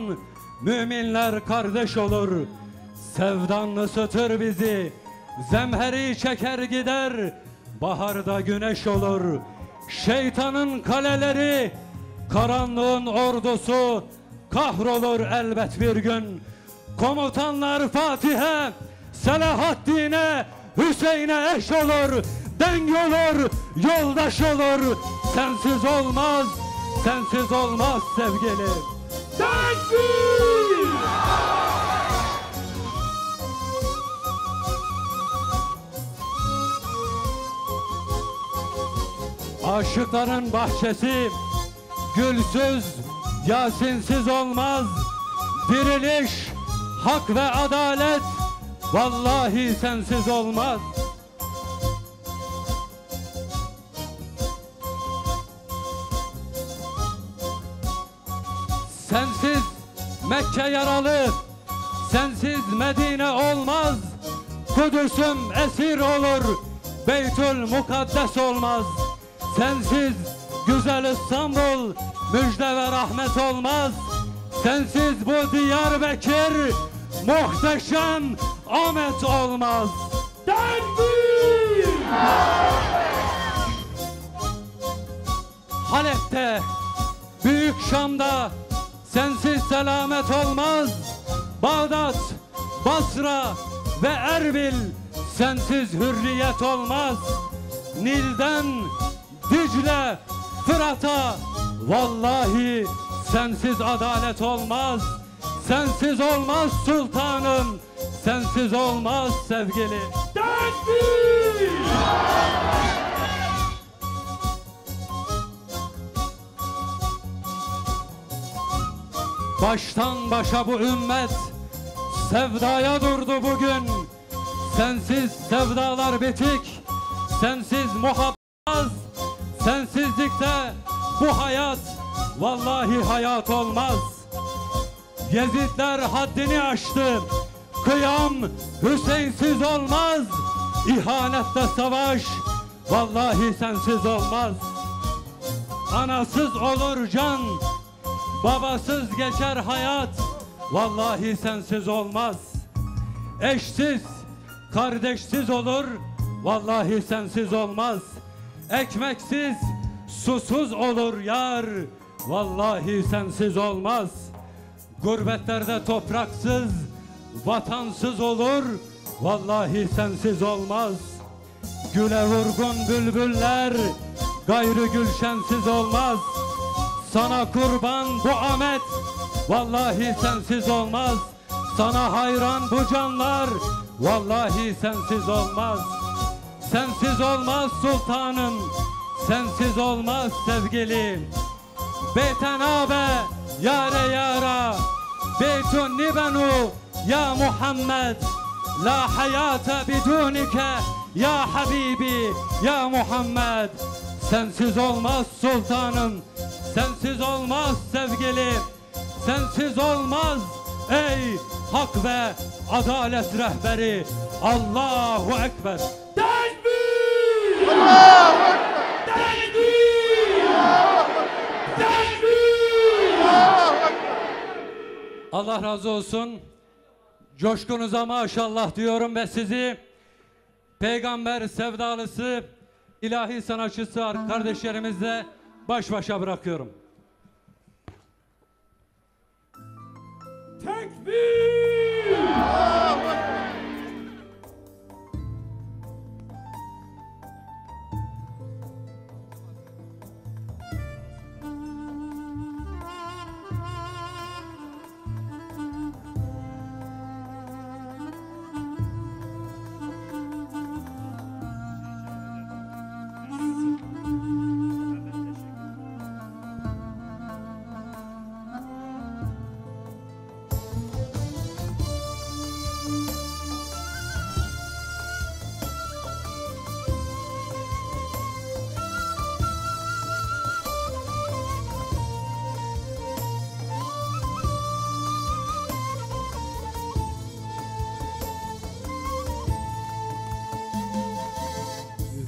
müminler kardeş olur. Sevdan ısıtır bizi, zemheri çeker gider, baharda güneş olur. Şeytanın kaleleri, karanlığın ordusu kahrolur elbet bir gün. Komutanlar Fatih'e, Selahaddin'e, Hüseyin'e eş olur, deng olur, yoldaş olur. Sensiz olmaz, sensiz olmaz sevgilim. Tekbir! Aşıkların bahçesi gülsüz, Yasinsiz olmaz. Diriliş, hak ve adalet vallahi sensiz olmaz. Sensiz Mekke yaralı, sensiz Medine olmaz. Kudüs'üm esir olur, Beytül Mukaddes olmaz. Sensiz güzel İstanbul, müjde ve rahmet olmaz. Sensiz bu Diyarbekir, muhteşem Ahmet olmaz. Tekbir! Halep'te, Büyük Şam'da sensiz selamet olmaz. Bağdat, Basra ve Erbil sensiz hürriyet olmaz. Nil'den Dicle, Fırat'a vallahi sensiz adalet olmaz. Sensiz olmaz sultanım, sensiz olmaz sevgili. Tekbir! Baştan başa bu ümmet sevdaya durdu bugün. Sensiz sevdalar bitik, sensiz muhabbet, sensizlikte bu hayat vallahi hayat olmaz. Yezidler haddini aştı. Kıyam Hüseyinsiz olmaz. İhanette savaş vallahi sensiz olmaz. Anasız olur can, babasız geçer hayat vallahi sensiz olmaz. Eşsiz, kardeşsiz olur vallahi sensiz olmaz. Ekmeksiz, susuz olur yar, vallahi sensiz olmaz. Gurbetlerde topraksız, vatansız olur, vallahi sensiz olmaz. Güle vurgun bülbüller, gayrı gülşensiz olmaz. Sana kurban bu Ahmet, vallahi sensiz olmaz. Sana hayran bu canlar, vallahi sensiz olmaz. Sensiz olmaz sultanım, sensiz olmaz sevgilim. Bê te nabe yare yara, bê tu nîbeno ya Muhammed. La hayate bidûnike ya Habîbî, ya Muhammed. Sensiz olmaz sultanım, sensiz olmaz sevgilim. Sensiz olmaz ey hak ve adalet rehberi. Allahu Ekber. Tekbir! Allahu Ekber! Tekbir! Allah razı olsun. Coşkunuza maşallah diyorum ve sizi peygamber sevdalısı, ilahi sanatçısı ar-, kardeşlerimizle baş başa bırakıyorum. Tekbir!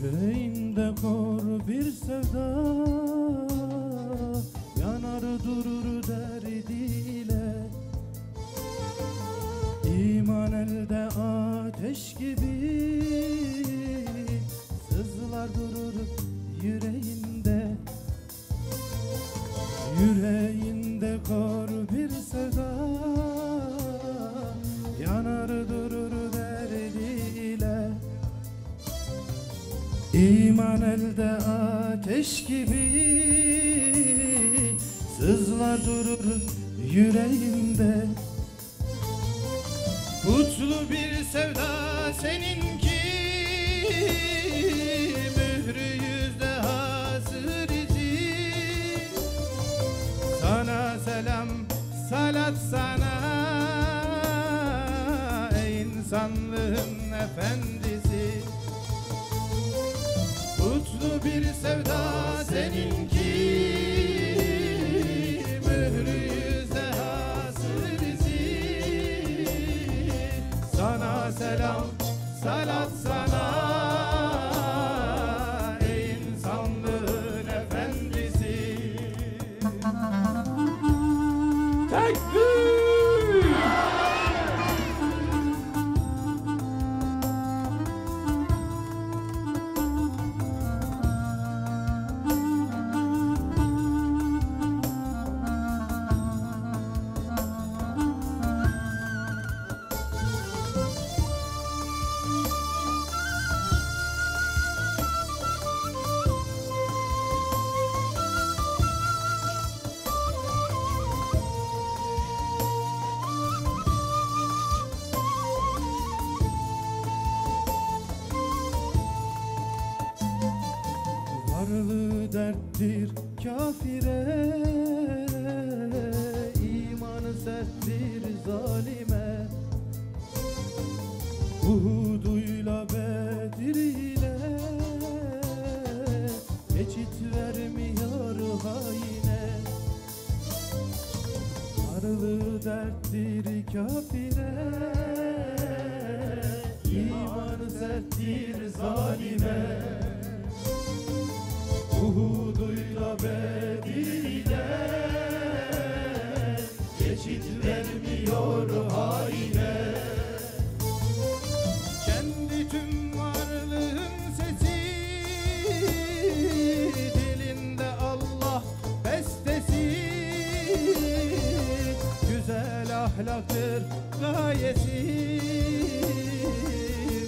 Yüreğimde kor bir sevda yanar durur derdiyle. İman elde ateş gibi sızlar durur yüreğimde. Yüreğinde kor bir sevda yanar durur derdiyle. İman elde ateş gibi sızlar durur yüreğimde. Kutlu bir sevda seninki, mührü yüzde hazır izin. Sana selam, salat sana, ey insanlığın efendisi. Kutlu bir sevda seninki, mührü yüzde hazır izin. Sana selam, salat sana, ey insanlığın efendisi. Tekbir! Varlığı derttir kafire, imanı serttir zalime. Uhuduyla Bedir ile geçit vermiyor haine. Varlığı derttir kafire, imanı serttir zalime. Uhuduyla Bedir ile geçit vermiyor haine. Kendi tüm varlığın sesi, dilinde Allah bestesi, güzel ahlaktır gayesi,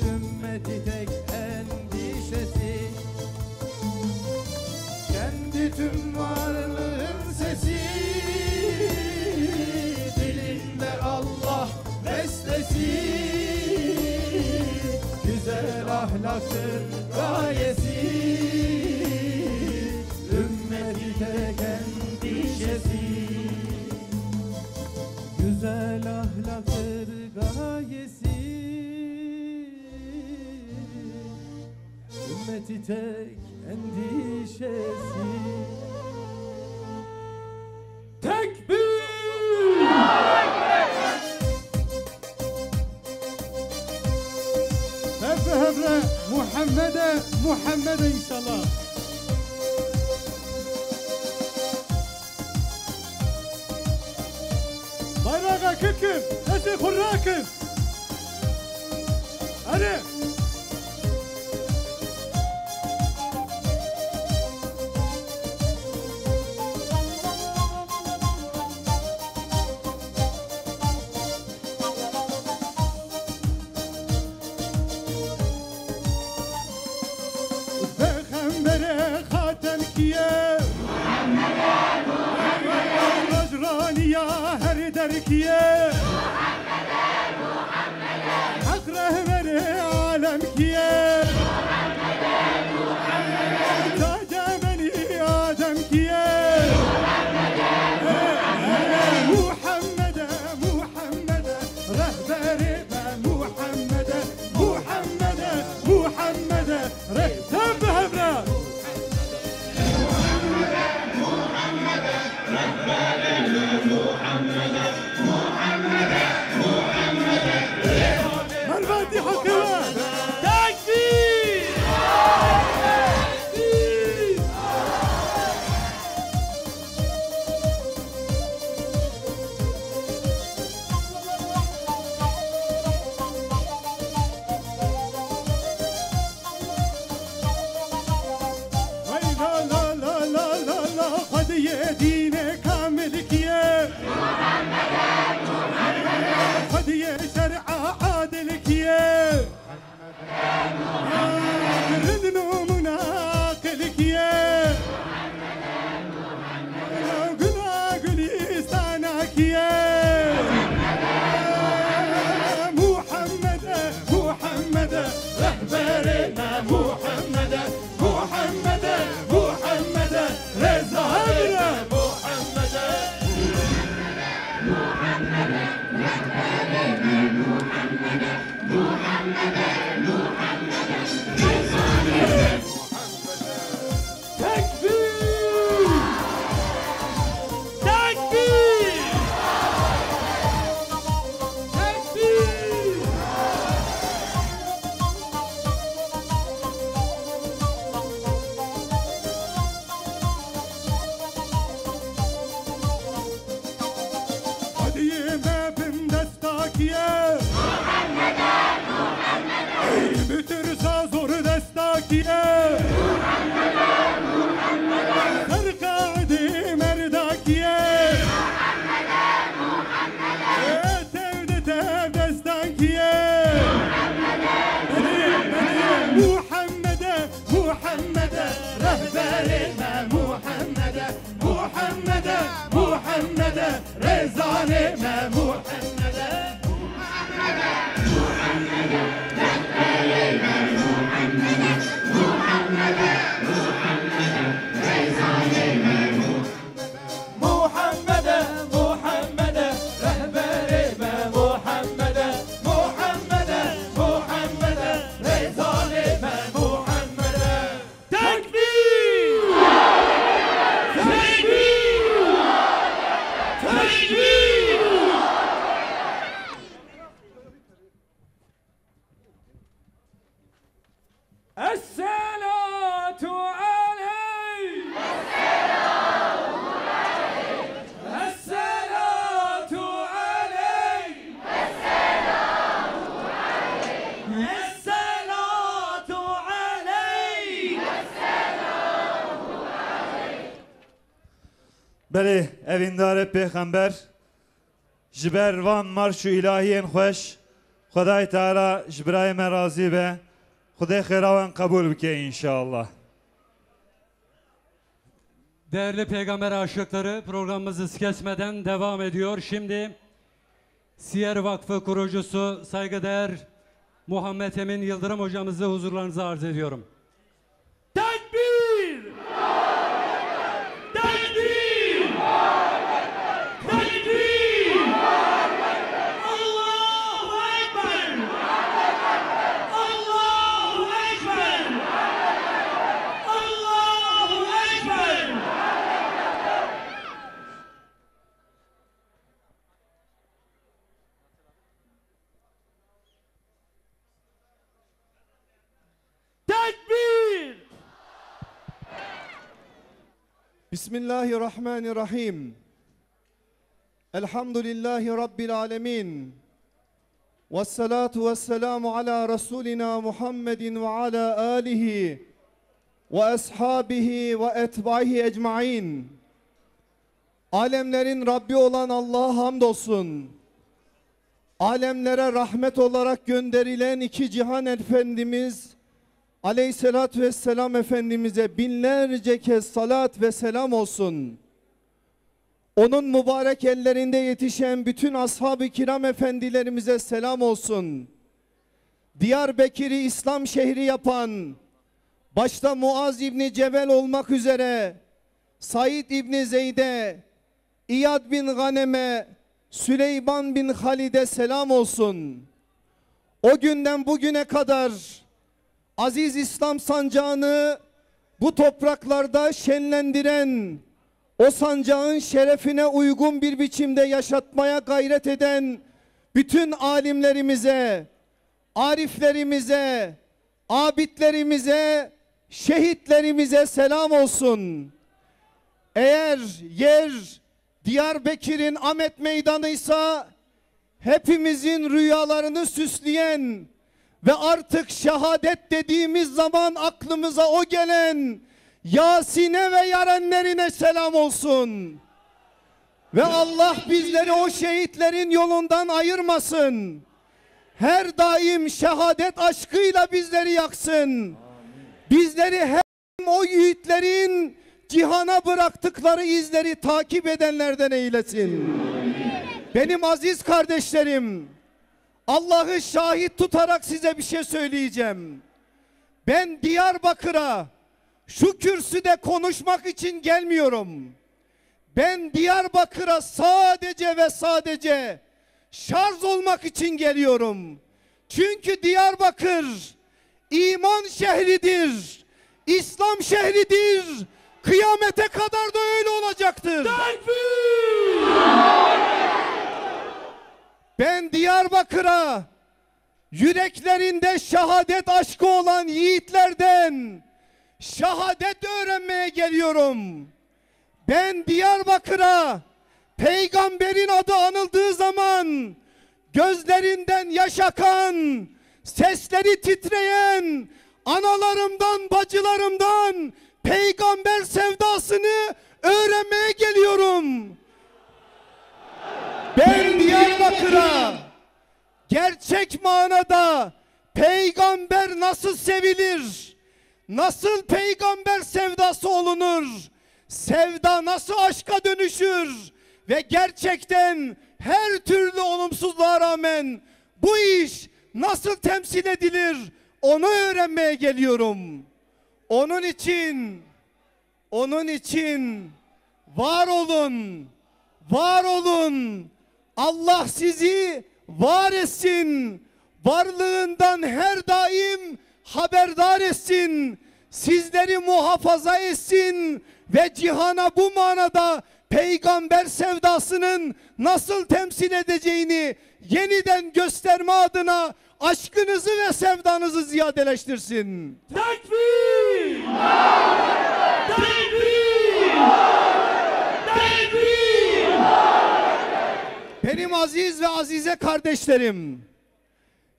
ümmeti tek endişesi. Kendi tüm varlığın sesi, dilinde Allah bestesi, güzel ahlaktır gayesi, ümmeti tek endişesi. Güzel ahlaktır gayesi, ümmeti tek endişesi. Tekbir! Hevre hevre Muhammede, Muhammede inşallah. Bayrağa Kikim, ez ê xwe rakim. Erê. Pêxemberê xatem kiye? Rojraniya her der kiye? Heq rehberê alem kiye? Taca benî Adem kiye? Muhammede, Muhammede, rehberê me Muhammede, Muhammede, Muhammede, rehber be hevra. Mervatî Heqê we. Tekbîr! Tekbîr! Hey la la la la la la, Xwediyê dînê kamil kiye? Xwediyê şer'a adil kiye? Kirin û munaqil kiye? Gula gulîstana kiye? Muhammede, Muhammede, rehberê me Muhammede, Muhammede, Muhammede, rêzanê me Muhammede. Tekbîr! Tekbîr! Tekbîr! Xwediyê me bindesta kiye? Ey, bitirsa zor desta kiye? Serqadê merda kiye? Ê, tev de tev destan kiye? Muhammede, Muhammede, rehberê me Muhammede, Muhammede, Muhammede, rêzanê me Muhammede. Muhammede, Muhammede, rehberê me Muhammede, Muhammede, Muhammede, rêzanê me Muhammede. Tekbîr! Tekbîr! Tekbîr! Esselatu aleyk! Esselatu aleyk! Esselatu aleyk! Belê, evîndarê pêxember, ji ber van marş û îlahiyên xweş, Xwedayê Teala ji birayê me razî be, Xwedê xêra wan qebûl bike înşallah. Değerli Peygamber aşıkları, programımız hız kesmeden devam ediyor. Şimdi Siyer Vakfı kurucusu saygıdeğer Muhammed Emin Yıldırım hocamızı huzurlarınıza arz ediyorum. Tekbir! Tekbir! Tekbir! Allahu Ekber! Allahu Ekber! Allahu Ekber! Tekbir! Bismillahirrahmanirrahim. Elhamdülillahi Rabbil alemin. Vessalatu vesselamu ala Resulina Muhammedin ve ala alihi ve ashabihi ve etbaihi ecmain. Alemlerin Rabbi olan Allah'a hamdolsun. Alemlere rahmet olarak gönderilen iki cihan Efendimiz Aleyhisselatü Vesselam Efendimiz'e binlerce kez salat ve selam olsun. Onun mübarek ellerinde yetişen bütün ashab-ı kiram efendilerimize selam olsun. Diyarbekir'i İslam şehri yapan, başta Muaz İbni Cebel olmak üzere Said İbni Zeyd'e, İyad bin Ghanem'e, Süleyman bin Halid'e selam olsun. O günden bugüne kadar aziz İslam sancağını bu topraklarda şenlendiren, o sancağın şerefine uygun bir biçimde yaşatmaya gayret eden bütün alimlerimize, ariflerimize, abidlerimize, şehitlerimize selam olsun. Eğer yer Diyarbekir'in Ahmet Meydanı'ysa, hepimizin rüyalarını süsleyen ve artık şehadet dediğimiz zaman aklımıza o gelen Yasin'e ve yarenlerine selam olsun. Ve Allah bizleri o şehitlerin yolundan ayırmasın. Her daim şehadet aşkıyla bizleri yaksın. Bizleri hem o yiğitlerin cihana bıraktıkları izleri takip edenlerden eylesin. Benim aziz kardeşlerim, Allah'ı şahit tutarak size bir şey söyleyeceğim. Ben Diyarbakır'a şu kürsüde konuşmak için gelmiyorum. Ben Diyarbakır'a sadece ve sadece şarj olmak için geliyorum. Çünkü Diyarbakır iman şehridir, İslam şehridir. Kıyamete kadar da öyle olacaktır. Tekbir! Ben Diyarbakır'a yüreklerinde şehadet aşkı olan yiğitlerden şehadet öğrenmeye geliyorum. Ben Diyarbakır'a peygamberin adı anıldığı zaman gözlerinden yaş akan, sesleri titreyen analarımdan, bacılarımdan peygamber sevdasını öğrenmeye geliyorum. Ben Diyarbakır'a gerçek manada peygamber nasıl sevilir, nasıl peygamber sevdası olunur, sevda nasıl aşka dönüşür ve gerçekten her türlü olumsuzluğa rağmen bu iş nasıl temsil edilir, onu öğrenmeye geliyorum. Onun için Onun için var olun, var olun. Allah sizi var etsin. Varlığından her daim haberdar etsin. Sizleri muhafaza etsin ve cihana bu manada peygamber sevdasının nasıl temsil edeceğini yeniden gösterme adına aşkınızı ve sevdanızı ziyadeleştirsin. Tekbir! Tekbir! Tekbir! Benim aziz ve azize kardeşlerim,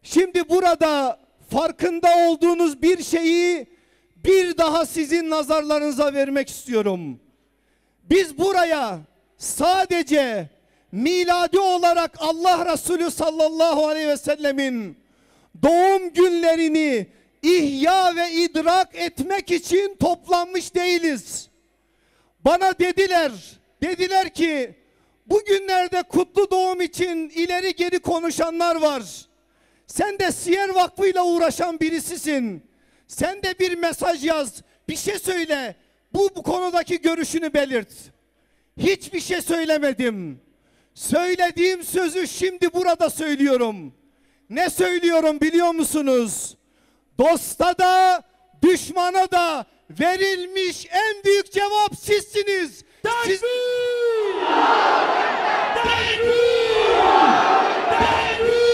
şimdi burada farkında olduğunuz bir şeyi bir daha sizin nazarlarınıza vermek istiyorum. Biz buraya sadece miladi olarak Allah Resulü sallallahu aleyhi ve sellemin doğum günlerini ihya ve idrak etmek için toplanmış değiliz. Bana dediler, dediler ki, "Bugünlerde kutlu doğum için ileri geri konuşanlar var. Sen de Siyer Vakfı'yla uğraşan birisisin. Sen de bir mesaj yaz, bir şey söyle. Bu, bu konudaki görüşünü belirt." Hiçbir şey söylemedim. Söylediğim sözü şimdi burada söylüyorum. Ne söylüyorum biliyor musunuz? Dosta da, düşmana da verilmiş en büyük cevap sizsiniz. Siz... Tekbir! Tekbir! Tekbir!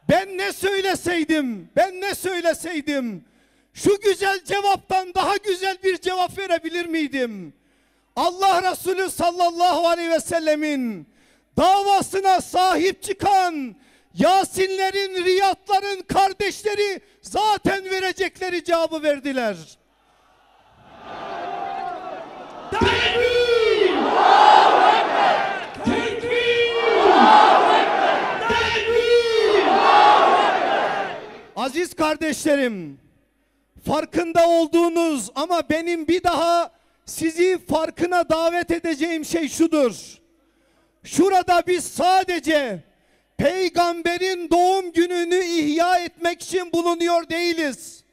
Ben ne söyleseydim, ben ne söyleseydim, şu güzel cevaptan daha güzel bir cevap verebilir miydim? Allah Resulü sallallahu aleyhi ve sellemin davasına sahip çıkan Yasinlerin, Riyadların kardeşleri zaten verecekleri cevabı verdiler. Tekbir! Tekbir! Tekbir! Aziz kardeşlerim, farkında olduğunuz ama benim bir daha sizi farkına davet edeceğim şey şudur. Şurada biz sadece peygamberin doğum gününü ihya etmek için bulunuyor değiliz.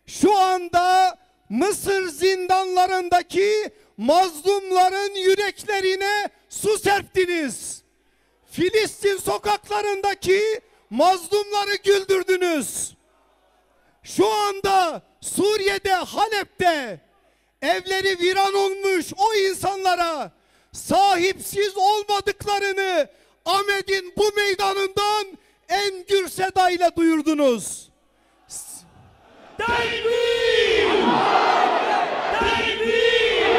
Şu anda Mısır zindanlarındaki mazlumların yüreklerine su serptiniz. Filistin sokaklarındaki mazlumları güldürdünüz. Şu anda Suriye'de, Halep'te evleri viran olmuş o insanlara sahipsiz olmadıklarını Ahmet'in bu meydanından en gür seda ile duyurdunuz. Tekbir! Tekbir!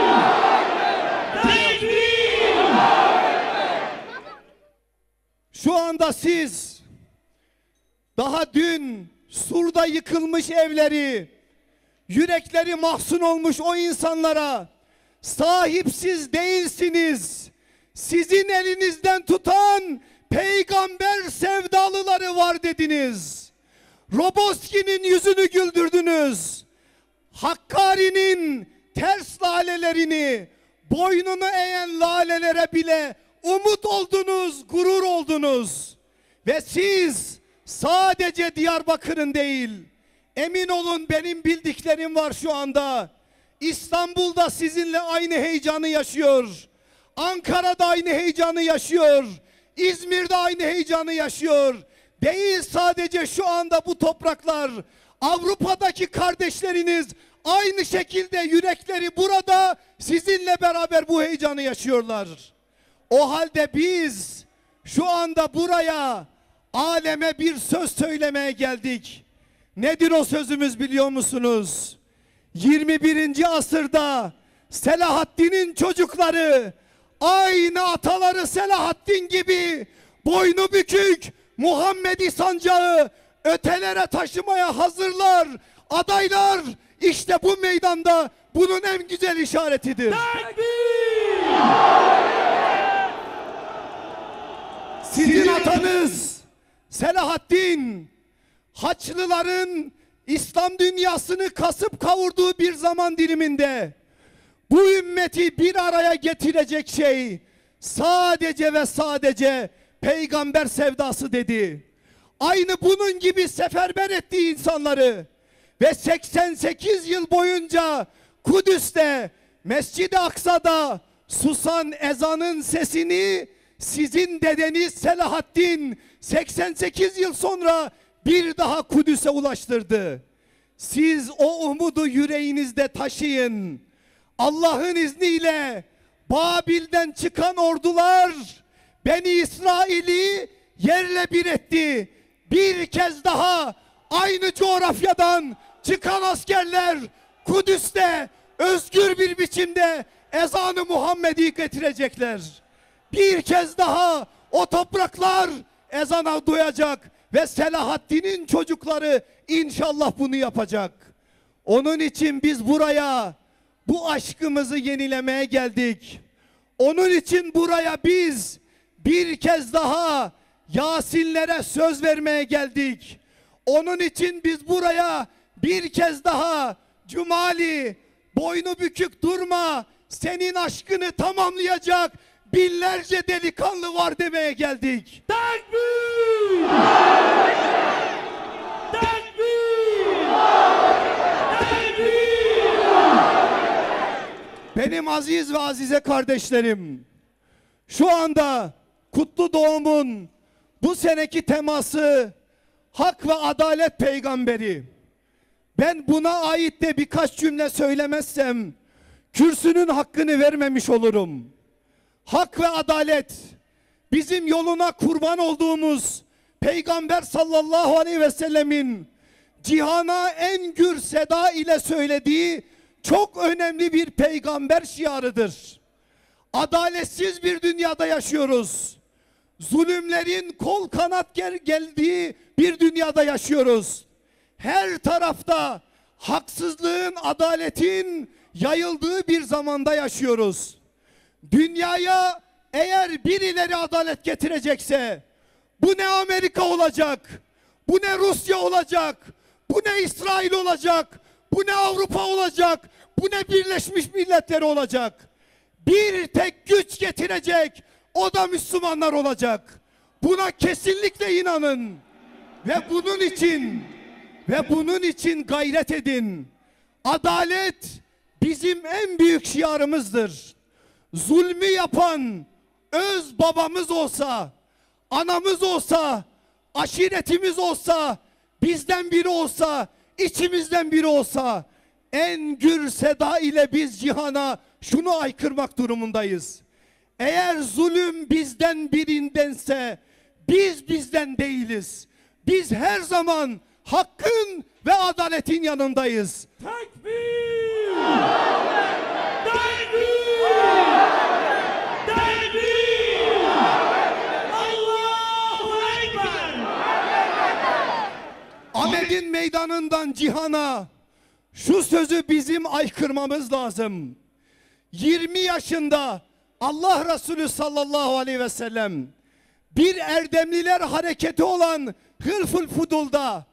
Tekbir! Şu anda siz daha dün Sur'da yıkılmış evleri, yürekleri mahzun olmuş o insanlara sahipsiz değilsiniz. Sizin elinizden tutan peygamber sevdalıları var dediniz. Roboski'nin yüzünü güldürdünüz. Hakkari'nin ters lalelerini, boynunu eğen lalelere bile umut oldunuz, gurur oldunuz. Ve siz sadece Diyarbakır'ın değil, emin olun benim bildiklerim var şu anda. İstanbul'da sizinle aynı heyecanı yaşıyor. Ankara'da aynı heyecanı yaşıyor. İzmir'de aynı heyecanı yaşıyor. Değil sadece şu anda bu topraklar, Avrupa'daki kardeşleriniz aynı şekilde yürekleri burada sizinle beraber bu heyecanı yaşıyorlar. O halde biz şu anda buraya aleme bir söz söylemeye geldik. Nedir o sözümüz biliyor musunuz? Yirmi birinci asırda Selahaddin'in çocukları aynı ataları Selahaddin gibi boynu bükük Muhammedi sancağı ötelere taşımaya hazırlar. Adaylar işte bu meydanda bunun en güzel işaretidir. Tekbir! Sizin atanız Selahaddin, Haçlıların İslam dünyasını kasıp kavurduğu bir zaman diliminde bu ümmeti bir araya getirecek şey sadece ve sadece peygamber sevdası dedi. Aynı bunun gibi seferber etti insanları ve seksen sekiz yıl boyunca Kudüs'te, Mescid-i Aksa'da susan ezanın sesini sizin dedeniz Selahaddin seksen sekiz yıl sonra bir daha Kudüs'e ulaştırdı. Siz o umudu yüreğinizde taşıyın. Allah'ın izniyle Babil'den çıkan ordular Beni İsrail'i yerle bir etti. Bir kez daha aynı coğrafyadan çıkan askerler Kudüs'te özgür bir biçimde ezanı Muhammedi getirecekler. Bir kez daha o topraklar ezana duyacak ve Selahaddin'in çocukları inşallah bunu yapacak. Onun için biz buraya bu aşkımızı yenilemeye geldik. Onun için buraya biz bir kez daha Yasinlere söz vermeye geldik. Onun için biz buraya bir kez daha Cumali, boynu bükük durma, senin aşkını tamamlayacak binlerce delikanlı var demeye geldik. Tekbir! Tekbir! Tekbir! Benim aziz ve azize kardeşlerim, şu anda kutlu doğumun bu seneki teması Hak ve Adalet Peygamberi. Ben buna ait de birkaç cümle söylemezsem kürsünün hakkını vermemiş olurum. Hak ve adalet, bizim yoluna kurban olduğumuz Peygamber sallallahu aleyhi ve sellemin cihana en gür seda ile söylediği çok önemli bir peygamber şiarıdır. Adaletsiz bir dünyada yaşıyoruz. Zulümlerin kol kanat ger-, geldiği bir dünyada yaşıyoruz. Her tarafta haksızlığın, adaletin yayıldığı bir zamanda yaşıyoruz. Dünyaya eğer birileri adalet getirecekse, bu ne Amerika olacak, bu ne Rusya olacak, bu ne İsrail olacak, bu ne Avrupa olacak, bu ne Birleşmiş Milletler olacak. Bir tek güç getirecek, o da Müslümanlar olacak. Buna kesinlikle inanın. Ve bunun için, ve bunun için gayret edin. Adalet bizim en büyük şiarımızdır. Zulmü yapan öz babamız olsa, anamız olsa, aşiretimiz olsa, bizden biri olsa, içimizden biri olsa, en gür seda ile biz cihana şunu aykırmak durumundayız. Eğer zulüm bizden birindense, biz bizden değiliz. Biz her zaman hakkın ve adaletin yanındayız. Tekbir! Tekbir! Tekbir! Allahu Ekber! Ahmet'in meydanından cihana şu sözü bizim aykırmamız lazım. Yirmi yaşında Allah Resulü sallallahu aleyhi ve sellem bir erdemliler hareketi olan Hılful Fudul'da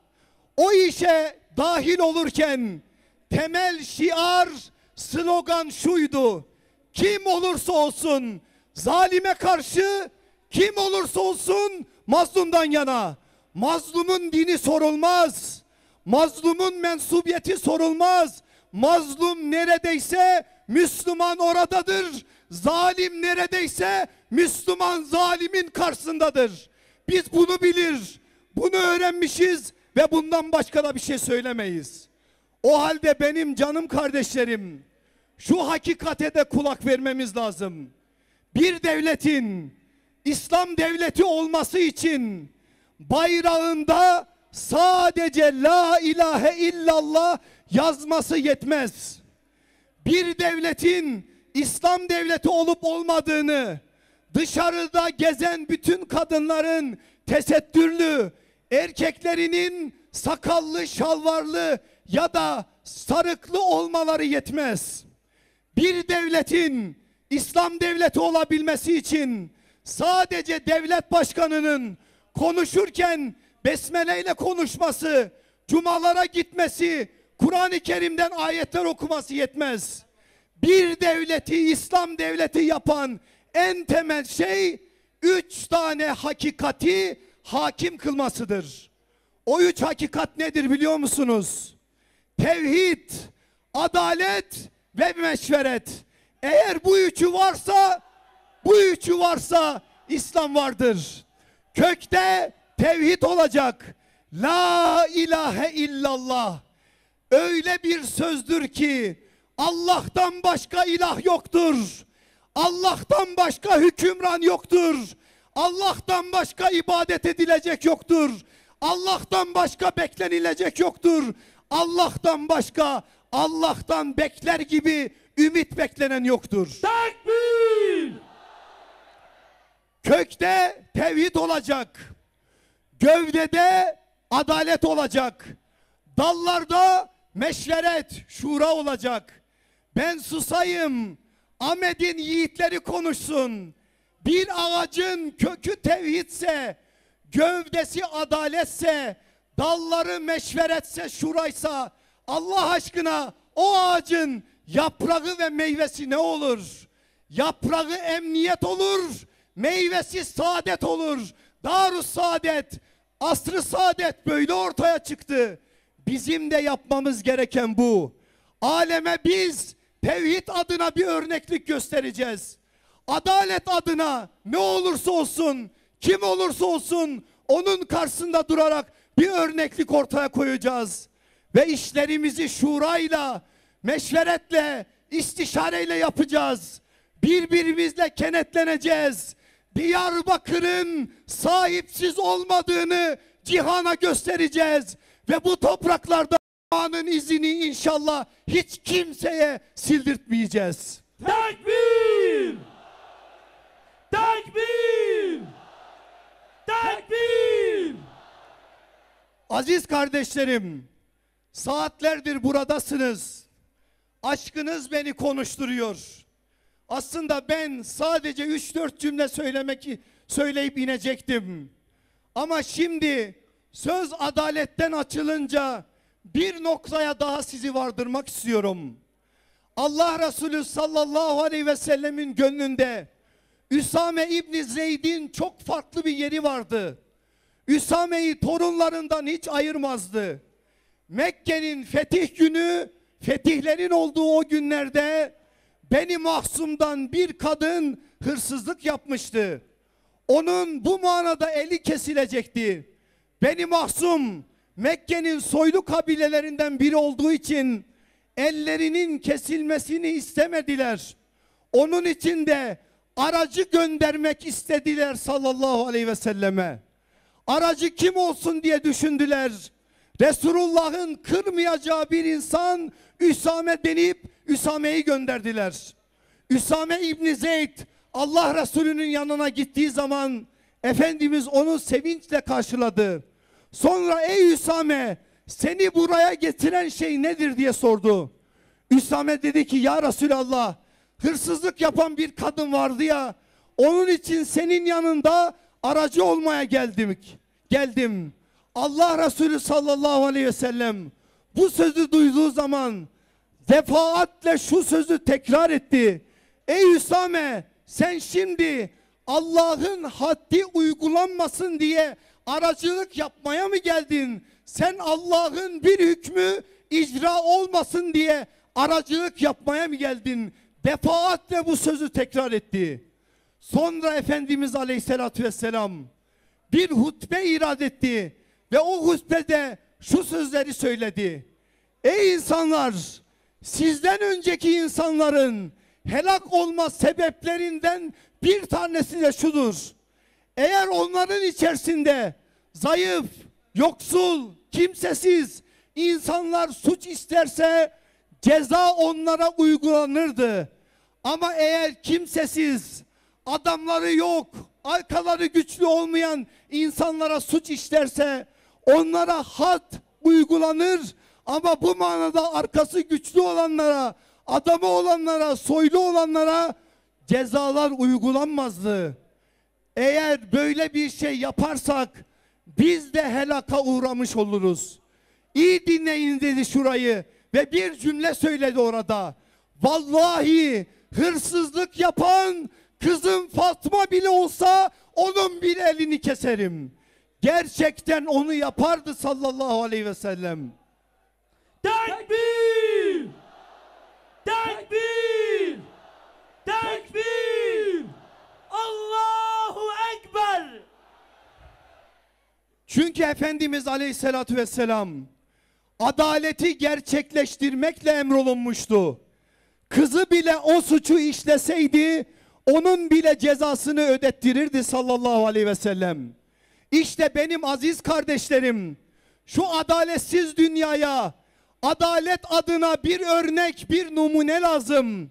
o işe dahil olurken temel şiar, slogan şuydu: "Kim olursa olsun zalime karşı, kim olursa olsun mazlumdan yana. Mazlumun dini sorulmaz. Mazlumun mensubiyeti sorulmaz. Mazlum neredeyse Müslüman oradadır. Zalim neredeyse Müslüman zalimin karşısındadır." Biz bunu bilir, bunu öğrenmişiz ve bundan başka da bir şey söylemeyiz. O halde benim canım kardeşlerim, şu hakikate de kulak vermemiz lazım. Bir devletin İslam devleti olması için bayrağında sadece "La ilahe illallah" yazması yetmez. Bir devletin İslam devleti olup olmadığını, dışarıda gezen bütün kadınların tesettürlü, erkeklerinin sakallı, şalvarlı ya da sarıklı olmaları yetmez. Bir devletin İslam devleti olabilmesi için sadece devlet başkanının konuşurken besmele ile konuşması, cumalara gitmesi, Kur'an-ı Kerim'den ayetler okuması yetmez. Bir devleti İslam devleti yapan en temel şey üç tane hakikati hakim kılmasıdır. O üç hakikat nedir biliyor musunuz? Tevhid, adalet ve meşveret. Eğer bu üçü varsa, bu üçü varsa İslam vardır. Kökte tevhid olacak. La ilahe illallah. Öyle bir sözdür ki Allah'tan başka ilah yoktur. Allah'tan başka hükümran yoktur. Allah'tan başka ibadet edilecek yoktur. Allah'tan başka beklenilecek yoktur. Allah'tan başka, Allah'tan bekler gibi ümit beklenen yoktur. Tekbir! Kökte tevhid olacak. Gövdede adalet olacak. Dallarda meşveret, şura olacak. Ben susayım, Ahmet'in yiğitleri konuşsun. Bir ağacın kökü tevhidse, gövdesi adaletse, dalları meşveretse, şuraysa, Allah aşkına o ağacın yaprağı ve meyvesi ne olur? Yaprağı emniyet olur, meyvesi saadet olur. Darus Saadet, Asr-ı Saadet böyle ortaya çıktı. Bizim de yapmamız gereken bu. Aleme biz tevhid adına bir örneklik göstereceğiz. Adalet adına ne olursa olsun, kim olursa olsun onun karşısında durarak bir örneklik ortaya koyacağız. Ve işlerimizi şurayla, meşveretle, istişareyle yapacağız. Birbirimizle kenetleneceğiz. Diyarbakır'ın sahipsiz olmadığını cihana göstereceğiz. Ve bu topraklarda Kur'an'ın izini inşallah hiç kimseye sildirtmeyeceğiz. Tekbir! Tekbir! Tekbir! Aziz kardeşlerim, saatlerdir buradasınız. Aşkınız beni konuşturuyor. Aslında ben sadece üç dört cümle söylemek, söyleyip inecektim. Ama şimdi söz adaletten açılınca bir noktaya daha sizi vardırmak istiyorum. Allah Resulü sallallahu aleyhi ve sellemin gönlünde Üsame İbni Zeyd'in çok farklı bir yeri vardı. Üsame'yi torunlarından hiç ayırmazdı. Mekke'nin fetih günü, fetihlerin olduğu o günlerde Beni Mahsum'dan bir kadın hırsızlık yapmıştı. Onun bu manada eli kesilecekti. Beni Mahsum, Mekke'nin soylu kabilelerinden biri olduğu için ellerinin kesilmesini istemediler. Onun için de aracı göndermek istediler sallallahu aleyhi ve selleme. Aracı kim olsun diye düşündüler. Resulullah'ın kırmayacağı bir insan Üsame denip Üsame'yi gönderdiler. Üsame İbni Zeyd Allah Resulü'nün yanına gittiği zaman Efendimiz onu sevinçle karşıladı. Sonra, "Ey Üsame, seni buraya getiren şey nedir?" diye sordu. Üsame dedi ki, "Ya Resulallah, hırsızlık yapan bir kadın vardı ya, onun için senin yanında aracı olmaya geldim, geldim." Allah Resulü sallallahu aleyhi ve sellem bu sözü duyduğu zaman defaatle şu sözü tekrar etti. "Ey Üsame, sen şimdi Allah'ın haddi uygulanmasın diye aracılık yapmaya mı geldin? Sen Allah'ın bir hükmü icra olmasın diye aracılık yapmaya mı geldin?" Defaatle bu sözü tekrar etti. Sonra Efendimiz aleyhissalatü vesselam bir hutbe irad etti ve o hutbede şu sözleri söyledi. "Ey insanlar, sizden önceki insanların helak olma sebeplerinden bir tanesi de şudur. Eğer onların içerisinde zayıf, yoksul, kimsesiz insanlar suç işlerse ceza onlara uygulanırdı. Ama eğer kimsesiz, adamları yok, arkaları güçlü olmayan insanlara suç işlerse onlara had uygulanır. Ama bu manada arkası güçlü olanlara, adamı olanlara, soylu olanlara cezalar uygulanmazdı." Eğer böyle bir şey yaparsak biz de helaka uğramış oluruz. İyi dinleyin dedi şurayı ve bir cümle söyledi orada. "Vallahi hırsızlık yapan kızım Fatma bile olsa onun bir elini keserim." Gerçekten onu yapardı sallallahu aleyhi ve sellem. Tekbir! Tekbir! Tekbir! Allahu Ekber! Çünkü Efendimiz aleyhissalatu vesselam adaleti gerçekleştirmekle emrolunmuştu. Kızı bile o suçu işleseydi, onun bile cezasını ödettirirdi sallallahu aleyhi ve sellem. İşte benim aziz kardeşlerim, şu adaletsiz dünyaya adalet adına bir örnek, bir numune lazım.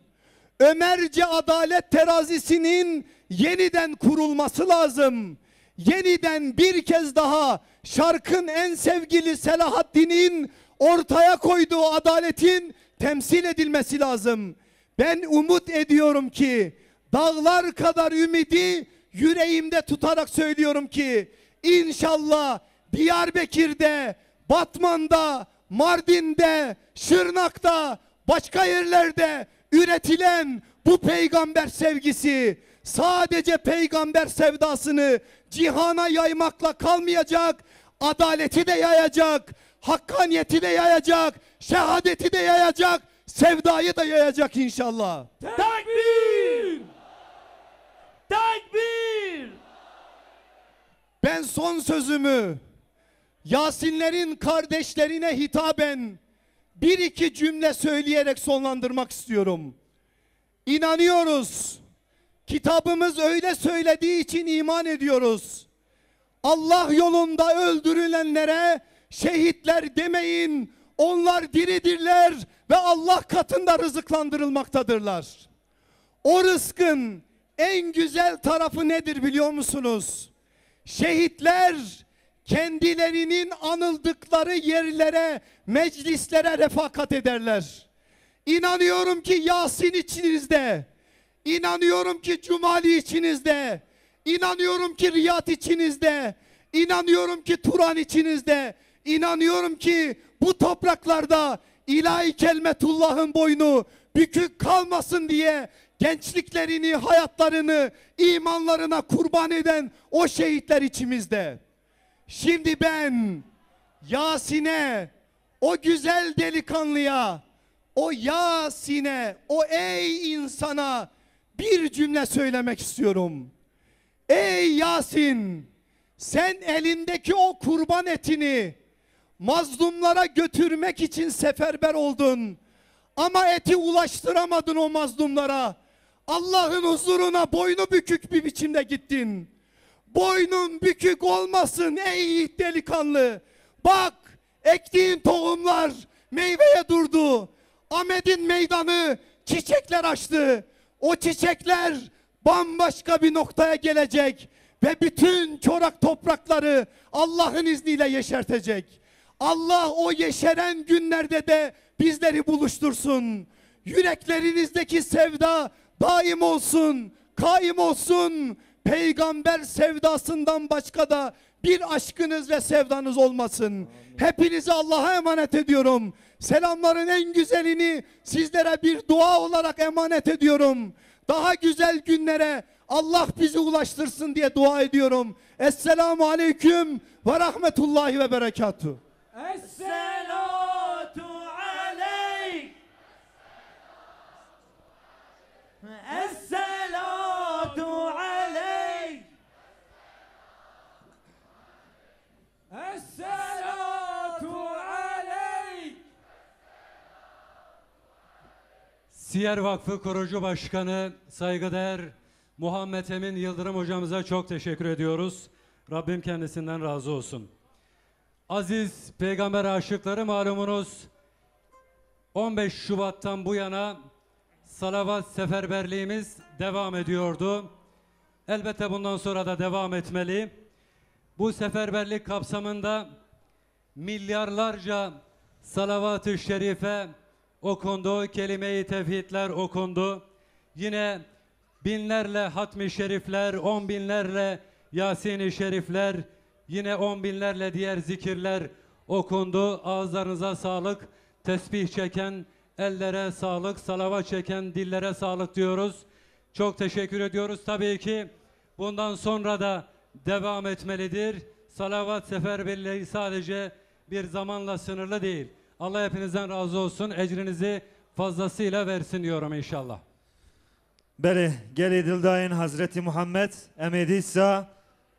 Ömerce adalet terazisinin yeniden kurulması lazım. Yeniden bir kez daha Şark'ın en sevgili Selahaddin'in ortaya koyduğu adaletin temsil edilmesi lazım. Ben umut ediyorum ki, dağlar kadar ümidi yüreğimde tutarak söylüyorum ki, inşallah Diyarbekir'de, Batman'da, Mardin'de, Şırnak'ta, başka yerlerde üretilen bu peygamber sevgisi sadece peygamber sevdasını cihana yaymakla kalmayacak, adaleti de yayacak, hakkaniyeti de yayacak, şehadeti de yayacak, sevdayı da yayacak inşallah. Tekbir! Tekbir! Ben son sözümü Yasinlerin kardeşlerine hitaben bir iki cümle söyleyerek sonlandırmak istiyorum. İnanıyoruz. Kitabımız öyle söylediği için iman ediyoruz. Allah yolunda öldürülenlere şehitler demeyin, Onlar diridirler ve Allah katında rızıklandırılmaktadırlar. O rızkın en güzel tarafı nedir biliyor musunuz? Şehitler kendilerinin anıldıkları yerlere, meclislere refakat ederler. İnanıyorum ki Yasin içinizde, inanıyorum ki Cumali içinizde, inanıyorum ki Riyad içinizde, inanıyorum ki Turan içinizde, inanıyorum ki bu topraklarda İlahi Kelmetullah'ın boynu bükük kalmasın diye gençliklerini, hayatlarını imanlarına kurban eden o şehitler içimizde. Şimdi ben Yasin'e, o güzel delikanlıya, o Yasin'e, o ey insana bir cümle söylemek istiyorum. Ey Yasin, sen elindeki o kurban etini mazlumlara götürmek için seferber oldun. Ama eti ulaştıramadın o mazlumlara. Allah'ın huzuruna boynu bükük bir biçimde gittin. Boynun bükük olmasın ey yiğit delikanlı. Bak, ektiğin tohumlar meyveye durdu. Ahmet'in meydanı çiçekler açtı. O çiçekler bambaşka bir noktaya gelecek ve bütün çorak toprakları Allah'ın izniyle yeşertecek. Allah o yeşeren günlerde de bizleri buluştursun. Yüreklerinizdeki sevda daim olsun, kaim olsun. Peygamber sevdasından başka da bir aşkınız ve sevdanız olmasın. Hepinizi Allah'a emanet ediyorum. Selamların en güzelini sizlere bir dua olarak emanet ediyorum. Daha güzel günlere Allah bizi ulaştırsın diye dua ediyorum. Esselamu aleyküm ve rahmetullahi ve berekatuhu. Esselatu aleyk. Esselatu aleyk. Esselatu aleyk. Siyer Vakfı Kurucu Başkanı, saygıdeğer Muhammed Emin Yıldırım hocamıza çok teşekkür ediyoruz. Rabbim kendisinden razı olsun. Aziz Peygamber aşıkları, malumunuz, on beş Şubat'tan bu yana salavat seferberliğimiz devam ediyordu. Elbette bundan sonra da devam etmeli. Bu seferberlik kapsamında milyarlarca salavat-ı şerife okundu, kelime-i tevhidler okundu. Yine binlerle hatmi şerifler, on binlerle Yasin-i şerifler, yine on binlerle diğer zikirler okundu. Ağızlarınıza sağlık, tesbih çeken ellere sağlık, salavat çeken dillere sağlık diyoruz. Çok teşekkür ediyoruz. Tabii ki bundan sonra da devam etmelidir. Salavat seferberliği sadece bir zamanla sınırlı değil. Allah hepinizden razı olsun. Ecrinizi fazlasıyla versin diyorum inşallah. Belê, gelî dildayên Hezretî Muhammed, em ê dîsa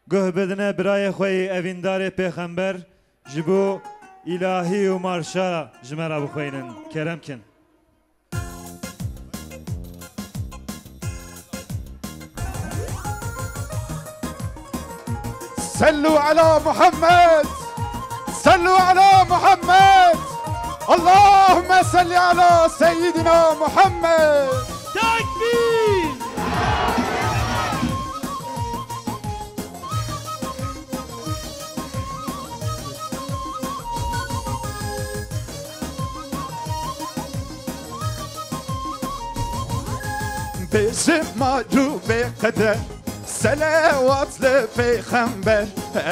guh bidine birayê xwe yî evîndarê Pêxember ji bo îlahî û marşa ji me re bixweynin. Kerem kin. Sellu ala Muhammed. Sellu ala Muhammed. Allahümme selli ala Seyyidina Muhammed. Tekbir! Bêjim ma cû bê qeder, selewat li pêxember.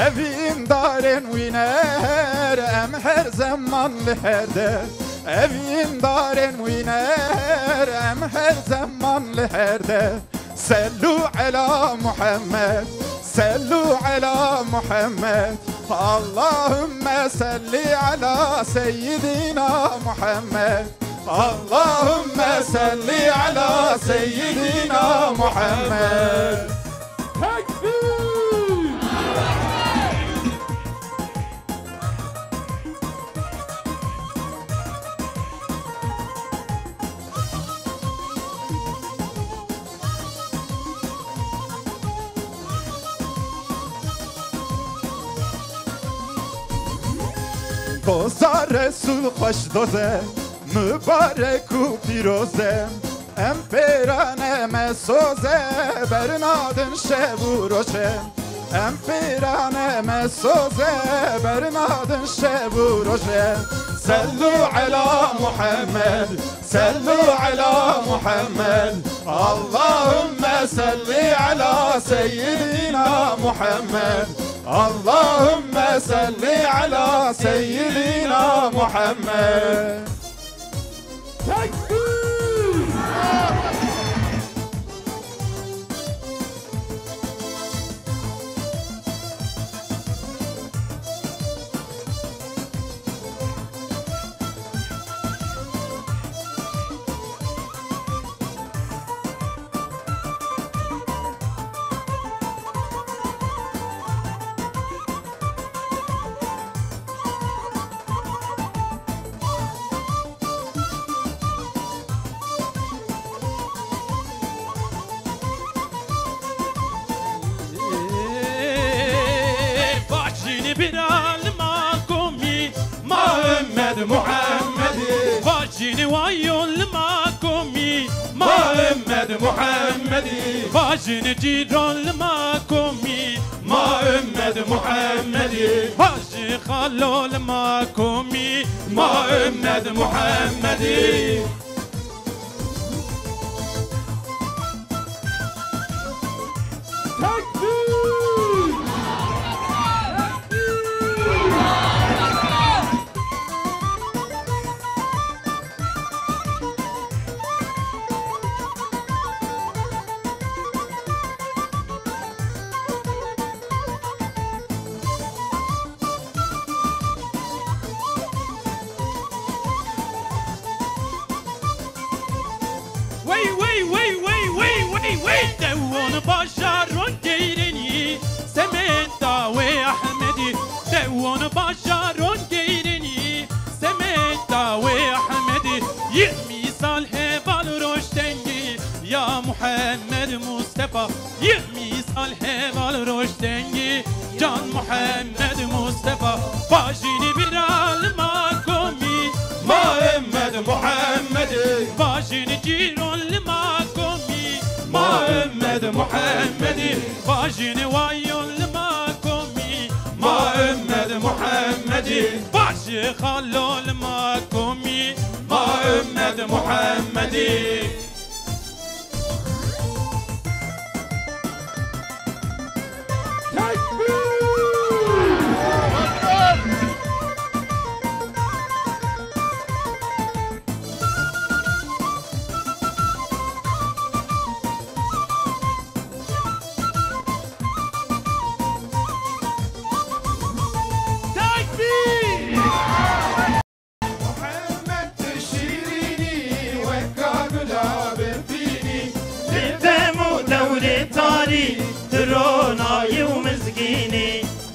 Evîndarên wîner, em her zeman li her der. Evîndarên wîner, em her zeman li her der. Sellu ala Muhammed, sellu ala Muhammed. Allahümme selli ala seyyidina Muhammed. Allahümme selli ala seyyidina Muhammed. Tekbir! Roza Resûl xweş doze, mubarek û pîroze. Em pêrane me soze, bernadin şev û roje. Em pêrane me soze, bernadin şev û roje. Sellu ela Muhammed, sellu ela Muhammed. Allahümme selli ela seyyidina Muhammed. Allahümme selli ela seyyidina Muhammed. Tekbir! Vajînî bira li ma komî, ma Ummed Muhammedî. Vajînî wayo li ma komî, ma Ummed Muhammedî. Vajînî cîron li ma komî, ma Ummed Muhammedî. Vajî xalo li ma komî, ma Ummed Muhammedî. Tekbîr! Wey, wey, wey, wey, wey, wey, wey. Dewon bajaron geyrenî, semeta wê Ehmedî. Dewon bajaron geyrenî, semeta wê Ehmedî. Yirmi sal heval roştengî, ya Muhammed Mustefa. Yirmi sal heval roştengî, can Muhammed Mustefa. Vajînî bira li ma komî, ma Ummed Muhammedî. Vajînî cîron li ma komî, ma Ummed Muhammedî. Vajînî wayon li ma komî, ma Ummed Muhammedî. Vajî xalo li ma komî, ma Ummed Muhammedî. Tekbîr! Muhammed tu şîrînî weka gula birfînî, li dem û dewrê tarî tu ronayî û mizgînî.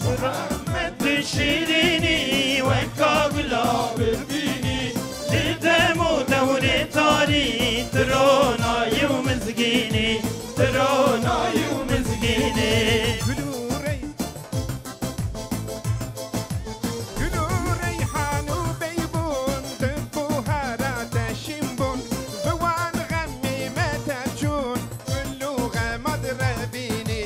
Muhammed tu şîrînî weka gula birfînî, li dem û dewrê tarî tu ronayî û mizgînî, tu ronayî û mizgînî. Gul û rey Gul û reyhan û beybûn, di buhara te şîn bûn, bi wan xemî me tevçûn, gul û xemat revînî.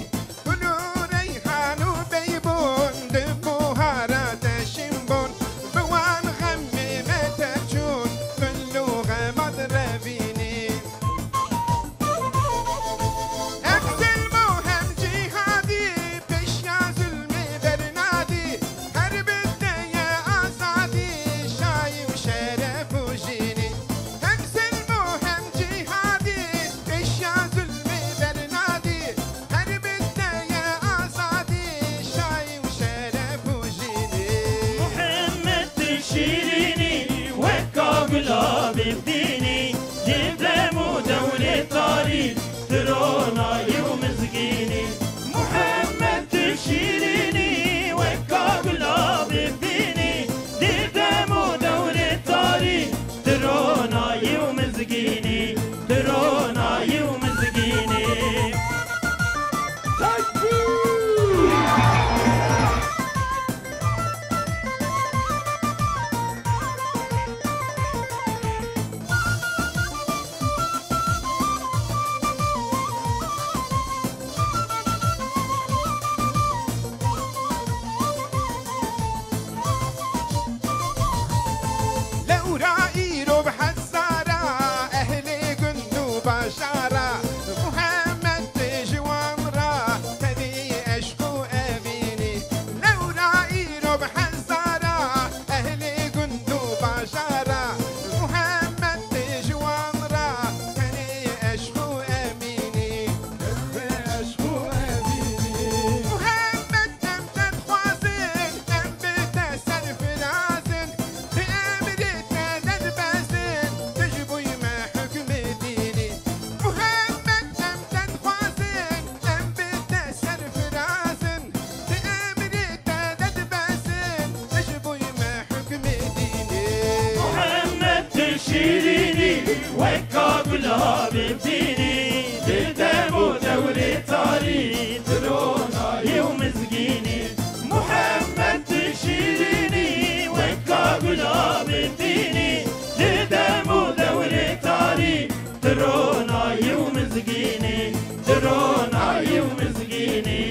Mizgînî, di ronahî û mizgînî.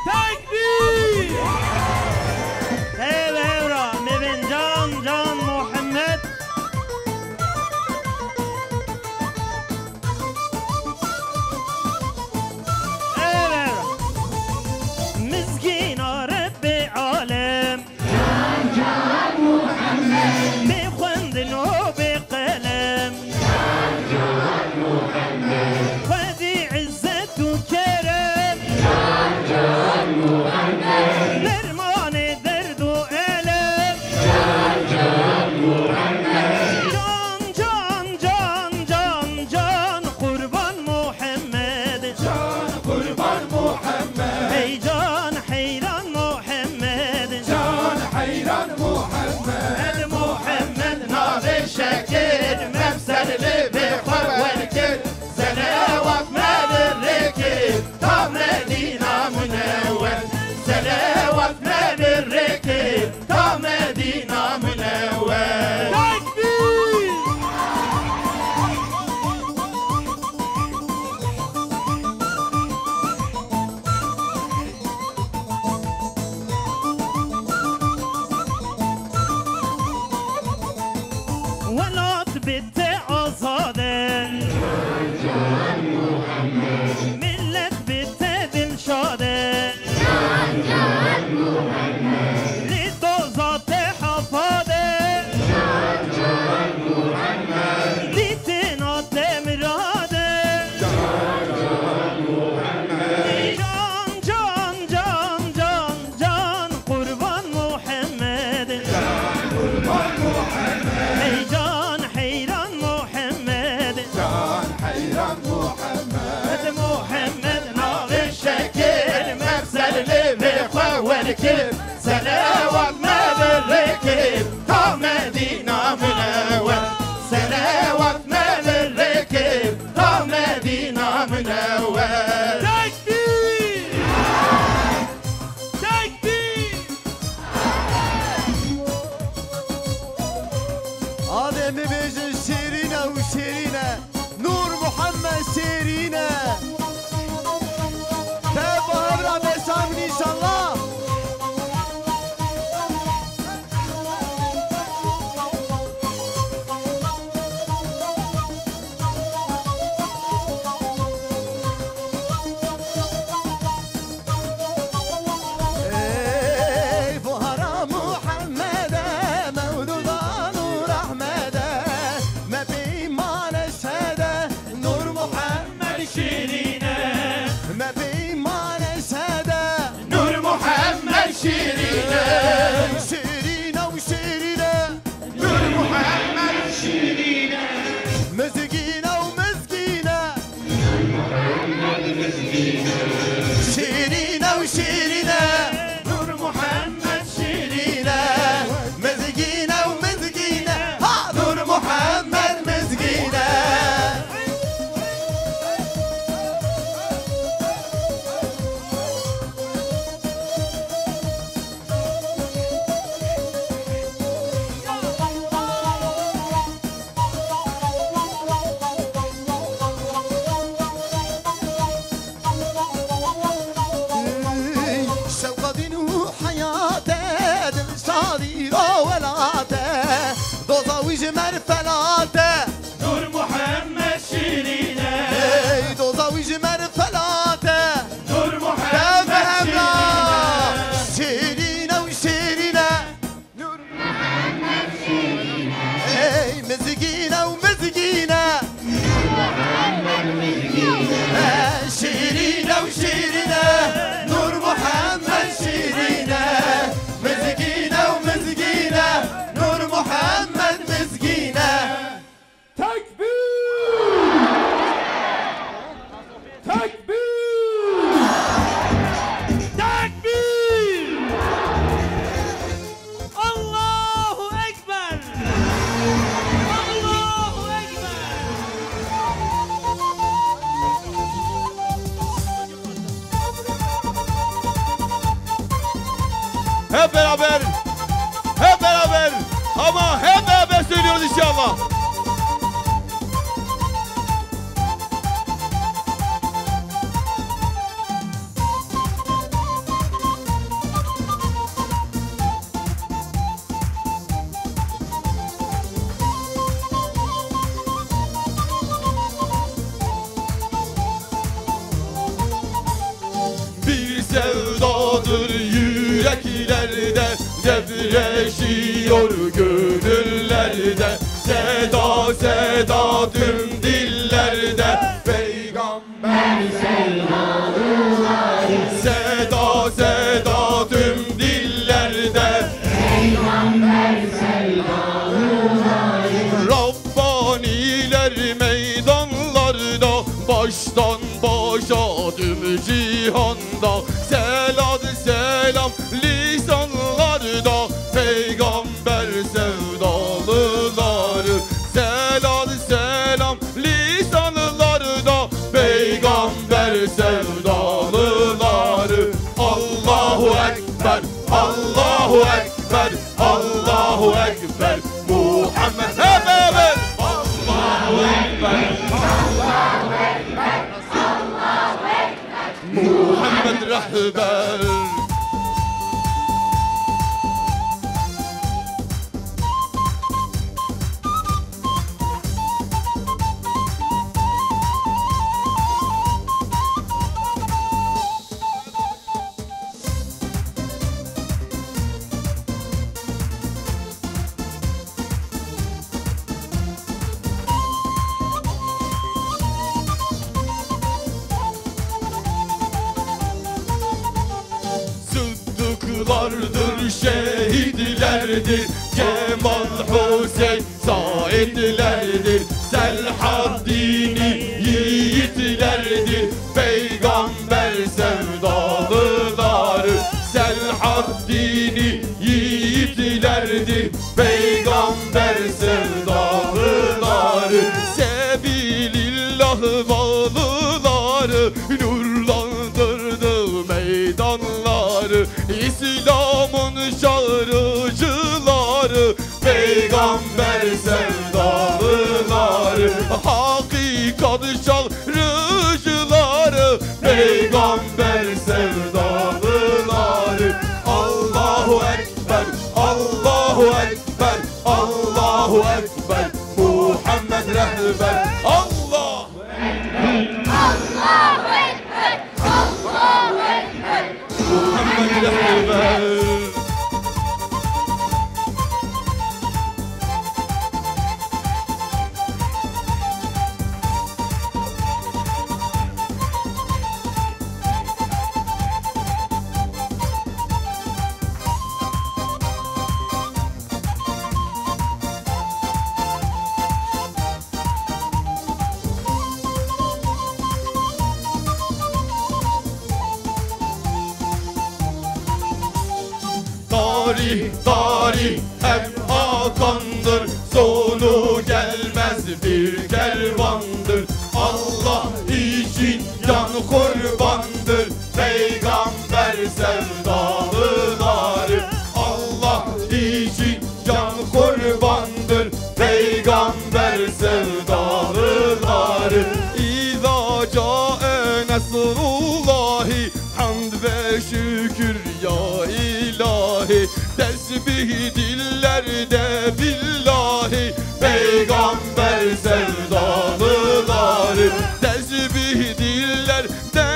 Tekbîr! Hev hev ra, mevên can can Muhammed. Hev hev ra. Mizgîna Rebbê alem. Can can Muhammed. Bê xwendin û bê qelem. Can can Muhammed. Xwedî izzet û kerem. Can can Muhammed. Dermanê derd û elem. Can can Muhammed. Can can can can can qurban Muhammed. Can qurban Muhammed. Hey can heyran Muhammed. Can heyran Muhammed. Muhammed navê şekir, mefsel lê bê xwe werkir. Selewat me bi rê kir, ta Medîna Munewwer. Selewat me bi rê kir, ta Medîna Munewwer. Tekbîr! Welat bi te azad e. Millet bi te dilşad e. Lê doza te hafad e. Dîtina te mirad e. Can can can can can qurban Muhammed. Hey can heyran Muhammed. Can heyran Muhammed. Muhammed navê şekir, mefsel lê bê xwe werkir. Selewat me bi rê kir, ta Medîna Munewwer. Selewat me bi rê kir, ta Medîna Munewwer. Tekbîr! Tekbîr! Adê min bêjin şêrîn e û şêrîn e. Nûr Muhammed şêrîn e. Te bi hev re beşan min înşallah. Ey buhara Muhammede, mewlûda Nûr Ahmede, me peyman eşhede, Nûr Muhammed şîrîn e. Me peyman eşhede, Nûr Muhammed şîrîn e. Şîrîn e û şîrîn e. Nûr Muhammed şîrîn e. Mizgîn e û mizgîn e. Şîrîn e û şîrîn e. Nûr Muhammed şîrîn e. Mizgîn e û mizgîn e. Ha! Nûr Muhammed mizgîn e. Şewqa dîn û heyate, dilşadî ro welate, doza wî ji me felat e. Nûr Muhammed şîrîn e. Ey, doza wî ji me felat e. Nûr Muhammed şîrîn e. Şîrîn e û şîrîn e. Nûr Muhammed şîrîn e. Ey, mizgîn e û mizgîn e. Nûr Muhammed mizgîn e. Ey, şîrîn e û şîrîn e. Nûr Muhammed şîrîn e. Mizgîn e û mizgîn e. Nûr Muhammed mizgîn e. Tekbîr! Tekbîr! Tekbîr! Allahu Ekber! Allahu Ekber! Hep beraber, hep beraber, ama hep beraber söylüyoruz inşallah. Yüreklerde devreşiyor gönüllerde, seda seda tüm dillerde. Peygamber sevdalıları, seda seda tüm dillerde. Peygamber sevdalıları. Rabbaniler meydanlarda, baştan başa tüm cihanda. Selat selam lisanlarda, peygamber sevdalıları. Selat selam lisanlarda, peygamber sevdalıları. Allahu Ekber, Allahu Ekber, Allahu Ekber. Muhammed, hep beraber. Allahu Ekber, Allahu Ekber, Allahu Ekber. Muhammed Rehber. Sıddıklardır, şehitlerdir, Cemal, Hüseyin, Saidlerdir, Selahaddini yiğitlerdir, peygamber sevdalıları. Selahaddini yiğitlerdir, peygamber sevdalıları. Sebilillah bağlıları, nurlandırdı meydanları, İslam'ın çağrıcıları, peygamber sevdalıları, hakikat çağrıcıları, peygamber sevdalıları. Allahu Ekber, Allahu Ekber, Allahu Ekber, Muhammed Rehber. Allah! Allahu Ekber, Allahu Ekber. Muhammed Rehber. Tarih, tarih hep akandır, sonu gelmez bir kervandır. Allah için can kurbandır, peygamber sevdalıları. Allah için can kurbandır, peygamber sevdalıları. İza cae nasrullahi, hamd ve şükür ya ilahi. Tesbih dillerde billahi, peygamber sevdalıları. Tesbih dillerde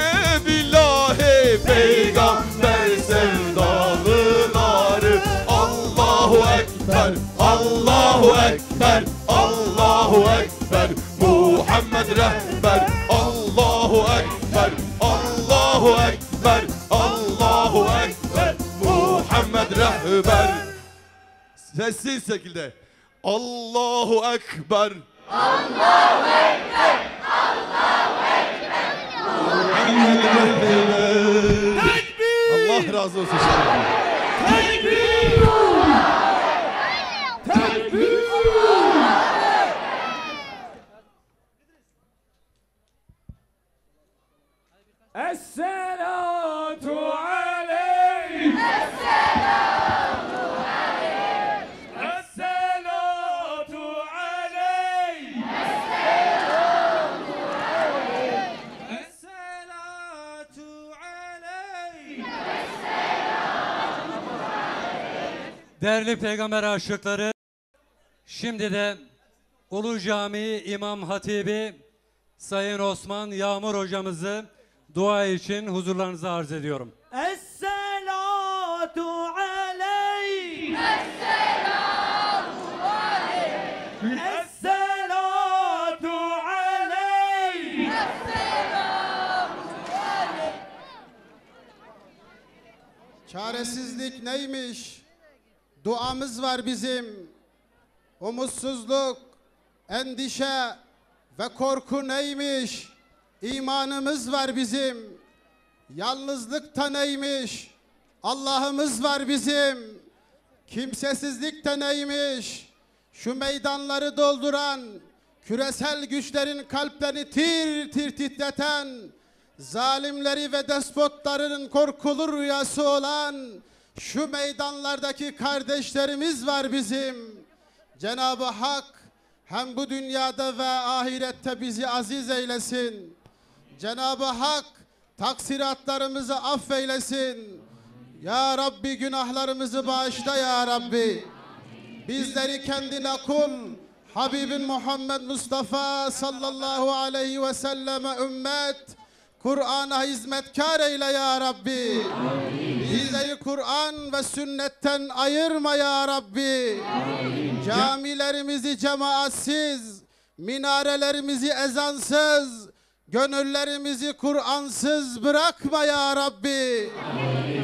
billahi, peygamber sevdalıları. Allahu Ekber, Allahu Ekber, Allahu Ekber, Muhammed Rehber. Allahu Ekber, Allahu Ekber, Allahu Ekber, Muhammed Rehber. Sessiz şekilde. Allahu Ekber. Allahu Ekber. Allahu Ekber. Muhammed Rehber. Tekbir! Allah razı olsun. Tekbir! Tekbir! Esselatu aleyk. Esselatu aleyk. Esselatu aleyk. Değerli Peygamber aşıkları, şimdi de Ulu Camii İmam Hatibi Sayın Osman Yağmur hocamızı dua için huzurlarınıza arz ediyorum. Esselatu عليك. السلام عليك. الصلاة عليك. السلام عليك. Çaresizlik neymiş? Duamız var bizim. Umutsuzluk, endişe ve korku neymiş? İmanımız var bizim. Yalnızlık da neymiş? Allah'ımız var bizim. Kimsesizlik de neymiş? Şu meydanları dolduran, küresel güçlerin kalplerini tir tir titreten, zalimleri ve despotların korkulu rüyası olan şu meydanlardaki kardeşlerimiz var bizim. Cenab-ı Hak hem bu dünyada ve ahirette bizi aziz eylesin. Cenab-ı Hak taksiratlarımızı affeylesin. Ya Rabbi, günahlarımızı bağışla ya Rabbi. Bizleri kendine kul, Habibin Muhammed Mustafa sallallahu aleyhi ve selleme ümmet, Kur'an'a hizmetkar eyle ya Rabbi. Bizleri Kur'an ve sünnetten ayırma ya Rabbi. Camilerimizi cemaatsiz, minarelerimizi ezansız, gönüllerimizi Kur'ansız bırakma ya Rabbi.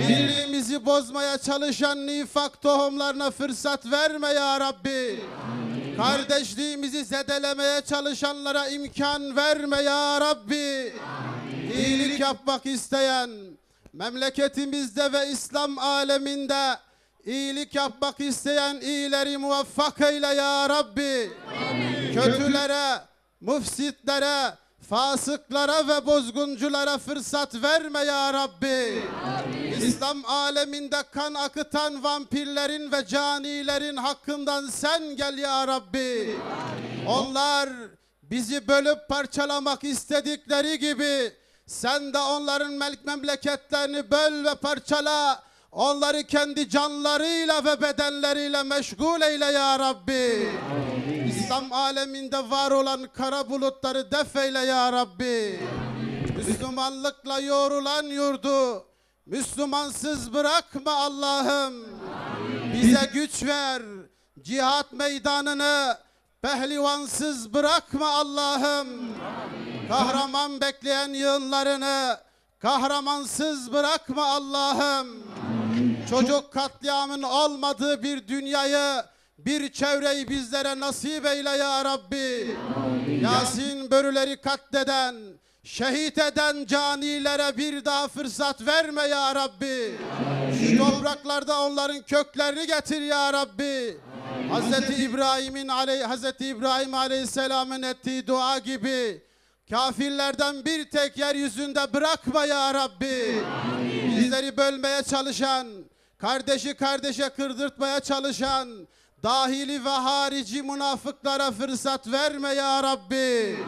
Birliğimizi bozmaya çalışan nifak tohumlarına fırsat verme ya Rabbi. Kardeşliğimizi zedelemeye çalışanlara imkan verme ya Rabbi. İyilik yapmak isteyen, memleketimizde ve İslam aleminde iyilik yapmak isteyen iyileri muvaffak eyle ya Rabbi. Kötülere, müfsitlere, fasıklara ve bozgunculara fırsat verme ya Rabbi. İslam aleminde kan akıtan vampirlerin ve canilerin hakkından sen gel ya Rabbi. Onlar bizi bölüp parçalamak istedikleri gibi sen de onların mel-, memleketlerini böl ve parçala. Onları kendi canlarıyla ve bedenleriyle meşgul eyle ya Rabbi. İslam aleminde var olan kara bulutları def eyle ya Rabbi. Müslümanlıkla yoğrulan yurdu Müslümansız bırakma Allah'ım. Bize güç ver. Cihat meydanını pehlivansız bırakma Allah'ım. Kahraman bekleyen yığınlarını kahramansız bırakma Allah'ım. Çocuk katliamın olmadığı bir dünyayı, bir çevreyi bizlere nasip eyle ya Rabbi. Yasin börüleri katleden, şehit eden canilere bir daha fırsat verme ya Rabbi. Şu topraklarda onların köklerini getir ya Rabbi. Hazreti İbrahim'in aley-, Hazreti İbrahim Aleyhisselam'ın ettiği dua gibi kafirlerden bir tek yeryüzünde bırakma ya Rabbi. Bizleri bölmeye çalışan, kardeşi kardeşe kırdırtmaya çalışan dahili ve harici münafıklara fırsat verme ya Rabbi.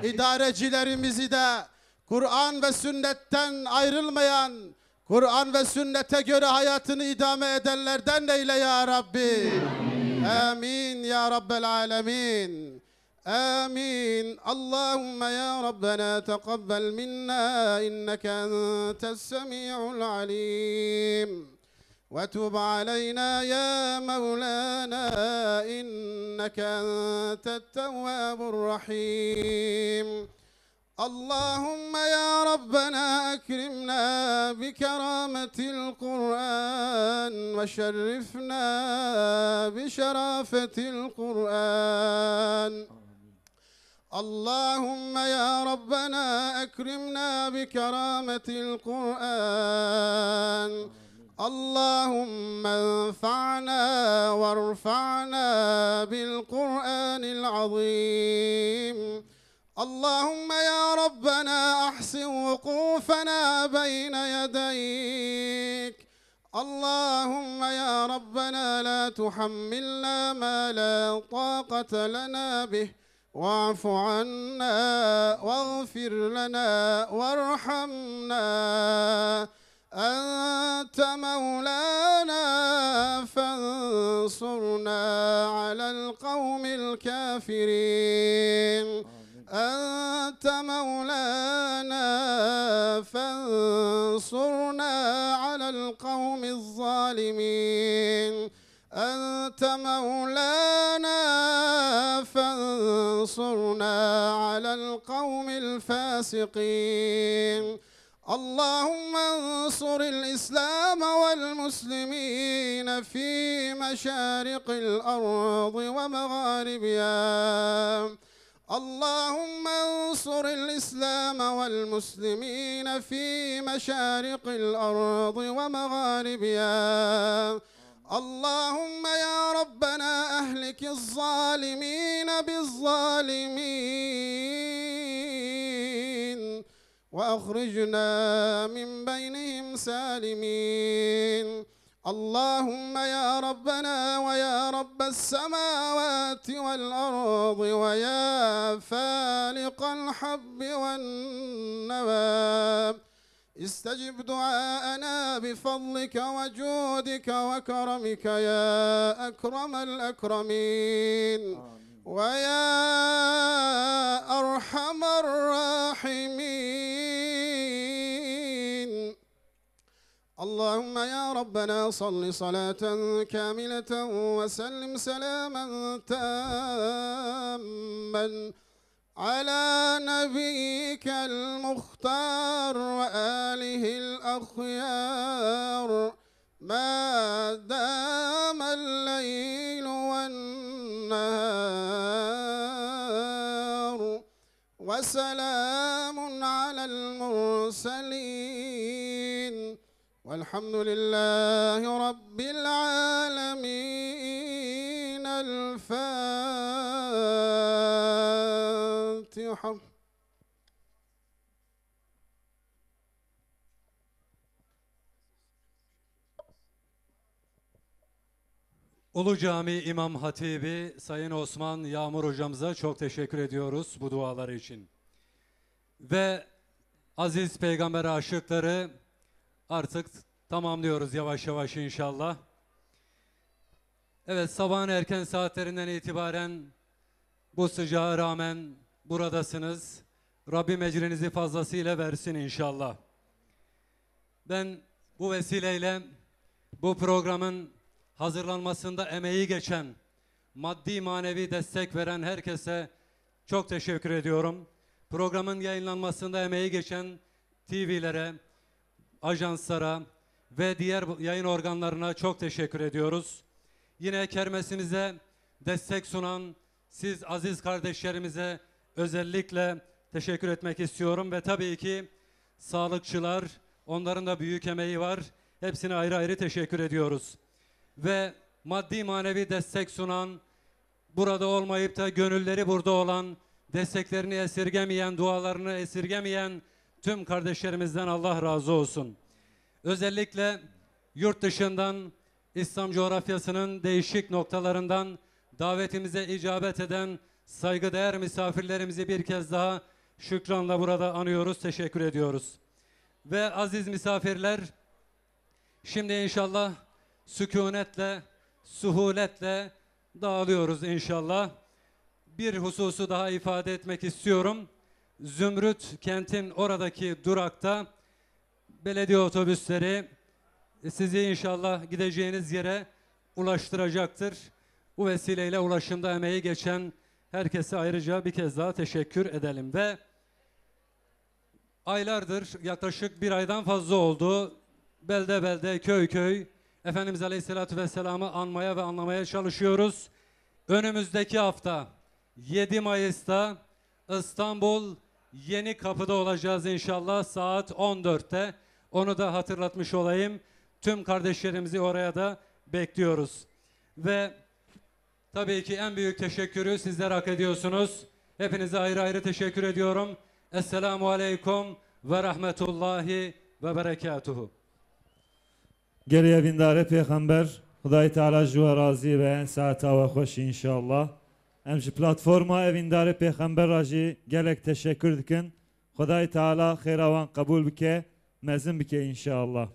İdarecilerimizi de Kur'an ve sünnetten ayrılmayan, Kur'an ve sünnete göre hayatını idame edenlerden eyle ya Rabbi. Amin ya Rabbel alemin. آمين. اللهم يا ربنا تقبل منا إنك أنت السميع العليم، وتب علينا يا مولانا إنك أنت التواب الرحيم. اللهم يا ربنا أكرمنا بكرامة القرآن وشرفنا بشرافة القرآن. اللهم يا ربنا أكرمنا بكرامة القرآن. اللهم انفعنا وارفعنا بالقرآن العظيم. اللهم يا ربنا أحسن وقوفنا بين يديك. اللهم يا ربنا لا تحملنا ما لا طاقة لنا به، واعف عنا واغفر لنا وارحمنا. أنت مولانا فانصرنا على القوم الكافرين. أنت مولانا فانصرنا على القوم الظالمين. أنت مولانا فانصرنا على القوم الفاسقين. اللهم انصر الإسلام والمسلمين في مشارق الأرض ومغاربها. اللهم انصر الإسلام والمسلمين في مشارق الأرض ومغاربها. اللهم يا ربنا أهلك الظالمين بالظالمين، وأخرجنا من بينهم سالمين. اللهم يا ربنا ويا رب السماوات والأرض ويا فالق الحب والنوى، استجب دعاءنا بفضلك وجودك وكرمك يا أكرم الأكرمين ويا أرحم الراحمين. اللهم يا ربنا صل صلاة كاملة وسلم سلاما تاما على نبيك المختار وآله الأخيار ما دام الليل والنهار، وسلام على المرسلين، والحمد لله رب العالمين. الفاتحة. Ulu Cami İmam Hatibi Sayın Osman Yağmur hocamıza çok teşekkür ediyoruz bu duaları için. Ve aziz Peygamber aşıkları, artık tamamlıyoruz yavaş yavaş inşallah. Evet, sabahın erken saatlerinden itibaren bu sıcağa rağmen buradasınız. Rabbim ecrinizi fazlasıyla versin inşallah. Ben bu vesileyle bu programın hazırlanmasında emeği geçen, maddi manevi destek veren herkese çok teşekkür ediyorum. Programın yayınlanmasında emeği geçen T V'lere, ajanslara ve diğer yayın organlarına çok teşekkür ediyoruz. Yine kermesimize destek sunan siz aziz kardeşlerimize özellikle teşekkür etmek istiyorum ve tabii ki sağlıkçılar, onların da büyük emeği var. Hepsine ayrı ayrı teşekkür ediyoruz. Ve maddi manevi destek sunan, burada olmayıp da gönülleri burada olan, desteklerini esirgemeyen, dualarını esirgemeyen tüm kardeşlerimizden Allah razı olsun. Özellikle yurt dışından, İslam coğrafyasının değişik noktalarından davetimize icabet eden saygıdeğer misafirlerimizi bir kez daha şükranla burada anıyoruz, teşekkür ediyoruz. Ve aziz misafirler, şimdi inşallah sükunetle, suhuletle dağılıyoruz inşallah. Bir hususu daha ifade etmek istiyorum. Zümrüt kentin oradaki durakta belediye otobüsleri sizi inşallah gideceğiniz yere ulaştıracaktır. Bu vesileyle ulaşımda emeği geçen herkese ayrıca bir kez daha teşekkür edelim ve aylardır, yaklaşık bir aydan fazla oldu, belde belde, köy köy Efendimiz Aleyhisselatü Vesselam'ı anmaya ve anlamaya çalışıyoruz. Önümüzdeki hafta, yedi Mayıs'ta İstanbul Yeni Kapı'da olacağız inşallah saat on dörtte. Onu da hatırlatmış olayım. Tüm kardeşlerimizi oraya da bekliyoruz. Ve tabii ki en büyük teşekkürü sizler hak ediyorsunuz. Hepinize ayrı ayrı teşekkür ediyorum. Esselamu Aleyküm ve Rahmetullahi ve Berekatuhu. Gelê evîndarê Pêxember, Xwedayê Teala ji we razî be, saeta we xweş înşallah. Em ji platforma evîndarê Pêxember re jî gelek teşekkür dikin. Xwedayê Teala xêra wan qebûl bike, mezin bike înşallah.